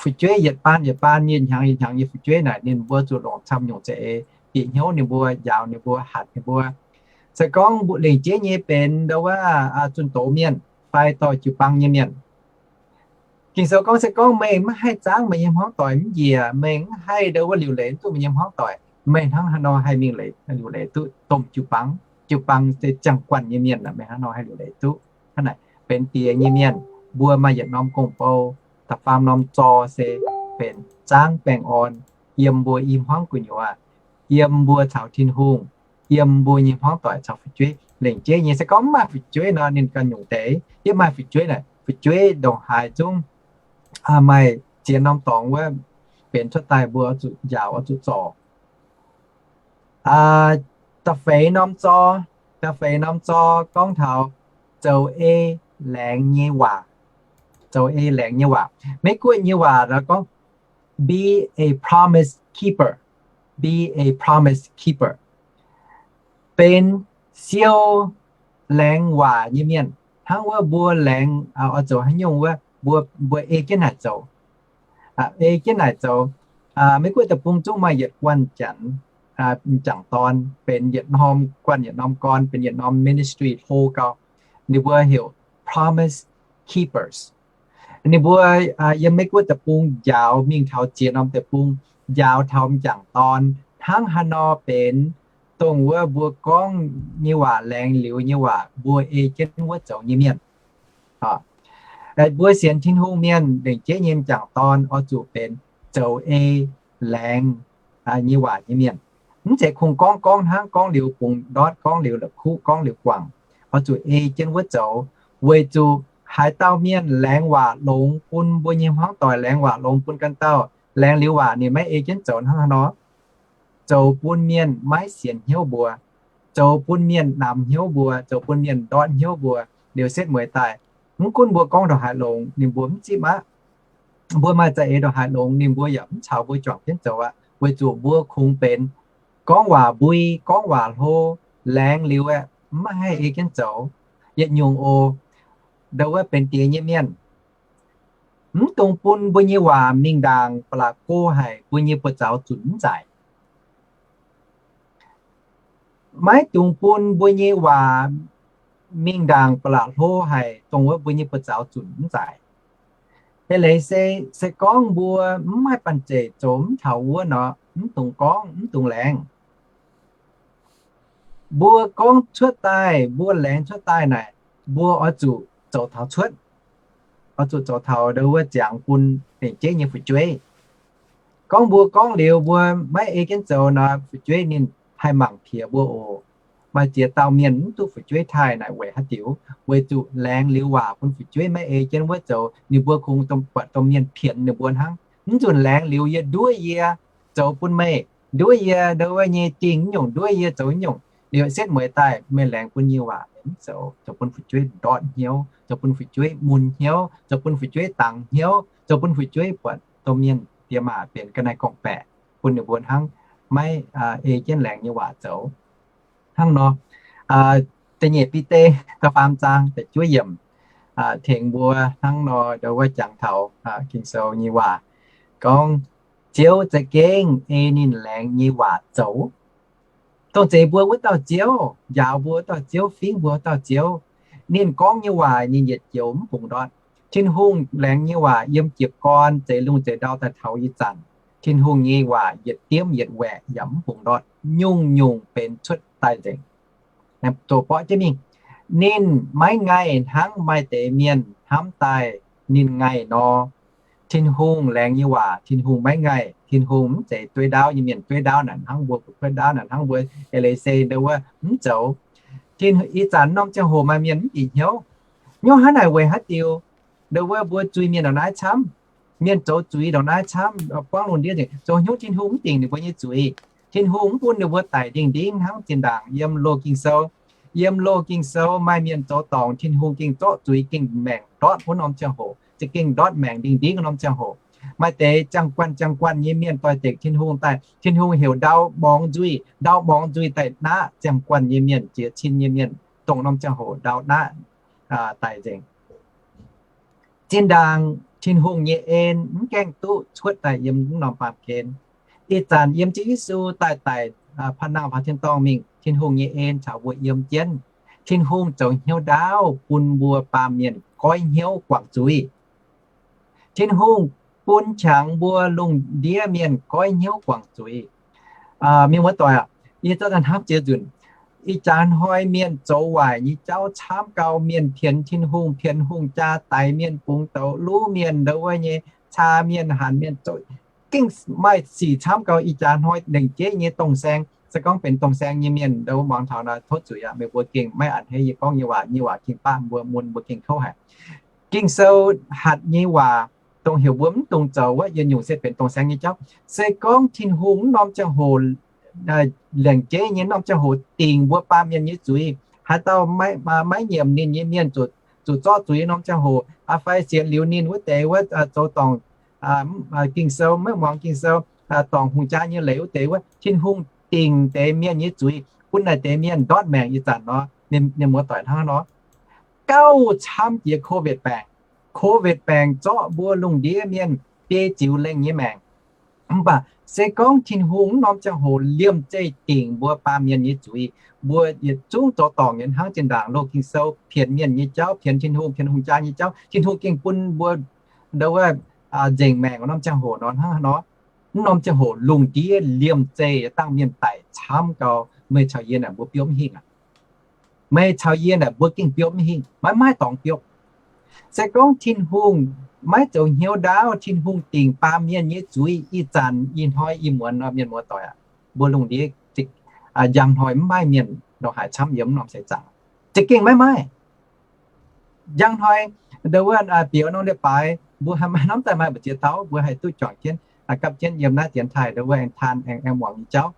Fu'jueiv yietc baan yietc baan, yietc hnyangx yietc hnyangx nyei fu'jueiv naaic ninh mbuo zuqc longc camv nyungc za'eix bieqc hnyouv ninh mbuo, njaaux ninh mbuo, hatc ninh mbuo. Se gorngv lengc jeiv nyei benx ndo wuov zunh doz mienh fai dorh jiu-baang nyei mienh, Ging-Sou gorngv se gorngv meih maiv haih zaangv meih nyei hmuangv doic mv njiec, meih mv haih ndo wuov liuc leiz mv duqv meih nyei hmuangv doic, meih hnangv haaix nor haih mingh leiz, liuc leiz duqv domh jiu-baang? Jiu-baang se ziangh guanh nyei mienh, meih hnangv haaix nor haih liuc leiz duqv? Hnangv naaic benx diex nyei mienh, mbuo maaih yietc norm gong-bou, da'faam norm zor se benx zaangv baengh orn yiem mbuo i hmuangv gu'nyuoz, yiem mbuo caux Tin-Hungh, yiem mbuo nyei hmuangv doic caux fu'jueiv. Lengc jeiv nyei se gorngv mv maaih fu'jueiv nor ninh ganh nyungc deix. Yiem maaih fu'jueiv naaic, fu'jueiv ndongc haaix zungv maaih ziex norm dorngx wuov benx cuotv daaih mbuo oix zuqc njaaux oix zuqc zorc. Da'feix norm zor, da'feix norm zor gorngv taux zoux ei laengz nyei waac. Zoux ei laengz nyei waac, Meiv-Guoqv nyei waac gorngv be a promise keeper, be a promise keeper, benx siou laengz waac nyei mienh. Hnangv wuov mbuo laengz oix zoux haaix nyungc wuov, mbuo, mbuo ei jienv naaic zoux. Ei jienv naaic zoux. Mei-Guoqv deic-bung zungv maaih yietc guanh janx, m'jangc dorn benx yietc norm guanh yietc norm gorn, benx yietc norm ministry hlo gau. Ninh mbuo heuc Promise Keepers. Ninh mbuo yiem Mei-Guoqv deic-bung njaaux mingh taux ziex norm deic-bung, njaaux taux m'jangc dorn hnangv haaix nor benx dongh wuov mbuo gorngv nyei waac, laengz liuz nyei waac, mbuo ei jienv wuov zoux nyei mienh. Mbuo sienx Tin-Hungh mienh, lengc jeiv nyei m'jangc dorn oix zuqc benx zoux ei laengz nyei waac nyei mienh. Mv zeiz kungx gorngv, gorngv hnangv, gorngv liuz bungx ndortv, gorngv liuz la'kuqv, gorngv liuz guangc. Oix zuqc ei jienv wuov zoux, weic zuqc haaix dauh mienh laengz waac longx bun mbuo nyei hmuangv doic, laengz waac longx bun ganh dauh, laengz liuz waac ninh maiv ei jienv zoux hnangv haaix nor, zoux bun mienh maiv sienx hnyouv mbuo, zoux bun mienh namx hnyouv mbuo, zoux bun mienh ndortv hnyouv mbuo. Liuz setv mueiz daaih, mv gunv mbuo gorngv ndongc haaix longx ninh mbuo mv zipv aqv. Mbuo maaih za'eix ndongc haaix longx ninh mbuo yaac mv caux mbuo juangc jienv zoux aqv, weic zuqc mbuo kungx benx gorngv waac mbui, gorngv waac hlo, laengz liuz aeqv, mv haih ei jienv zoux. Yietc nyungc oc, ndau wuov benx diex nyei mienh, mv dungx bun mbuo nyei waac mingh ndaangc ba'laqc go haic, mbuo nyei buoz-zaux zunc mv zaaic. Maiv dungx bun mbuo nyei waac mingh ndaangc ba'laqc hlo haic, dongh wuov mbuo nyei buoz-zaux zunc mv zaaic. Eix leiz se, se gorngv mbuo mv maaih banh zeic zoux mv taux wuov nor, mv dungx gorngv, mv dungx laengz. Mbuo gorngv cuotv daaih, mbuo laengz cuotv daaih naaic, mbuo oix zuqc zoux taux cuotv, oix zuqc zoux taux ndau wuov ziangx bun lengc jeiv nyei fu'jueiv. Gorngv mbuo gorngv liuz mbuo maiv ei jienv zoux nor, fu'jueiv ninh haih mangc piex mbuo oc. Maaih ziex dauh mienh mv duqv fu'jueiv taaih naaic weic haaix diuc? Weic zuqc laengz liuz waac bun fu'jueiv maiv ei jienv wuov zoux, ninh mbuo kungx buatc domh mienh pienx ninh mbuo hnangv. Mv nzunc laengz liuz yie nduov yie zoux bun meih, nduov yie ndau wuov nyei dingh nyungc, nduov yie zoux nyungc. Liuz setv mueiz daaih meih laengz bun nyei waac mv zoux, zoux bun fu'jueiv ndortv hnyouv, zoux bun fu'jueiv mun hnyouv, zoux bun fu'jueiv dangx hnyouv, zoux bun fu'jueiv buatc domh mienh diex maac benx ga'naaiv gorngv-baeqc bun ninh mbuo hnangv, maiv ei jienv laengz nyei waac zoux. Hnangv nor, da'nyeic Bide da'faam zaang da'juov yiemc tengx mbuo hnangv nor ndau wuov jangx taux Ging-Sou nyei waac gorngv, Ziouv za'gengh ei ninh laengz nyei waac zoux. Dongh zeiz mbuo wuov dauh Ziouv, njaaux mbuo wuov dauh Ziouv, fingv mbuo wuov dauh Ziouv, ninh gorngv nyei waac ninh yietc joux mv bungx ndortv. Tin-Hungh laengz nyei waac yiem jiepc gorn zeix lungh zeix ndau daaih taux ih zanc, Tin-Hungh nyei waac yietc diemv yietc waeqc yaac mv bungx ndortv, nyungc-nyungc benx cuotv daaih nzengc. Doqc borqv jienv mingh, ninh maiv ngaih hnangv maaih deix mienh hnamv daaih ninh ngaih nor. Tin-Hungh laengz nyei waac Tin-Hungh maiv ngaih. Tin-Hungh mv zeiz dueiv ndaauv nyei mienh. Dueiv ndaauv naaic hnangv mbuo, dueiv ndaauv naaic hnangv mbuo, eix leiz se ndau wuov mv zoux. Ih zanc norm ziangh hoc maaih mienh mv bieqc hnyouv, hnyouv hnangv naaic weic haaix diuc? Ndau wuov mbuo zuiz-mienh ndongc naaiv camv, mienh zoux zuiz ndongc naaiv camv, buangv lungh ndiev nzengc, zoux hnyouv Tin-Hungh mv dingc ninh mbuo nyei zuiz. Tin-Hungh mv bun ninh mbuo daic ndingh-ndingv hnangv zinh ndaangc yiem Loz-Ging Sou. Yiem Loz-Ging Sou maaih mienh zoux dorngc Tin-Hungh gengh zorqv zuiz gengh maengc ndortv wuov norm ziangh hoc, za'gengh ndortv maengc ndingh-ndingv wuov norm ziangh hoc. Maaih deix ziangh guanh ziangh guanh nyei mienh doix-dekc Tin-Hungh daaih, Tin-Hungh heuc ndau morngx nzuih, ndau morngx nzuih daaih naqv ziangh guanh nyei mienh, jiez cin nyei mienh, dongh norm ziangh hoc ndau naqv daic nzengc. Zinh ndaangc Tin-Hungh nyei en mv gaengh duqv cuotv daaih yiem wuov norm baamh gen. Ih zanc yiem Ziouv Yesu daaih daic, panh nangh faaux tin-dorngh mingh, Tin-Hungh nyei en caux mbuo yiem jienv. Tin-Hungh zoux hnyouv ndaauv bun mbuo baamh mienh goiv hnyouv guangc zuiz. Tin-Hungh bun qangx mbuo lungh ndiev mienh goiv hnyouv guangc zuiz. Mienh muoz-doic aac, yie zorqv daaih hnamv ziex nzunc. Ih jaax hnoi mienh zoux waaic nyei jauv camv gau, mienh pienx Tin-Hungh, pienx hungh jaa, daix mienh, bungx douz, luv mienh, ndau wuov nyei caa mienh, hanc mienh, zoux gengh maaih sic camv gau. Ih jaax hnoi lengc jeiv nyei dongh saeng, se gorngv benx dongh saeng nyei mienh ndau wuov muangx taux nor tov zuiz aqv. Meih mbuo gengh maiv a'hneiv yie gorngv nyei waac. Nyei waac gengh baav mbuo mun, mbuo gengh kouv haic. Ging-Sou hatc nyei waac dongh heuc mbuo mv dungx zoux wuov, yietc nyungc se benx dongh saeng nyei jauv. Se gorngv Tin-Hungh wuov norm ziangh hoc, lengc jeiv nyei norm ziangh hoc dingc mbuo baamh mienh nyei zuiz, haaix dauh maiv nyiemc ninh nyei mienh zuqc zorqv zuiz norm ziangh hoc, fai sienx liuz ninh wuov deix wuov zoux dorngc Ging-Sou, maiv muangx Ging-Sou, dorngc hungh jaa nyei leiz wuov deix wuov, Tin-Hungh dingc deix mienh nyei zuiz, bun naaic deix mienh ndortv maengc ih zanc nor, mienh muoz-doic hnangv nor. Gauh camv jiex Covid baengc. Covid baengc zorqv mbuo lungh ndiev mienh biei ziux lengh nyei maengc. Mv baac se gorngv Tin-Hungh wuov norm ziangh hoc liemh zeih dingc mbuo baamh mienh nyei zuiz, mbuo yietc zungv zoux dorngc nyei hnangv zinh ndaangc loz Ging-Sou pienx mienh nyei jauv, pienx Tin-Hungh, pienx hungh jaa nyei jauv, Tin-Hungh gengh bun mbuo ndo wuov nzengc maengc wuov norm ziangh hoc nor hnangv nor. Wuov norm ziangh hoc lungh ndiev liemh zeih dangh mienh daic camv gau, meih caux yie naaic mbuo biopv mv hingh aqv. Meih caux yie naaic mbuo gengh biopv mv hingh, maiv maaih dorngx biopv. Se gorngv Tin-Hungh maiv zoux hnyouv ndaauv, Tin-Hungh dingc baamh mienh nyei zuiz ih zanc, ih hnoi, ih muonz nor, mienh muoz-doic aac, mbuo lungh ndiev njang hnoi mv maaih mienh ndongc haaix camv yiem wuov norm seix zaangc. Za'gengh maiv maaih. Njang hnoi, ndo wuov bieqc norm leiz-baaix, mbuo haih maaih norm daaih maaih mbu'ziex dauh, mbuo haih duqv juangc jienv, gapv jienv yiem naaiv dienx taaih ndo wuov aengx taan aengx muangx nyei jauv.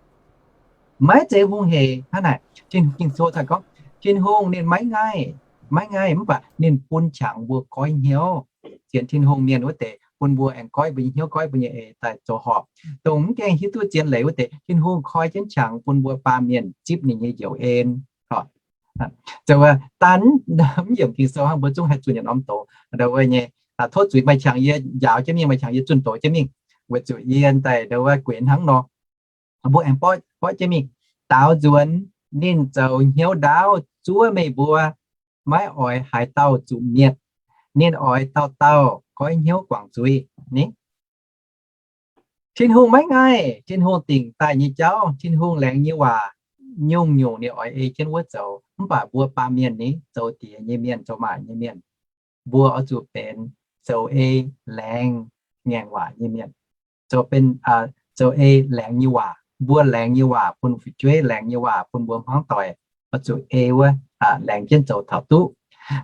Maiv zeiz hungh heic hnangv naaic. Tin-Hungh, Ging-Sou gorngv, Tin-Hungh ninh maiv ngaih, maiv ngaih mv baac ninh bun qangx mbuo goiv hnyouv. Sienx Tin-Hungh mienh wuov deix bun mbuo aengx goiv mbuo nyei hnyouv, goiv mbuo nyei eix daaih zoux horpc. Dongh mv gaengh hiuv duqv zien leiz wuov deix, Tin-Hungh koi jienv qangx bun mbuo baamh mienh zipv ninh nyei njoux en. Zoux daan mv yiemc Ging-Sou hnangv, mbuo zungv haih zunh yietc norm doz ndo wuov nyei. Tov zuiz meih qangx yie njaaux jienv mingh, meih qangx yie zunh doz jienv mingh, weic zuqc yie daaih ndo wuov guenx hnangv nor. Mbuo aengx borqv jienv mingh. Daaux nzuonx, ninh zoux hnyouv ndaauv zuov meih mbuo, maiv oix haaix dauh zuqc mietc. Ninh oix dauh dauh goiv hnyouv guangc zuiz ni. Tin-Hungh maiv ngaih. Tin-Hungh dingc daaih nyei jauv, Tin-Hungh laengz nyei waac, nyungc-nyungc ninh oix ei jienv wuov zoux. Mv baac mbuo baamh mienh ni, zoux diex nyei mienh, zoux maac nyei mienh, mbuo oix zuqc benx zoux ei laengz ngaengc waac nyei mienh. Zoux benx, zoux ei laengz nyei waac, mbuo laengz nyei waac bun fu'jueiv, laengz nyei waac bun mbuo hmuangv doic, oix zuqc ei wuov, laengz jienv zoux taux duqv.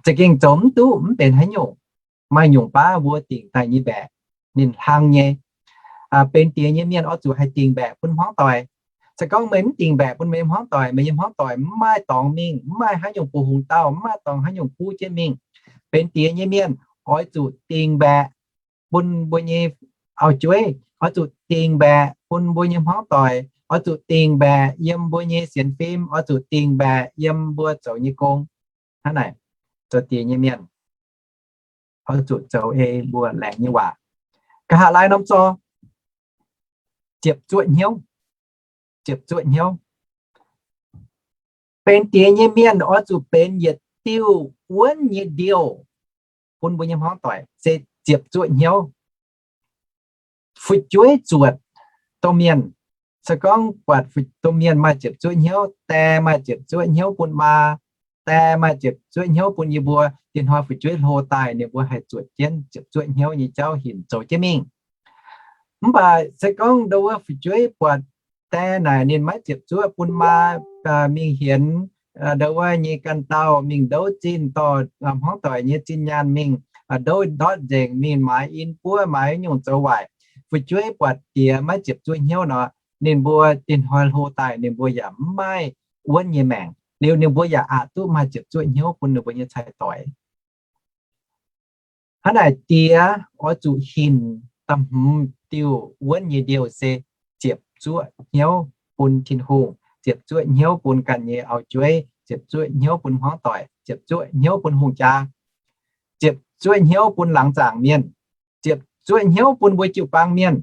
Za'gengh zoux mv duqv, mv benx haaix nyungc. Maaih nyungc baav mbuo dingc daaih nyei mbaeqc, ninh hlang nyei. Benx diex nyei mienh oix zuqc haih dingc mbaeqc bun hmuangv doic. Se gorngv meih mv dingc mbaeqc bun meih nyei hmuangv doic, meih nyei hmuangv doic mv maaih dorngx mingh, mv maaih haaix nyungc buoz hungh dauh, mv maaih dorngx haaix nyungc buv jienv mingh. Benx diex nyei mienh oix zuqc dingc mbaeqc bun mbuo nyei auv-jueiv, oix zuqc dingc mbaeqc bun mbuo nyei hmuangv doic, oix zuqc dingc mbaeqc yiem mbuo nyei sienx fim, oix zuqc dingc mbaeqc yiem mbuo zoux nyei gong. Hnangv naaic, zoux diex nyei mienh oix zuqc zoux ei mbuo laengz nyei waac. Nqa'haav laai norm zorng, ziepc zuoqv hnyouv. Ziepc zuoqv hnyouv. Benx diex nyei mienh oix zuqc benx yietc diuh wuonv nyei ndiouh bun mbuo nyei hmuangv doic, se ziepc zuoqv hnyouv. Fu'jueiv zuotc domh mienh, se gorngv buatc domh mienh maaih ziepc zuoqv hnyouv, die maaih ziepc zuoqv hnyouv bun maa, die maaih ziepc zuoqv hnyouv bun yie mbuo, diex hnoi fu'jueiv hlo daaih ninh mbuo haih zuotc jienv ziepc zuoqv hnyouv nyei jauv hinc zoux jienv mingh. Mv baac se gorngv ndo wuov fu'jueiv buatc die naaic ninh maiv ziepc zuoqv bun maa mingh hienx ndo wuov nyei ganh dauh, mingh ndouv zinh dorh hmuangv doic nyei zinh nyaanh mingh ndouv ndortv nzengc, mingh maaiz in buov, maaiz nyungc zoux waaic. Fu'jueiv buatc diex maiv ziepc zuoqv hnyouv nor, ninh mbuo dinh hnoi hlo daaih ninh mbuo yaac mv maaih wuonv nyei maengc. Liuz ninh mbuo yaac aqc duqv maaih ziepc zuoqv hnyouv bun ninh mbuo nyei cai-doix. Hnangv naaic diex oix zuqc hinc da'hmz diuh wuonv nyei ndiouh se ziepc zuoqv hnyouv bun Tin-Hungh, ziepc zuoqv hnyouv bun ganh nyei auv-jueiv, ziepc zuoqv hnyouv bun hmuangv doic, ziepc zuoqv hnyouv bun hungh jaa, ziepc zuoqv hnyouv bun laangz zaangc mienh, ziepc zuoqv hnyouv bun mbuo jiu-baang mienh.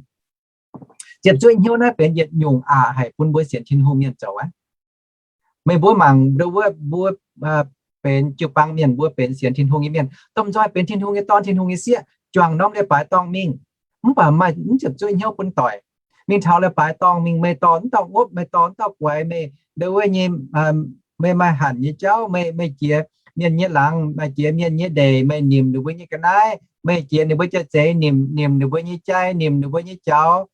Ziepc zuoqv hnyouv naaiv benx yietc nyungc aqc haic bun mbuo sienx Tin-Hungh mienh zoux aqv. Meih mbuo mangc ndo wuov mbuo benx jiu-baang mienh, mbuo benx sienx Tin-Hungh nyei mienh, domh nzoih benx Tin-Hungh nyei dorn, Tin-Hungh nyei sieqv, juangc norm leiz-baaix dorngh mingh, mv baac maaih mv ziepc zuoqv hnyouv bun doic. Mingh taux leiz-baaix dorngh mingh, meih dorh mv dauh ngopv, meih dorh mv dauh guaix, meih ndo wuov nyei, meih maaih hanc nyei jauv, meih, meih jiex mienh nyei laangz, meih jiex mienh nyei ndeic, meih nimc ninh mbuo nyei ga'naaiv, meih jiex ninh mbuo jauv-zeiz, nimc, nimc ninh mbuo nyei jai, nimc ninh mbuo nyei jaux,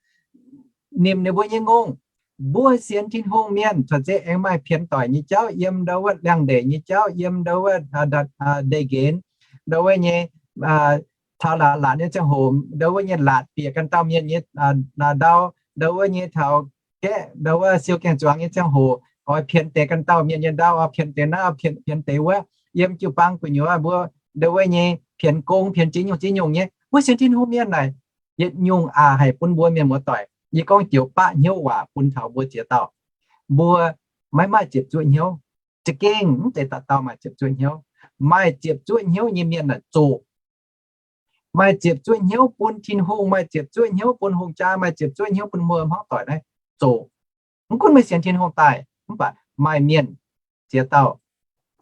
nimc ninh mbuo nyei ngongh. Mbuo sienx Tin-Hungh mienh corc zeiz aengx maaih pienx doic nyei jauv, yiem ndo wuov liangx-ndeic nyei jauv, yiem ndo wuov ndeic-nqenx, ndo wuov nyei taux laatc laatc nyei ziangh hoc, ndo wuov nyei laatc bieqc ganh dauh mienh nyei ndau, ndo wuov nyei taux gaeqv, ndo wuov siou gaengh zuangx nyei ziangh hoc, oix pienx deix ganh dauh mienh nyei ndau, oix pienx deix naaiv, oix pienx, pienx deix wuov. Yiem jiu-baang gu'nyuoz mbuo ndo wuov nyei pienx gong, pienx ziex nyungc ziex nyungc nyei. Mbuo sienx Tin-Hungh mienh naaic, yietc nyungc aqc haic bun mbuo mienh muoz-doic. Yie gorngv joux baqv hnyouv waac bun taux mbuo ziex dauh. Mbuo maiv maaih ziepc zuoqv hnyouv. Za'gengh mv zeiz dauh dauh maaih ziepc zuoqv hnyouv. Maaih ziepc zuoqv hnyouv nyei mienh naaic zoqc. Maaih ziepc zuoqv hnyouv bun Tin-Hungh, maaih ziepc zuoqv hnyouv bun hungh jaa, maaih ziepc zuoqv hnyouv bun muoz-hmuangv doic naaiv zoqc. Mv gunv meih sienx Tin-Hungh daaih, mv baac maaih mienh ziex dauh,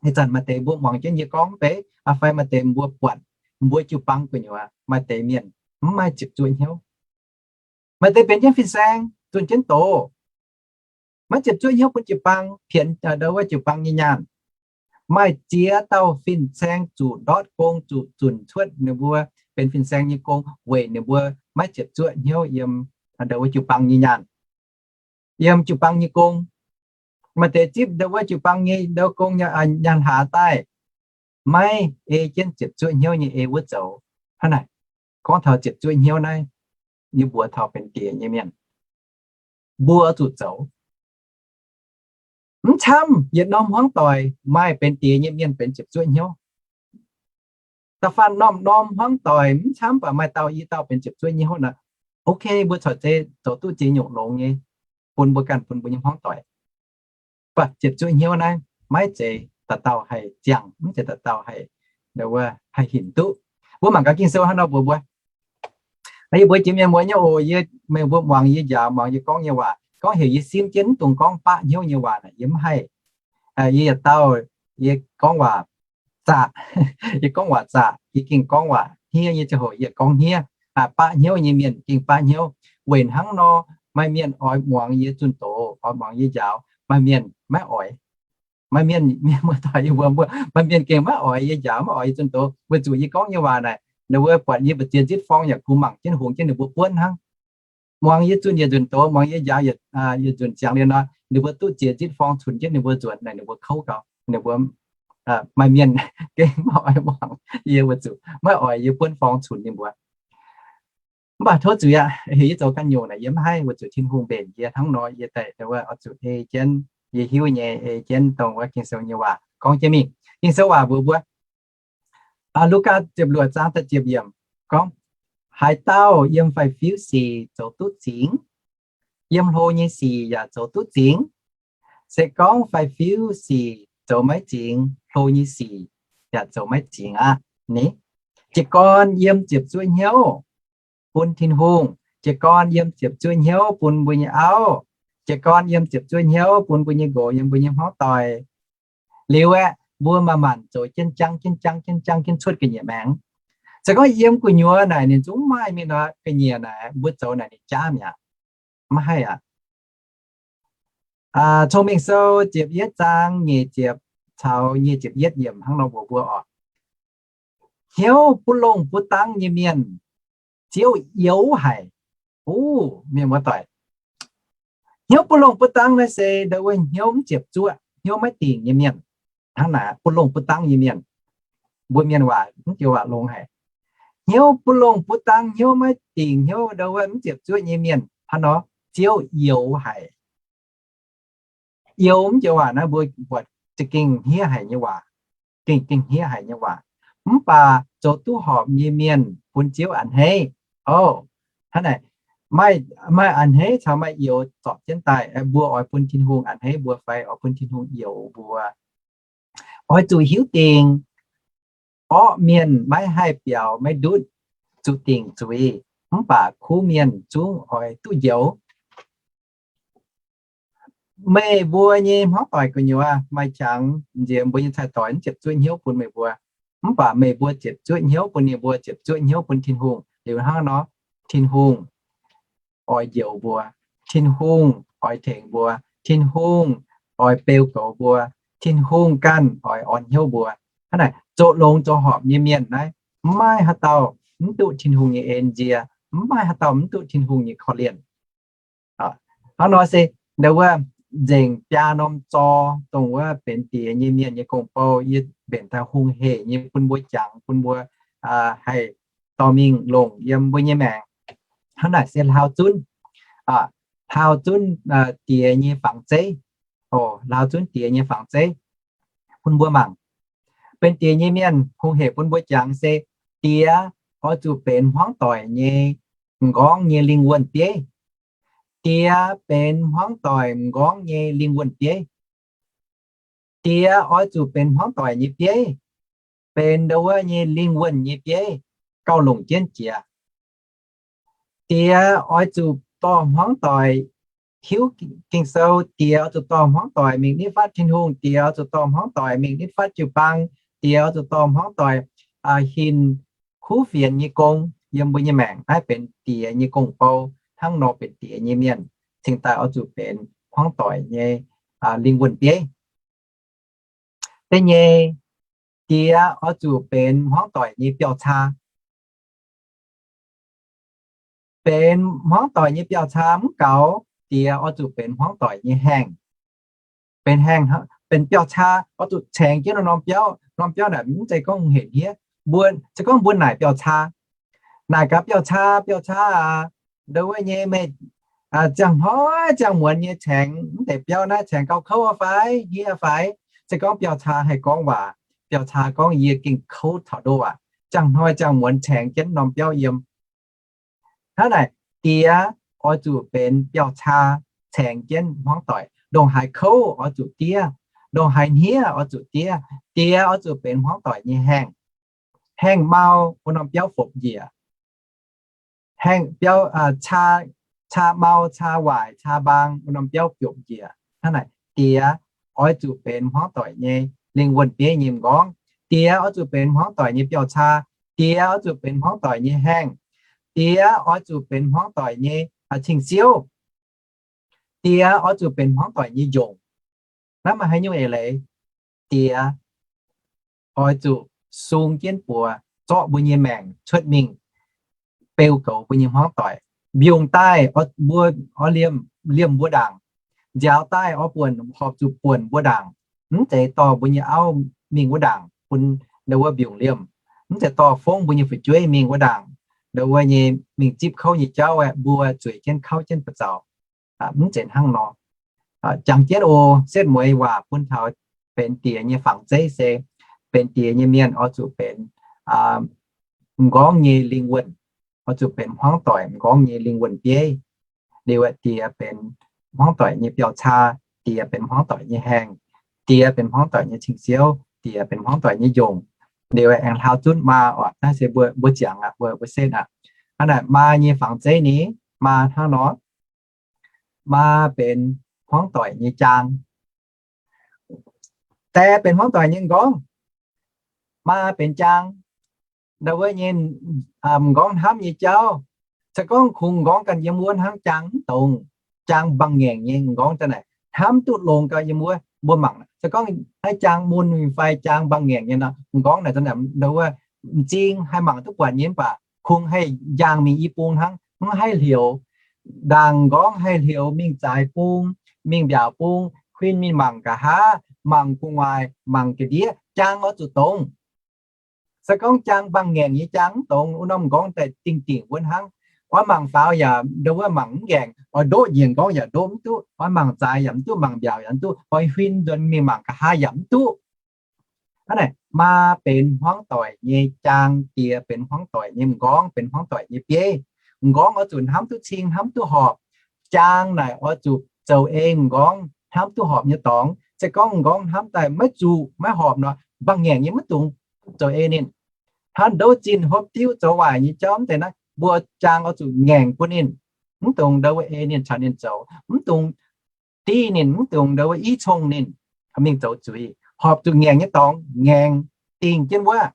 ih zanc maaih deix mbuo muangx jienv yie gorngv mv bei, aa, fai maaih deix mbuo buatc, mbuo jiu-baang gu'nyuoz maaih deix mienh mv maaih ziepc zuoqv hnyouv. Maaih deix benx jienv fin-saeng, zunh jienv doz, maiv ziepc zuoqv hnyouv bun jiu-baang, pienx ndau wuov jiu-baang nyei nyaanh. Maaih ziex dauh fin-saeng zuqc ndortv gong, zuqc zunc cuotv ninh mbuo benx fin-saeng nyei gong weic ninh mbuo maiv ziepc zuoqv hnyouv yiem ndau wuov jiu-baang nyei nyaanh, yiem jiu-baang nyei gong. Maaih deix zipv ndau wuov jiu-baang nyei ndau gong nyaanh hlaax daaih, maiv ei jienv ziepc zuoqv hnyouv nyei ei wuov zoux. Hnangv naaic, gorngv taux ziepc zuoqv hnyouv naaiv, yie mbuox taux benx diex nyei mienh, mbuo zuqc zoux. Mv camv yietc norm hmuangv doic maaih benx diex nyei mienh benx ziepc zuoqv hnyouv. Da'faanh norm-norm hmuangv doic mv camv baac maaih dauh i dauh benx ziepc zuoqv hnyouv nor, ok, mbuo corc zeiz zoux duqv ziex nyungc longx nyei bun mbuo ganh bun mbuo nyei hmuangv doic. Mv baac ziepc zuoqv hnyouv naaiv maiv zeiz dauh dauh haih ziangh, mv zeiz dauh dauh haih, wuov, haih hinc duqv. Mbuo mangc gaax Ging-Sou hnangv nor mbuox mbuo. Yie mbuox jiex mienh muoz nyei oc, yie, meih mbuo muangx yie njaaux, muangx yie gorngv nyei waac. Gorngv heuc yie simv jienv mv dungx gorngv baqv hnyouv nyei waac naaic, yie mv haih. Yie yietc dauh, yie gorngv waac zaqc, yie gorngv waac zaqc, yie gengh gorngv waac hniev nyei ziangh hoc yie gorngv hniev. Baqv hnyouv nyei mienh gengh baqv hnyouv. Weic hnangv nor, maaih mienh oix muangx yie zunh doz, oix muangx yie njaaux, maaih mienh maiv oix. Maaih mienh, mienh muoz-doic yie mbuo, maaih mienh gengh maiv oix yie njaaux, maiv oix yie zunh doz, weic zuqc yie gorngv nyei waac naaic, ninh mbuo buatc yie mbu'ziex nzitv forng yaac kungx mangc jienv hungx jienv ninh mbuo buonv hnangv. Muangx yie zunh yietc nzunc doz, muangx yie njaaux yietc nzunc ziangx liuz nor, ninh mbuo duqv ziex nzitv forng cunx jienv ninh mbuo nzuonx naaic, ninh mbuo kouv gau. Ninh mbuo, maaih mienh gengh maiv oix muangx yie weic zuqc maiv oix yie buonv forng cunx ninh mbuo. Mv baac tov zuiz aqv, heuc yie zoux ganh nyungc naaic yie mv haih, weic zuqc Tin-Hungh mbenc yie hnangv nor, yie daaih wuov oix zuqc ei jienv yie hiuv nyei, ei jienv dongh wuov Ging-Sou nyei waac gorngv jienv mingh. Ging-Sou waac mbuox mbuo, Lugaa ziepc luoqc zaang da'ziepc yiemc gorngv, haaix dauh yiem faix-fiuv sic zoux duqv zingx, yiem hlo nyei sic yaac zoux duqv zingx. Se gorngv faix-fiuv sic zoux maiv zingx, hlo nyei sic yaac zoux maiv zingx aqv. Ni, jiez gorn yiem ziepc zuoqv hnyouv bun Tin-Hungh, jiez gorn yiem ziepc zuoqv hnyouv bun mbuo nyei auv, jiez gorn yiem ziepc zuoqv hnyouv bun mbuo nyei nqox, yiem mbuo nyei hmuangv doic. Liuz aeqv, mbuo manc-manc zoux jienv jangv jienv jangv jienv jangv jienv cuotv ga'nyiec maengx. Se gorngv yiem gu'nyuoz naaic ninh zungv maaih mingh nor, ga'nyiec naaic mbuo zoux naaic ninh jaav mi'aqv. Maiv haih aqv. Cong-Mengh Sou ziepc yietv zaang nyic ziepc caux nyic ziepc yietv yiemc hnangv nor mbuox mbuo oc. Hnyouv buv longh buv dangv nyei mienh, Ziouv youx haic. Uv, mienh muoz-doic, hnyouv buv longh buv dangv naaiv se ndau wuov hnyouv mv ziepc zuoqv, hnyouv maiv dingc nyei mienh. Hnangv naaic, buv longh buv dangv nyei mienh, mbuo mienh waac mv joux waac longx haic. Hnyouv buv longh buv dangv, hnyouv maiv dingc, hnyouv ndau wuov mv ziepc zuoqv nyei mienh hnangv nor, Ziouv youx haic. Youx mv joux waac naaiv mbuo buatc za'gengh hniev haic nyei waac, gengh gengh hniev haic nyei waac. Mv baac zoux duqv horpc nyei mienh bun Ziouv a'hneiv. O, hnangv naaic, maaih, maaih a'hneiv caux maaih youx zorpc jienv daaih. Mbuo oix bun Tin-Hungh a'hneiv mbuo fai oix bun Tin-Hungh youx mbuo? Oix zuqc hiuv dingc. Orqv mienh maiv haih biaux maiv ndutv, zuqc dingc zuiz, mv baac kuv mienh zungv oix duqv njoux. Meih mbuo nyei hmuangv doic gu'nyuoz maaih qangx nziex mbuo nyei cai-doix mv ziepc zuoqv hnyouv bun meih mbuo, mv baac meih mbuo ziepc zuoqv hnyouv bun ninh mbuo, ziepc zuoqv hnyouv bun Tin-Hungh. Liuz hnangv nor, Tin-Hungh oix njoux mbuo, Tin-Hungh oix tengx mbuo, Tin-Hungh oix beu goux mbuo, Tin-Hungh ganh oix orn hnyouv mbuo. Hnangv naaic, zoux longx zoux horpc nyei mienh naaiv, mv maaih haaix dauh mv duqv Tin-Hungh nyei en nzie, mv maaih haaix dauh mv duqv Tin-Hungh nyei korv-lienh. Hnangv nor se ndau wuov nzengc biaa norm zor, dongh wuov benx diex nyei mienh nyei gong-bou, yie mbenc daaih hungh hec nyei bun mbuo jangx, bun mbuo haih dorh mingh longc yiem mbuo nyei maengc. Hnangv naaic se hlaau zunv, hlaau zunv diex nyei fangx zeiv. O, hlaau zunv diex nyei fangx zeiv bun mbuo mangc. Benx diex nyei mienh hungh hec bun mbuo jangx se, diex oix zuqc benx hmuangv doic nyei m'nqorngv nyei lingh wuonh bieiv. Diex benx hmuangv doic m'nqorngv nyei lingh wuonh bieiv. Diex oix zuqc benx hmuangv doic nyei bieiv, benx ndau wuov nyei lingh wuonh nyei bieiv. gauh longc jienv jiex. Diex oix zuqc dorh hmuangv doic hiuv Ging-Sou. Diex oix zuqc dorh hmuangv doic mingh nitv fatv Tin-Hungh. Diex oix zuqc dorh hmuangv doic mingh nitv fatv jiu-baang. Diex oix zuqc dorh hmuangv doic hinc kuv fienx nyei gong yiem mbuo nyei maengc. Naaiv benx diex nyei gong-bou. Hnangv nor benx diex nyei mienh cingx daaih oix zuqc benx hmuangv doic nyei lingh wuonh bieiv. Da'nyeic, diex oix zuqc benx hmuangv doic nyei biauv-caa. Benx hmuangv doic nyei biauv-caa mv gaux, diex oix zuqc benx hmuangv doic nyei haengh. Benx haengh, benx biauv-caa oix zuqc caengx jienv norm biauv. Norm biauv naaic mv zeiz gorngv hec hniev. Mbuo se gorngv mbuo naaic biauv-caa, naaic gaax biauv-caa, biauv-caa aac, ndau wuov nyei meih ziangh hnoi ziangh muonz nyei caengx mv deix biauv naaiv caengx gauh kouv fai hniev fai? Se gorngv biauv-caa haih gorngv waac, biauv-caa gorngv yie gengh kouv taux ndoh aac, ziangh hnoi ziangh muonz caengx jienv norm biauv yiem. Hnangv naaic, diex oix zuqc benx biauv-caa caengx jienv hmuangv doic. Ndongc haaix kouv oix zuqc diev, ndongc haaix hniev oix zuqc diev. Diex oix zuqc benx hmuangv doic nyei haengh. Haengh mau wuov norm biauv fopc njiec. Haengh biauv, caa mau, caa waaic, caa mbaang wuov norm biauv fopc njiec. Hnangv naaic, diex oix zuqc benx hmuangv doic nyei lingh wuonh bieiv nyei m'nqorngv. Diex oix zuqc benx hmuangv doic nyei biauv-caa. Diex oix zuqc benx hmuangv doic nyei haengh. Diex oix zuqc benx hmuangv doic nyei cing-siouv. Diex oix zuqc benx hmuangv doic nyei njongc. Naaiv maaih haaix nyungc eix leiz? Diex oix zuqc sung jienv buoz zorqv mbuo nyei maengc cuotv mingh beu goux mbuo nyei hmuangv doic. Mbiungc daaih mbuo oix liemh, liemh mbuo ndaangc. Nziaaux daaih oix buonc, horpc zuqc buonc mbuo ndaangc. Mv zeiz dorh mbuo nyei auv mingh wuov ndaangc bun ndau wuov mbiungc liemh. Mv zeiz dorh fongv mbuo nyei fu'jueiv mingh wuov ndaangc, ndau wuov nyei mingh zipv kouv nyei jauv aeqv, mbuo zueiz jienv kauv jienv buoz-zaux. Mv zeiz hnangv nor. Jangx jienv oc, setv mueiz waac bun taux benx diex nyei fangx zeiv se benx diex nyei mienh oix zuqc benx m'nqorngv nyei lingh wuonh, oix zuqc benx hmuangv doic m'nqorngv nyei lingh wuonh bieiv. Liuz aeqv, diex benx hmuangv doic nyei biauv-caa, diex benx hmuangv doic nyei haengh, diex benx hmuangv doic nyei cing-siouv, diex benx hmuangv doic nyei njongc. Liuz aengx hlaau zunv maa oc, naaiv se mbuo, mbuo ziangx aqv, mbuo, mbuo setv aqv. Hnangv naaic maa nyei fangx zeiv ni, maa hnangv nor, maa benx hmuangv doic nyei jaang. Dae benx hmuangv doic nyei m'nqorngv, maa benx jaang. Ndau wuov nyei m'nqorngv hnamv nyei jauv, se gorngv kungx m'nqorngv ganh yiem wuov hnangv, jaang mv dongz. Jaang mbaengx-ngaengc nyei m'nqorngv daaih naaic hnamv duqv longx gau yiem wuov. Mbuo mangc, se gorngv naaiv jaang mun fai jaang mbaengx-ngaengc nyei nor, m'nqorngv naaic daaih naaic ndau wuov m'zing haih mangc duqv buatc nyei, mv baac kungx haih njaangh mingh i bung hnangv, mv haih hlioux. Ndaangc m'nqorngv haih hlioux mingh zaaix bung, mingh mbiaauc bung, huin mingh mangc nqa'haav, mangc gu'nguaaic, mangc ga'ndiev, jaang oix zuqc dongz. Se gorngv jaang mbaengx-ngaengc nyei jaang mv dongz, wuov norm m'nqorngv daaih dingh dingc wuov hnangv. Oix mangc faaux yaac ndau wuov mangc mv ngaengc, oix ndoqv njiec m'nqorngv yaac ndoqv mv duqv, oix mangc zaaix yaac mv duqv, mangc mbiaauc yaac mv duqv, oix huin nzuonx mingh mangc nqa'haav yaac mv duqv. Hnangv naaic, maa benx hmuangv doic nyei jaang, diex benx hmuangv doic nyei m'nqorngv, benx hmuangv doic nyei bieiv. M'nqorngv oix zuqc hnamv duqv cing, hnamv duqv horpc. Jaang naaic oix zuqc zoux ei m'nqorngv hnamv duqv horpc nyei dorngx. Se gorngv m'nqorngv hnamv daaih maiv zuqc, maiv horpc nor, mbaengx-ngaengc nyei maiv dungx zoux ei ninh. Hnangv ndouv zinh hopv diuv zoux waaic nyei jauv mv deix naaiv, mbuo jaang oix zuqc ngaengc bun ninh, mv dungx ndouv ei ninh, caux ninh zoux, mv dungx div ninh, mv dungx ndouv i cong ninh mingh zoux zuiz. Horpc zuqc ngaengc nyei dorngx ngaengc dingh jienv wuov.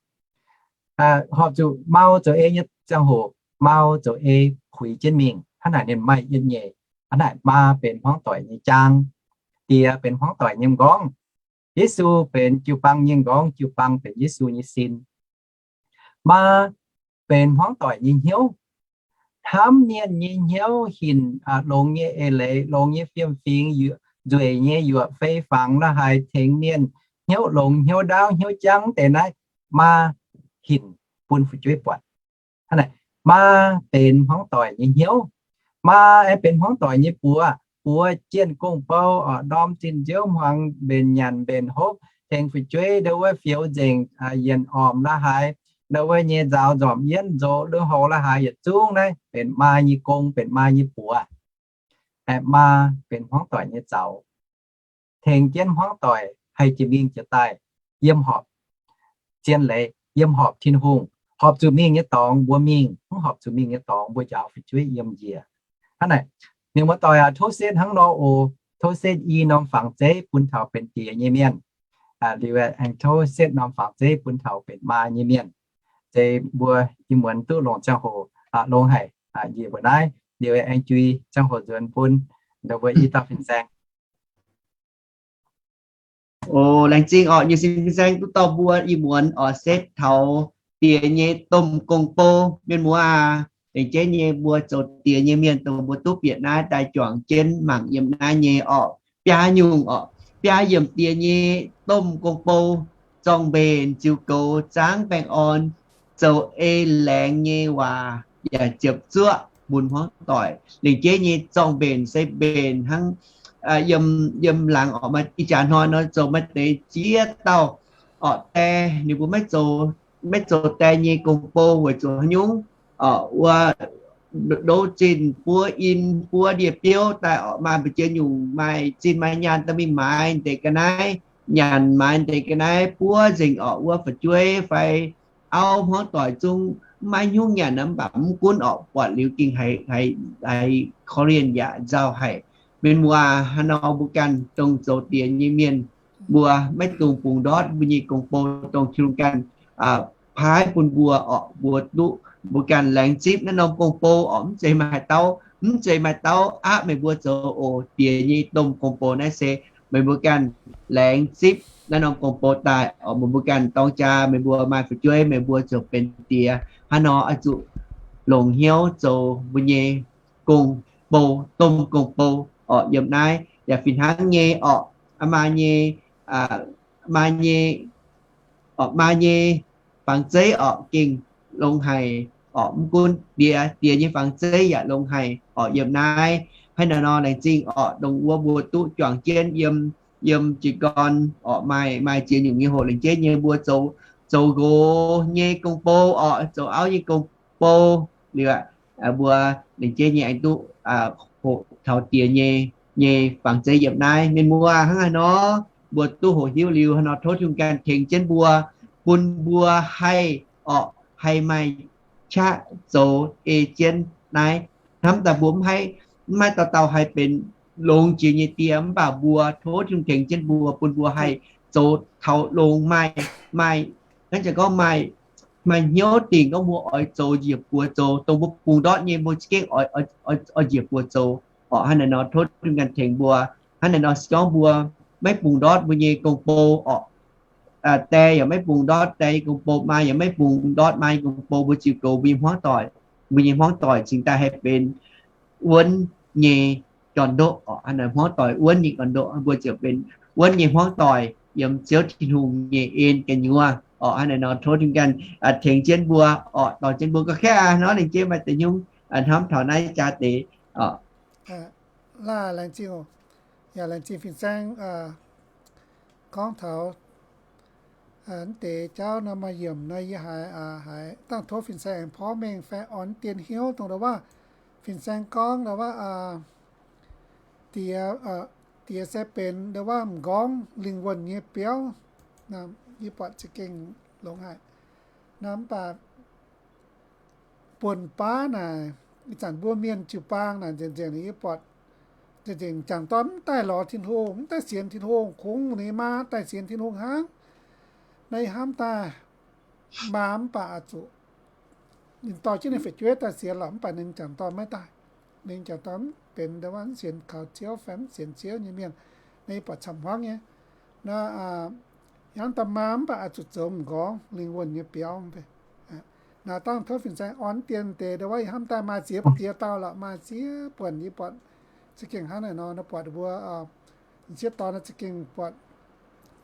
Horpc zuqc mau zoux ei nyei ziangh hoc, mau zoux ei puix jienv mingh. Hnangv naaic ninh maaih yietc nyeic. Hnangv naaic maa benx hmuangv doic nyei jaang, diex benx hmuangv doic nyei m'nqorngv. Yesu benx jiu-baang nyei m'nqorngv, jiu-baang benx Yesu nyei sin. Maa benx hmuangv doic nyei hnyouv. Hnamv mienh nyei hnyouv hinc, longx nyei eix leiz, longx nyei fiem-fingx, nzueic nyei yuoqc fei fangx la'haaix, tengx mienh hnyouv longx, hnyouv ndaauv, hnyouv jangv deix naaiv, maa hinc bun fu'jueiv buatc. Maa benx hmuangv doic nyei hnyouv. Maa aengx benx hmuangv doic nyei buoz. Buoz jienh gong-bou, orqc, ndorm zinh nziouv hmuangx, mbenc nyanc mbenc hopv, tengx fu'jueiv ndau wuov fioux nzengc, yienc ormc la'haaix, ndau wuov nyei nzaaux nzormc yienv nzox lui-houx la'haaix, yietc zungv naaiv benx maa nyei gong, benx maa nyei buoz. Aeqv, maa benx hmuangv doic nyei zaux, tengx jienv hmuangv doic haih jiex mingh jiex daaih, yiem horpc zien leiz, yiem horpc Tin-Hungh, horpc zuqc mingh nyei dorngx mbuo mingh, mv horpc zuqc mingh nyei dorngx mbuo njaaux fu'jueiv yiem njiec. Hnangv naaic, mienh muoz-doic aac, tov setv hnangv nor oc. Tov setv i norm fangx zeiv bun taux benx diex nyei mienh. Liuz aengx tov setv norm fangx zeiv bun taux benx maa nyei mienh. Zeiz mbuo ih muonz duqv longc ziangh hoc longx haic, njiec mbuo naaiv. Liuz aengx jui ziangh hoc nzuonx bun mbuo i dauh fin-saeng. O, laengz zingh orqc, nyei sin fin-saeng duqv dorh mbuo ih muonz oix setv taux diex nyei domh gong-bou. Mienh muoz aac, lengc jeiv nyei mbuo zoux diex nyei mienh dongh mbuo duqv bieqc naaiv daaih juangc jienv mangc yiem naaiv nyei orqc, biaa nyungc orqc, biaa yiemc diex nyei domh gong-bou, zorng-mbenc, ziux goux, zaangv baengh orn, zoux ei laengz nyei waac yaac ziepc zuoqv mbuo hmuangv doic. Lengc jeiv nyei zorng-mbenc se mbenc hnangv yiem, yiem laangz orqc, maaih ih jaax hnoi nor zoux maaih deix ziex dauh orqc, die ninh mbuo maiv zoux, maiv zoux die nyei gong-bou weic zuqc haaix nyungc orqc, wuov ndouv zinh buov in buov ndie-biouv daaih orqc, maaih mbu'ziex nyungc maaih zinh maaih nyaanh daaih mingh maaiz deix ga'naaiv, nyanc maaiz deix ga'naaiv buov nzengc orqc, wuov fu'jueiv fai auv hmuangv doic zungv maiv hnyungv nyanc, mv baac mv gunv orqc, buatc liuz gengh haiz, haiz korv-lienh yaac nzauh haic. Mienh muoz, haaix nor mbuo ganh dongh zoux diex nyei mienh, mbuo maiv dungx bungx ndortv mbuo nyei gong-bou dongh Tin-Hungh ganh paaiv bun mbuo orqc, mbuo duqv, mbuo ganh laengz zipv naaiv norm gong-bou orqc. Mv zeiz maaih dauh, mv zeiz maaih dauh aapv meih mbuo zoux oc. Diex nyei domh gong-bou naaiv se meih mbuo ganh laengz zipv naaiv norm gong-bou daaih orqc, meih mbuo ganh dorng jaa, meih mbuo maaih fu'jueiv, meih mbuo ziouc benx diex. Hnangv nor oix zuqc longc hnyouv zoux mbuo nyei gong-bou, domh gong-bou orqc. Yiem naaiv yaac fih hnangv nyei orqc, maa nyei, maa nyei, orqc, maa nyei fangx zeiv orqc gengh longx haic orqc. Mv gunv diex, diex nyei fangx zeiv yaac longx haic orqc. Yiem naaiv hnangv naaiv nor laengz zingh orqc, dongh wuov mbuo duqv juangc jienv yiem, yiem jiez gorn orqc, maaih, maaih ziex nyungc nyei hoc lengc jeiv nyei mbuo zoux, zoux nqox nyei gong-bou orqc, zoux auv nyei gong-bou liuz, mbuo lengc jeiv nyei aengx duqv hoqc taux diex nyei, nyei fangx zeiv yiem naaiv. Mienh muoz, hnangv haaix nor mbuo duqv hoqc hiuv liuz, haaix nor tov Tin-Hungh ganh tengx jienv mbuo, bun mbuo haih orqc, haih maaih qaqv zoux ei jienv naaiv. Hnamv daaih mbuo mv haih, mv maaih dauh dauh haih benx longx jiex nyei die, mv baac mbuo tov Tin-Hungh tengx jienv mbuo, bun mbuo haih zoux taux longx, maaih, maaih, hnangv jiex gorngv maaih, maaih hnyouv dingc gorngv mbuo oix zoux njiec buoz zoux, dongh mbuo bungx ndortv nyei mbuo za'gengh oix, oix njiec buoz zoux orqc. Hnangv naaic nor tov Tin-Hungh ganh tengx mbuo. Hnangv naaic nor se gorngv mbuo maiv bungx ndortv mbuo nyei gong-bou orqc, die yaac maiv bungx ndortv die nyei gong-bou, maa yaac maiv bungx ndortv maa nyei gong-bou, mbuo ziux goux mbuo nyei hmuangv doic, mbuo nyei hmuangv doic cingx daaih haih benx wuonv nyei gorn-ndoqv orqc. Hnangv naaic hmuangv doic wuonv nyei gorn-ndoqv, mbuo ziouc benx wuonv nyei hmuangv doic yiem Ziouv Tin-Hungh nyei en gu'nyuoz orqc. Hnangv naaic nor tov Tin-Hungh ganh tengx jienv mbuo orqc, dorh jienv mbuo. Ga'katv aqv, hnangv naaiv lengc jeiv maaih deix nyungc hnamv taux naaiv jaax deix orqc. Laanh laengz zingh oc. Yaac laengz zingh fin-saeng gorngv taux naaiv deix jauv nor maaih yiemc nor yie haiz, haiz dangh tov fin-saeng aengx porv mengh fai orn dien hnyouv dongh ndau waac fin-saeng gorngv ndau waac diex, diex se benx ndau waac m'nqorngv lingh wuonh nyei biauv. Yie buatc za'gengh longx haic. Naaiv mv baac buonc baav naaic, ih zanc mbuo mienh jiu-baang naaic nzengc nzengc yie buatc nzengc nzengc jangc dorn mv daaih lorz Tin-Hungh, mv daaih sienx Tin-Hungh, kungx ninh maa daaih sienx Tin-Hungh hnangv. Naaiv ih hnamv daaih maa mv baac oix zuqc ninh dorh jienv ninh fu'jueiv daaih sienx lorqc, mv baac ninh jangc dorn maiv daaih. Ninh jangc dorn mv benx ndau waac mv sienx kaux Ziouv fai mv sienx Ziouv nyei mienh. Naaiv yie buatc camv-hmuangv nyei. Naaiv ih hnamv daaih maa mv baac oix zuqc zoux m'nqorngv lingh wuonh nyei biauv. Naaiv dangh tov fin-saeng orn dien deix ndau waac ih hnamv daaih maaih ziex, ziex dauh lorqc, maaih ziex buonc yie buatc za'gengh hnangv naaic nor, naaiv buatc mbuo m'sieqv dorn naaiv za'gengh buatc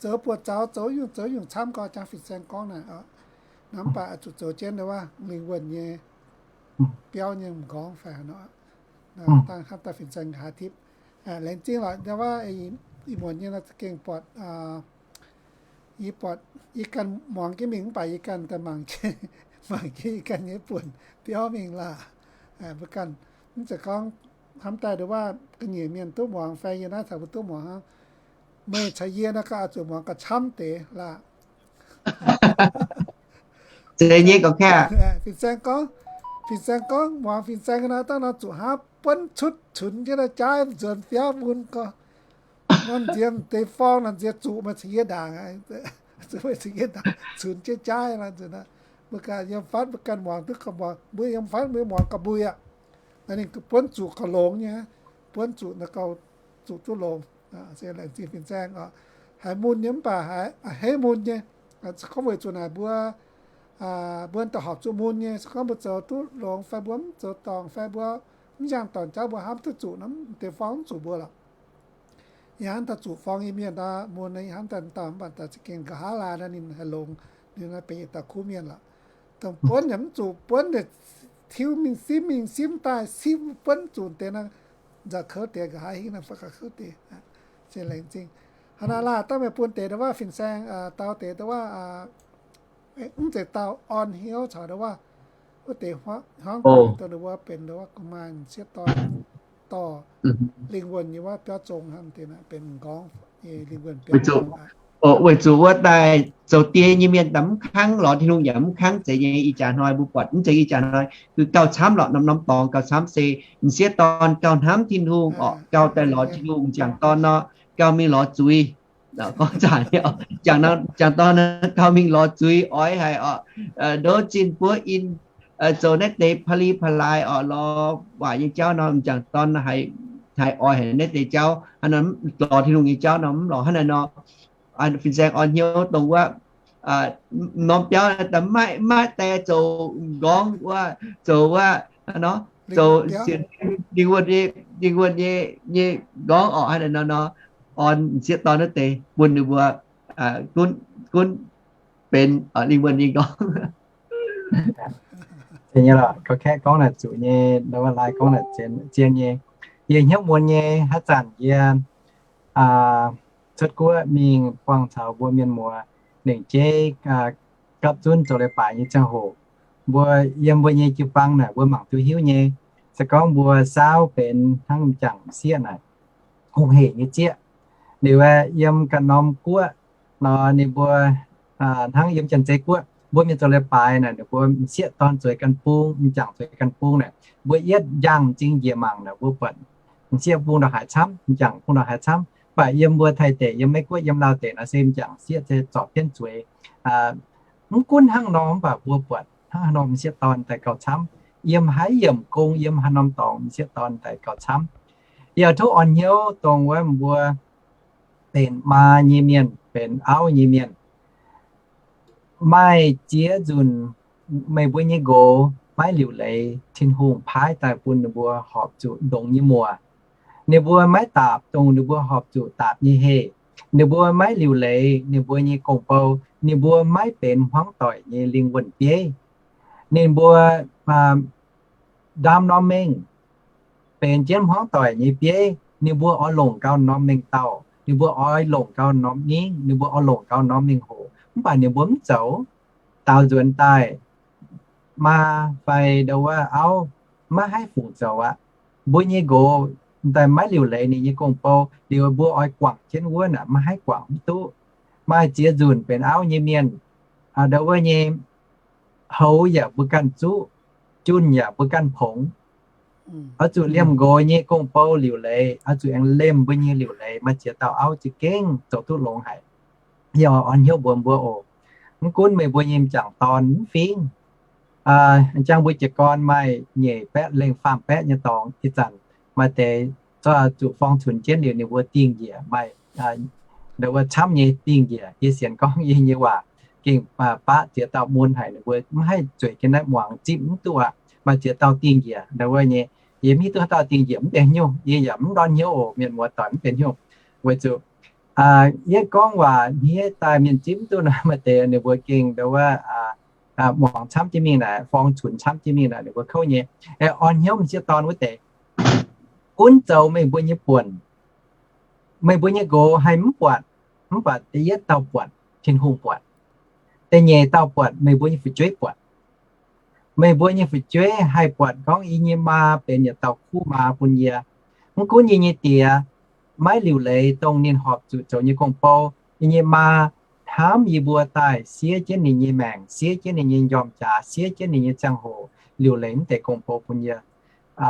zoux buoz-zaux, zoux nyungc zoux nyungc camv gau, jangx fin-saeng gorngv naaic. Naaiv mv baac oix zuqc zoux jienv ndau waac lingh wuonh nyei biauv nyei m'nqorngv fai haaix nor. Dangh hnamv daaih fin-saeng nqa'haav tipv. Laengz zingh lorqc ndau waac ih muonz nyei naaiv za'gengh buatc, yie buatc yie ganh muangx jienv mingh mv baac yie ganh daaih mangc, mangc jienv yie ganh nyei buonc biauv mingh laah. Mbuo ganh mv zeiz gorngv hnamv daaih ndau waac ga'nyiec mienh duqv muangx fai yie naaiv caux mbuo duqv muangx hnangv. Meih caux yie naaiv gau oix zuqc muangx gauh camv deix laah. Zeiz nyei gorqv-kaeqv. Fin-saeng gorngv, Fin-saeng gorngv muangx Fin-saeng nor, dangh nor zuqc hnangv buonv cutv cunx jienv naaiv jaaiv nzuonx fiauv mun gorx. Nor nziex deix forng nor nziex zuqc meih caux yie ndaangc, zuqc meih caux yie ndaangc cunx jienv jaaiv nor nzunc aqv. Mbuo ganh yiem fatv mbuo ganh muangx duqv gauh muangx, mbuo yiem fatv mbuo muangx gauh mbui aqv. Naaiv ninh buonv zuqc gauh longx nyei, buonv zuqc naaiv gauh zuqc duqv longx. Se laengz zingh fin-saeng oc. Haiz mun nyei mv baac haiz, haiz heiv mun nyei. Se gorngv weic zuqc naaic mbuo, mbuo daaih horpc zuqc mun nyei. Se gorngv mbuo zoux duqv longx fai mbuo mv zoux dorngc fai mbuo mv njang dorngc jauv mbuo hnamv duqv zuqc nor, deix forng mv zuqc mbuo lorqc. Yie hnamv daaih zuqc forng nyei mienh nor, mun nyei hnamv daaih dauh mv baac daaih za'gengh nqa'haav laai nor ninh haih longx, ninh naaiv benx yietc dauh kuv mienh lorqc. Dongh buonv yaac mv zuqc, buonv tiuv mingh simv mingh simv daaih simv buonv zuqc deix nor, nzauh kouv deix nqa'haav hingv nor fai gauh kouv deix. Se laengz zingh. Hnangv naaiv laah dangh meih bun deix ndau wuov fin-saeng dau deix ndau wuov, mv zeiz dauh orn hnyouv caux ndau wuov, wuov deix hmuangv daaih dongh ninh mbuo benx ndau wuov gu'nguaaic sieqv dorn dorh lingh wuonh nyei wuov biauv zong hnangv deix naaic benx m'nqorngv nyei lingh wuonh biauv. Weic zuqc wuov daaih zoux die nyei mienh daaih mv kangv lorz Tin-Hungh yaac mv kangv zeiz nyei. Ih jaax hnoi mbuo buatc mv zeiz ih jaax hnoi, gauh camv lorqc, norm-norm dorngx gauh camv se m'sieqv dorn gauh hnamv Tin-Hungh orqc, gauh daaih lorz Tin-Hungh m'jangc dorn nor, gauh mingh lorz zuiz. Gorngv zanc, m'jangc dorn gauh mingh lorz zuiz oix haic orqc, ndoqv zinh buov in, zoux naaiv deix pa'li pa'laaix orqc, lorz waaic nyei jauv nor, m'jangc dorn haiz oix haic naaiv deix jauv. Hnangv naaic lorz Tin-Hungh nyei jauv nor mv lorz hnangv naaiv nor. Fin-saeng orn hnyouv dongh wuov norm biauv maiv maaih die zoux m'nqorngv wuov, zoux wuov, nor, zoux sienx lingh wuonh nyei, lingh wuonh nyei, nyei m'nqorngv orqc. Hnangv naaiv nor, nor, orn m'sieqv dorn wuov deix bun ninh mbuo gunv, gunv benx lingh wuonh nyei m'nqorngv. Zeiz nyei lorqc, gauh kaeqv gorngv naaic zuqc nyei, ndau wuov laai gorngv naaic zien nyei. Yie hnyouv muonz nyei, haaix zanc yie cuotv guoqv mingh buangh caux mbuo mienh muoz lengc jeiv gapv zunv zoux leiz-baaix nyei ziangh hoc, mbuo yiem mbuo nyei jiu-baang naaic mbuo mangc duqv hiuv nyei. Se gorngv mbuo saauv benx hnangv m'jangc sieqv naaic, hungh hec nyei zieqv, liuz yiem ganh norm guoqv nor, ninh mbuo hnangv yiem Janx-Zei guoqv mbuo mienh zoux leiz-baaix naaic, ninh mbuo m'sieqv dorn zueiz ganh bung, m'jangc zueiz ganh bung naaic, mbuo yietv njang m'zing njiec mangc naaic, mbuo buatc m'sieqv bung ndongc haaix camv, m'jangc bung ndongc haaix camv. Mv baac yiem mbuo Taiv deic, yiem Meiv Guoqv, yiem Laauh deic naaic se m'jangc sieqv se zorpc jienv zueiz. Mv gunv hnangv nor, mv baac mbuo buatc hnangv haaix nor m'sieqv dorn daaih gauh camv. Yiem haaix yiemc gong, yiem haaix norm dorngx, m'sieqv dorn daaih gauh camv. Yie tov orn hnyouv dongh wuov mbuo benx maa nyei mienh, benx auv nyei mienh, maaih ziex nzunc meih mbuo nyei nqox maiv liuc leiz Tin-Hungh paaiv daaih bun ninh mbuo horpc zuqc ndongx nyei muoc. Ninh mbuo maiv daapc dongh ninh mbuo horpc zuqc daapc nyei heh. Ninh mbuo maiv liuc leiz ninh mbuo nyei gong-bou. Ninh mbuo maiv benx hmuangv doic nyei lingh wuonh bieiv. Ninh mbuo ndaam norm mengh, benx jienv hmuangv doic nyei bieiv. Ninh mbuo oix longc gau norm mengh dauh, ninh mbuo oix longc gau norm ningv, ninh mbuo oix longc gau norm mengh hoc, mv baac ninh mbuo mv zoux. Daaux nzuonx daaih, maa fai ndau wuov auv maiv haih fungc zoux aqv. Mbuo nyei nqox daaih maiv liuc leiz ninh nyei gong-bou, liuz mbuo oix guangc jienv wuov naaic maiv haih guangc mv duqv. Maaih ziex nzunc benx auv nyei mienh, ndau wuov nyei houx yaac mbuo ganh zuqv, junh yaac mbuo ganh pongx. Oix zuqc liemh nqox nyei gong-bou liuc leiz, oix zuqc aengx liemh mbuo nyei liuc leiz. Maaih ziex dauh auv za'gengh zoux duqv longx haic. Yie oix orn hnyouv mbuox mbuo oc, mv gunv meih mbuo nyei m'jangc dorn mv fingv, jang mbuo jiez gorn maaih nyeic baeqv lengh faam baeqv nyei dorngx, ih zanc maaih deix zuqc forng cunx jienv liuz ninh mbuo dingh njiec maaih ndau wuov camv nyei dingh njiec. Yie sienx gorngv yie nyei waac gengh baqv ziex dauh mun haic, ninh mbuo mv haih zueiz jienv naaiv muangx, zipv mv duqv aqv. Maaih ziex dauh dingh njiec ndau wuov nyei. Yie mv hiuv duqv haaix dauh dingh njiec mv benx haaix nyungc, yie yaac mv ndorn hnyouv oc, mienh muoz doic, mv benx haaix nyungc. Weic zuqc yie gorngv waac hniev daaih mienh zipv mv duqv nor, maaih deix ninh mbuo gengh ndau wuov muangx camv jienv mingh naaic, forng cunx camv jienv mingh naaic, ninh mbuo kouv nyei. Orn hnyouv m'sieqv dorn wuov deix, gunv zoux meih mbuo nyei buonc. Meih mbuo nyei nqox haih mv buatc, mv baac da'yietv dauh buatc, Tin-Hungh buatc. Da'nyeic dauh buatc, meih mbuo nyei fu'jueiv buatc. Meih mbuo nyei fu'jueiv haih buatc gorngv yie nyei maa benx yietc dauh kuv maa bun yie. Mv gunv yie nyei die maiv liuc leiz dongh ninh horpc zuqc zoux nyei gong-bou, yie nyei maa hnamv yie mbuo daaih siev jienv ninh nyei maengc, siev jienv ninh nyei njormh jaax, siev jienv ninh nyei ziangh hoc liuc leiz mv deix gong-bou bun yie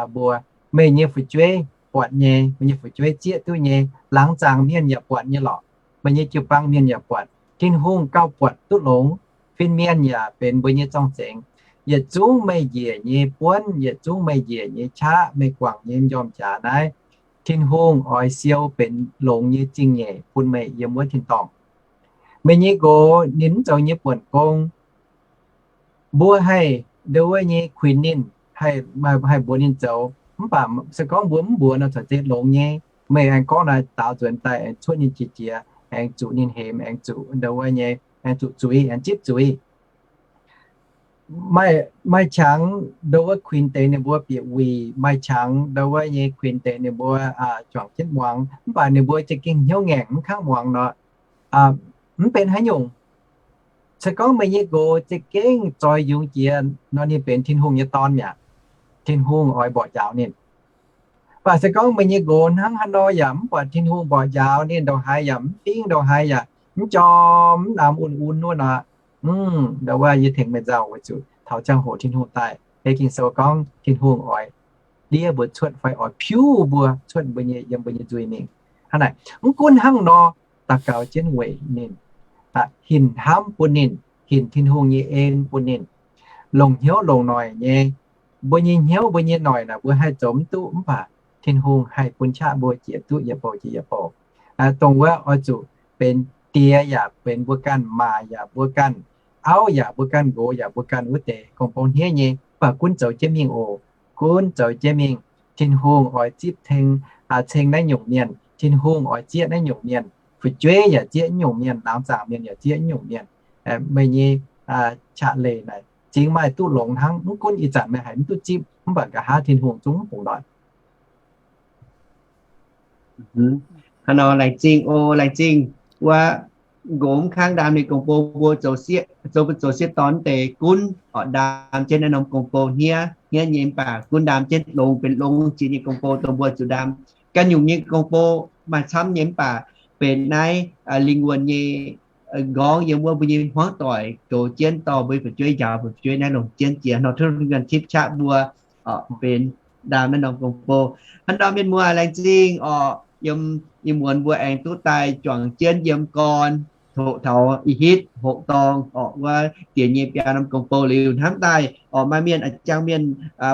mbuo. Meih nyei fu'jueiv buatc nyei, meih nyei fu'jueiv zieqv duqv nyei, laangz zaangc mienh yaac buatc nyei lorqc. Meih nyei jiu-baang mienh yaac buatc. Tin-Hungh gauh buatc duqv longx. Fin-mienh yaac benx mbuo nyei zorng-zengx. Yietc zungv meih njiec nyei buonv, yietc zungv meih njiec nyei qaqv, meih guangc nyei njormh jaax naaiv, Tin-Hungh oix siou benx longx nyei zingh nyeic bun meih yiem wuov tin-dorngh. Meih nyei nqox ninh mv zoux nyei buonc gong, mbuo haih ndo wuov nyei kuinx ninh, haih mbuox ninh zoux. Mv baac se gorngv mbuo mv mbuox nor, corc zeiz longx nyei. Meih aengx gorngv naaic daaux nzuonx daaih aengx cuotv ninh qiex jiez, aengx zuqc ninh hemx, aengx zuqc ndo wuov nyei, aengx zuqc zuiz, aengx zipv zuiz. Maaih qangx ndo wuov kuinx deix ninh mbuo bieqc wuic, maaih qangx ndo wuov nyei kuinx deix ninh mbuo juangc jienv muangx, mv baac ninh mbuo za'gengh hnyouv ngaengc mv kangv muangx nor, mv benx haaix nyungc. Se gorngv meih nyei nqox za'gengh zoih yungz jiex nor, ninh benx Tin-Hungh nyei dorn mi'aqv. Tin-Hungh oix mborqv njaaux ninh. Mv baac se gorngv meih nyei nqox hnangv haaix nor yaac mv buatc Tin-Hungh mborqv njaaux ninh, ndongc haaix yaac mv fingx, ndongc haaix yaac mv jorm, mv namx un-un wuov nor, ndo wuov yie tengx meih nzauh weic zuqc taux ziangh hoc Tin-Hungh daaih, ei Ging-Sou gorngv Tin-Hungh oix ndiev mbuo cuotv fai oix piuv mbuo cuotv mbuo nyei, yiem mbuo nyei nzuih mingh. Hnangv naaic, mv gunv hnangv nor, daux gaux jienv weic ninh, hinc hnamv bun ninh, hinc Tin-Hungh nyei en bun ninh, longc hnyouv longc noic nyei. Mbuo nyei hnyouv, mbuo nyei noic naaic mbuo haih zoux mv duqv, mv baac Tin-Hungh haih bun qaqv mbuo jiex duqv yietc bouc jiex yietc bouc. Dongh wuov oix zuqc benx die yaac benx mbuo ganh, maac yaac mbuo ganh, auv yaac mbuo ganh, nqox yaac mbuo ganh wuov deix gong-bou hniev nyei, mv baac gunv zoux jienv mingh oc. Gunv zoux jienv mingh. Tin-Hungh oix zipv ceng naaiv nyungc mienh. Tin-Hungh oix zieqv naaiv nyungc mienh. Fu'jueiv yaac zieqv naaiv nyungc mienh. Laangz zaangc mienh yaac zieqv naaiv nyungc mienh. Meih nyei qaqv leiz naaic zingx maaih duqv longx hnangv. Mv gunv ih zanc meih haiz mv duqv zipv, mv baac nqa'haav Tin-Hungh zungv bungx ndoih. Hnangv nor laengz zingh oc, laengz zingh wuov nqox mv kangv ndaam ninh gong-bou mbuo zoux sieqv, zoux sieqv dorn deix gunv oc, ndaam jienv naaiv norm gong-bou hniev, hniev nyei mv baac gunv ndaam jienv longx benx longx jiex nyei gong-bou dongh mbuo zuqc ndaam. Ganh nyungc nyei gong-bou maaih camv nyei mv baac benx naaiv lingh wuonh nyei nqorngv yiem wuov mbuo nyei hmuangv doic goux jienv dorh mbuo nyei fu'jueiv njaaux fu'jueiv naaiv longc jienv jiex nor tov ganh tipv qaqv mbuo benx ndaam naaiv norm gong-bou. Hnangv nor mienh muoz laengz zingh oc, yiem ih muonz mbuo aengx duqv daaih juangc jienv yiem gorn hoqc taux ih hitv hoqc dorngh oc wuov diex nyei biaa norm gong-bou liuz hnamv daaih oc maaih mienh a'jang mienh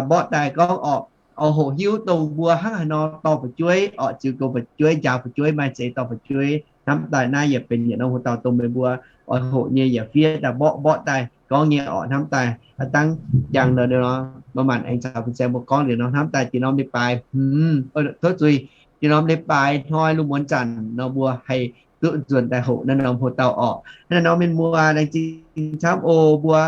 mborqv daaih gorngv oc, oix hoqc hiuv dongh mbuo hnangv haaix nor dorh fu'jueiv oc, ziux goux fu'jueiv, njaaux fu'jueiv, maaih zeix dorh fu'jueiv. Hnamv daaih naaiv yaac benx yietc norm hoc dauh dongh meih mbuo oix hoqc nyei yaac fiev daaih mborqv mborqv daaih gorngv nyei oc. Hnamv daaih aav dangv jangx nor, maaih maanc aengx caux fin-saeng mbuo gorngv liuz nor, hnamv daaih jiex norm leiz-baaix, tov zuiz, jiex norm leiz-baaix hnoi lungh muonz zanc nor mbuo haih duqv nzuonx daaih hoqc naaiv norm hoc dauh orqc. Hnangv naaiv nor mienh muoz laengz zingh camv oc, mbuo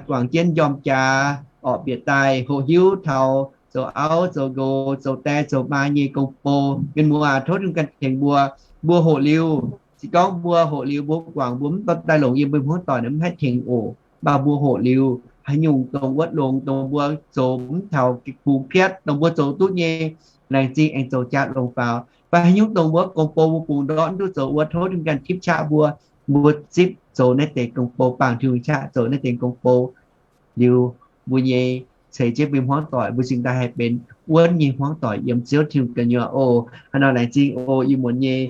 guangc jienv njormh jaax orqc bieqc daaih hoqc hiuv taux zoux auv zoux nqox zoux die zoux maa nyei gong-bou. Mienh muoz tov Tin-Hungh ganh tengx mbuo. Mbuo hoqc liuz, se gorngv mbuo hoqc liuz mbuo guangc mbuo mv dorh daaih longc yiem mbuo hmuangv doic mv haih tengx oc. Mv baac mbuo hoqc liuz haaix nyungc dongh wuov longx dongh mbuo zoux mv taux bungx piatv dongh mbuo zoux duqv nyei, laengz zingh aengx zoux jaax longx faaux. Mv baac haaix nyungc dongh wuov gong-bou mbuo bungx ndortv mv duqv zoux wuov tov Tin-Hungh ganh tipv qaqv mbuo, mbuo zipv zoux naaiv deix gong-bou, bangc Tin-Hungh qaqv zoux naaiv deix gong-bou liuz, mbuo nyei ceix jienv mbuo hmuangv doic mbuo cingx daaih haih benx wuonv nyei hmuangv doic yiem Ziouv Tin-Hungh gu'nyuoz oc. Hnangv nor laengz zingh oc, ih muonz nyei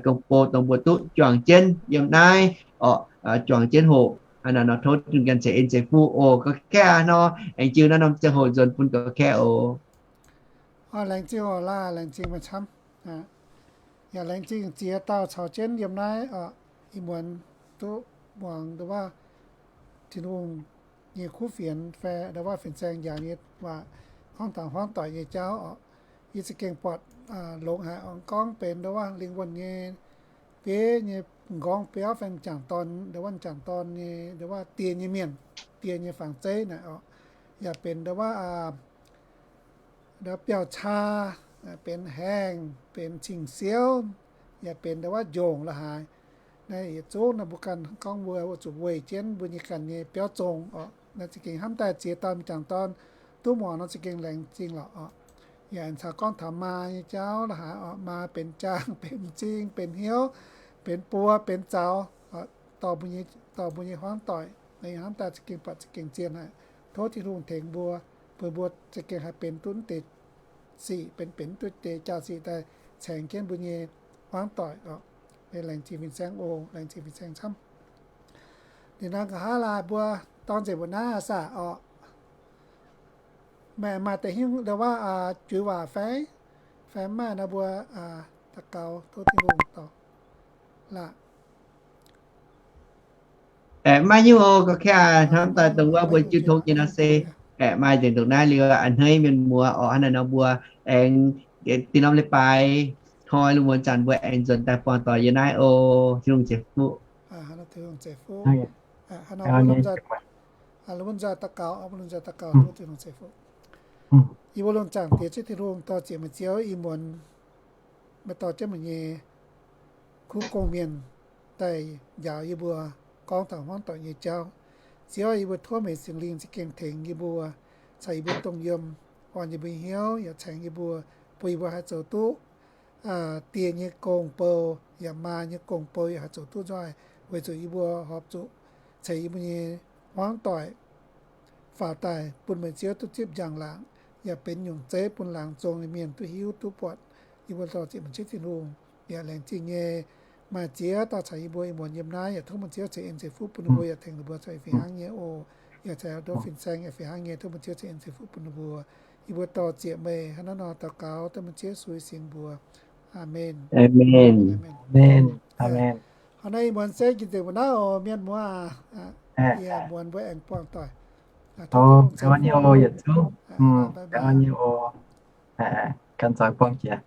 gong-bou dongh mbuo duqv juangc jienv yiem naaiv orqc, juangc jienv hoqc. Hnangv nor tov Tin-Hungh ganh ceix en ceix fuqv oc. Gorx-kaeqv nor aengx jiu naaiv norm ziangh hoc nzuonx bun gorx-kaeqv oc. Laengz zingh oc, laengz zingh meih camv. Yaac laengz zingh ziex dauh caux jienv yiem naaiv oc. Ih muonz duqv muangx ndo wuov Tin-Hungh nyei kuv fienx fai ndo wuov fin-saeng njaaux nyei waac gorngv taux hmuangv doic nyei jauv oc. Yie za'gengh buatc longx haic oc, gorngv benx ndo wuov lingh wuonh nyei bieiv nyei m'nqorngv biauv fai m'jangc dorn, ndo wuov m'jangc dorn nyei ndo wuov die nyei mienh, die nyei fangx zeiv naaic oc. Yaac benx ndo wuov ndo biauv-caa, benx haengh, benx cing-siouv, yaac benx ndo wuov njongc la'haaix. Naaiv yietc zungv naaiv mbuo ganh gorngv mbuo zuqc weih jienv mbuo nyei ganh nyei biauv zong oc. Naaiv za'gengh hnamv daaih ziex dauh m'jangc dorn duqv muangx nor za'gengh laengz zingh lorqc oc. Yaac caux gorngv taux maa nyei jauv la'haaix oc, maa benx jaang, benx m'zing, benx hnyouv, benx buo, benx zaux oc. dorh mbuo nyei, dorh mbuo nyei hmuangv doic, hnamv daaih za'gengh buatc za'gengh zien haic. Tov Tin-Hungh tengx mbuo, bun mbuo za'gengh haih benx duqv deix sic, benx, benx duqv deix jaax sic daaih caengx jienv mbuo nyei hmuangv doic oc. Laengz zingh fin-saeng oc, laengz zingh fin-saeng camv. Liuz nor nqa'haav laaix mbuo dorng nzengc mbuo naaiv saah oc. Meih maaih deix hiuv ndau wuov juix waac fai? Fai mv maaih nor mbuo daux gaux tov Tin-Hungh dorh. Laac. Aeqv, maaih nyungc oc, gorngv kaav hnamv daaih dongh wuov mbuo jiu tong nyei nor se, aeqv, maaih nzengc ndongc naaiv liuz a'hneiv mienh muoz oc. Hnangv naaiv nor mbuo aengx dinh norm leiz-baaix hnoi lungh muonz zanc mbuo aengx nzuonx daaih buangh doic yiem naaiv oc. Tin-Hungh ceix fuqv. Yie mbuo lungh zaangc Diex Ziouv Tin-Hungh, dorh ziepc meih Ziouv ih muonz meih dorh jienv meih nyei kuv gong-mienh daaih njaaux yie mbuo gorngv taux hmuangv doic nyei jauv. Ziouv, yie mbuo tov meih Singx Lingh za'gengh tengx yie mbuo, caux yie mbuo dongh yiem, orn yie mbuo hnyouv, yaac caengx yie mbuo, bun yie mbuo haih zoux duqv dieh nyei gong-bou, yaac maa nyei gong-bou yaac haih zoux duqv nzoih, weic zuqc yie mbuo horpc zuqc ceix yie mbuo nyei hmuangv doic faaux daaih bun meih Ziouv duqv zipv njang-laangc, yaac benx nyungc zeiv bun laangz zong nyei mienh duqv hiuv duqv buatc. Yie mbuo dorh ziepc meih Ziouv Tin-Hungh, yaac laengz zingh nyei maaih ziex dauh caux yie mbuo ih muonz yiem naaiv, yaac tov meih Ziouv ceix en ceix fuqv bun ninh mbuo, yaac tengx ninh mbuo caux fih hnangv nyei oc. Yaac caux dorh fin-saeng yaac fih hnangv nyei, tov meih Ziouv ceix en ceix fuqv bun ninh mbuo. Yie mbuo dorh ziepc meih hnangv naaiv nor daux gaux dengv meih Ziouv Yesu nyei singx mbuox. Aamen. Hnangv naaiv ih muonz se jiex nzengc mbuo naaiv oc, mienh muoz aac. Yie muonz mbuo aengx buangh doic. Gan zaux buangh jiex.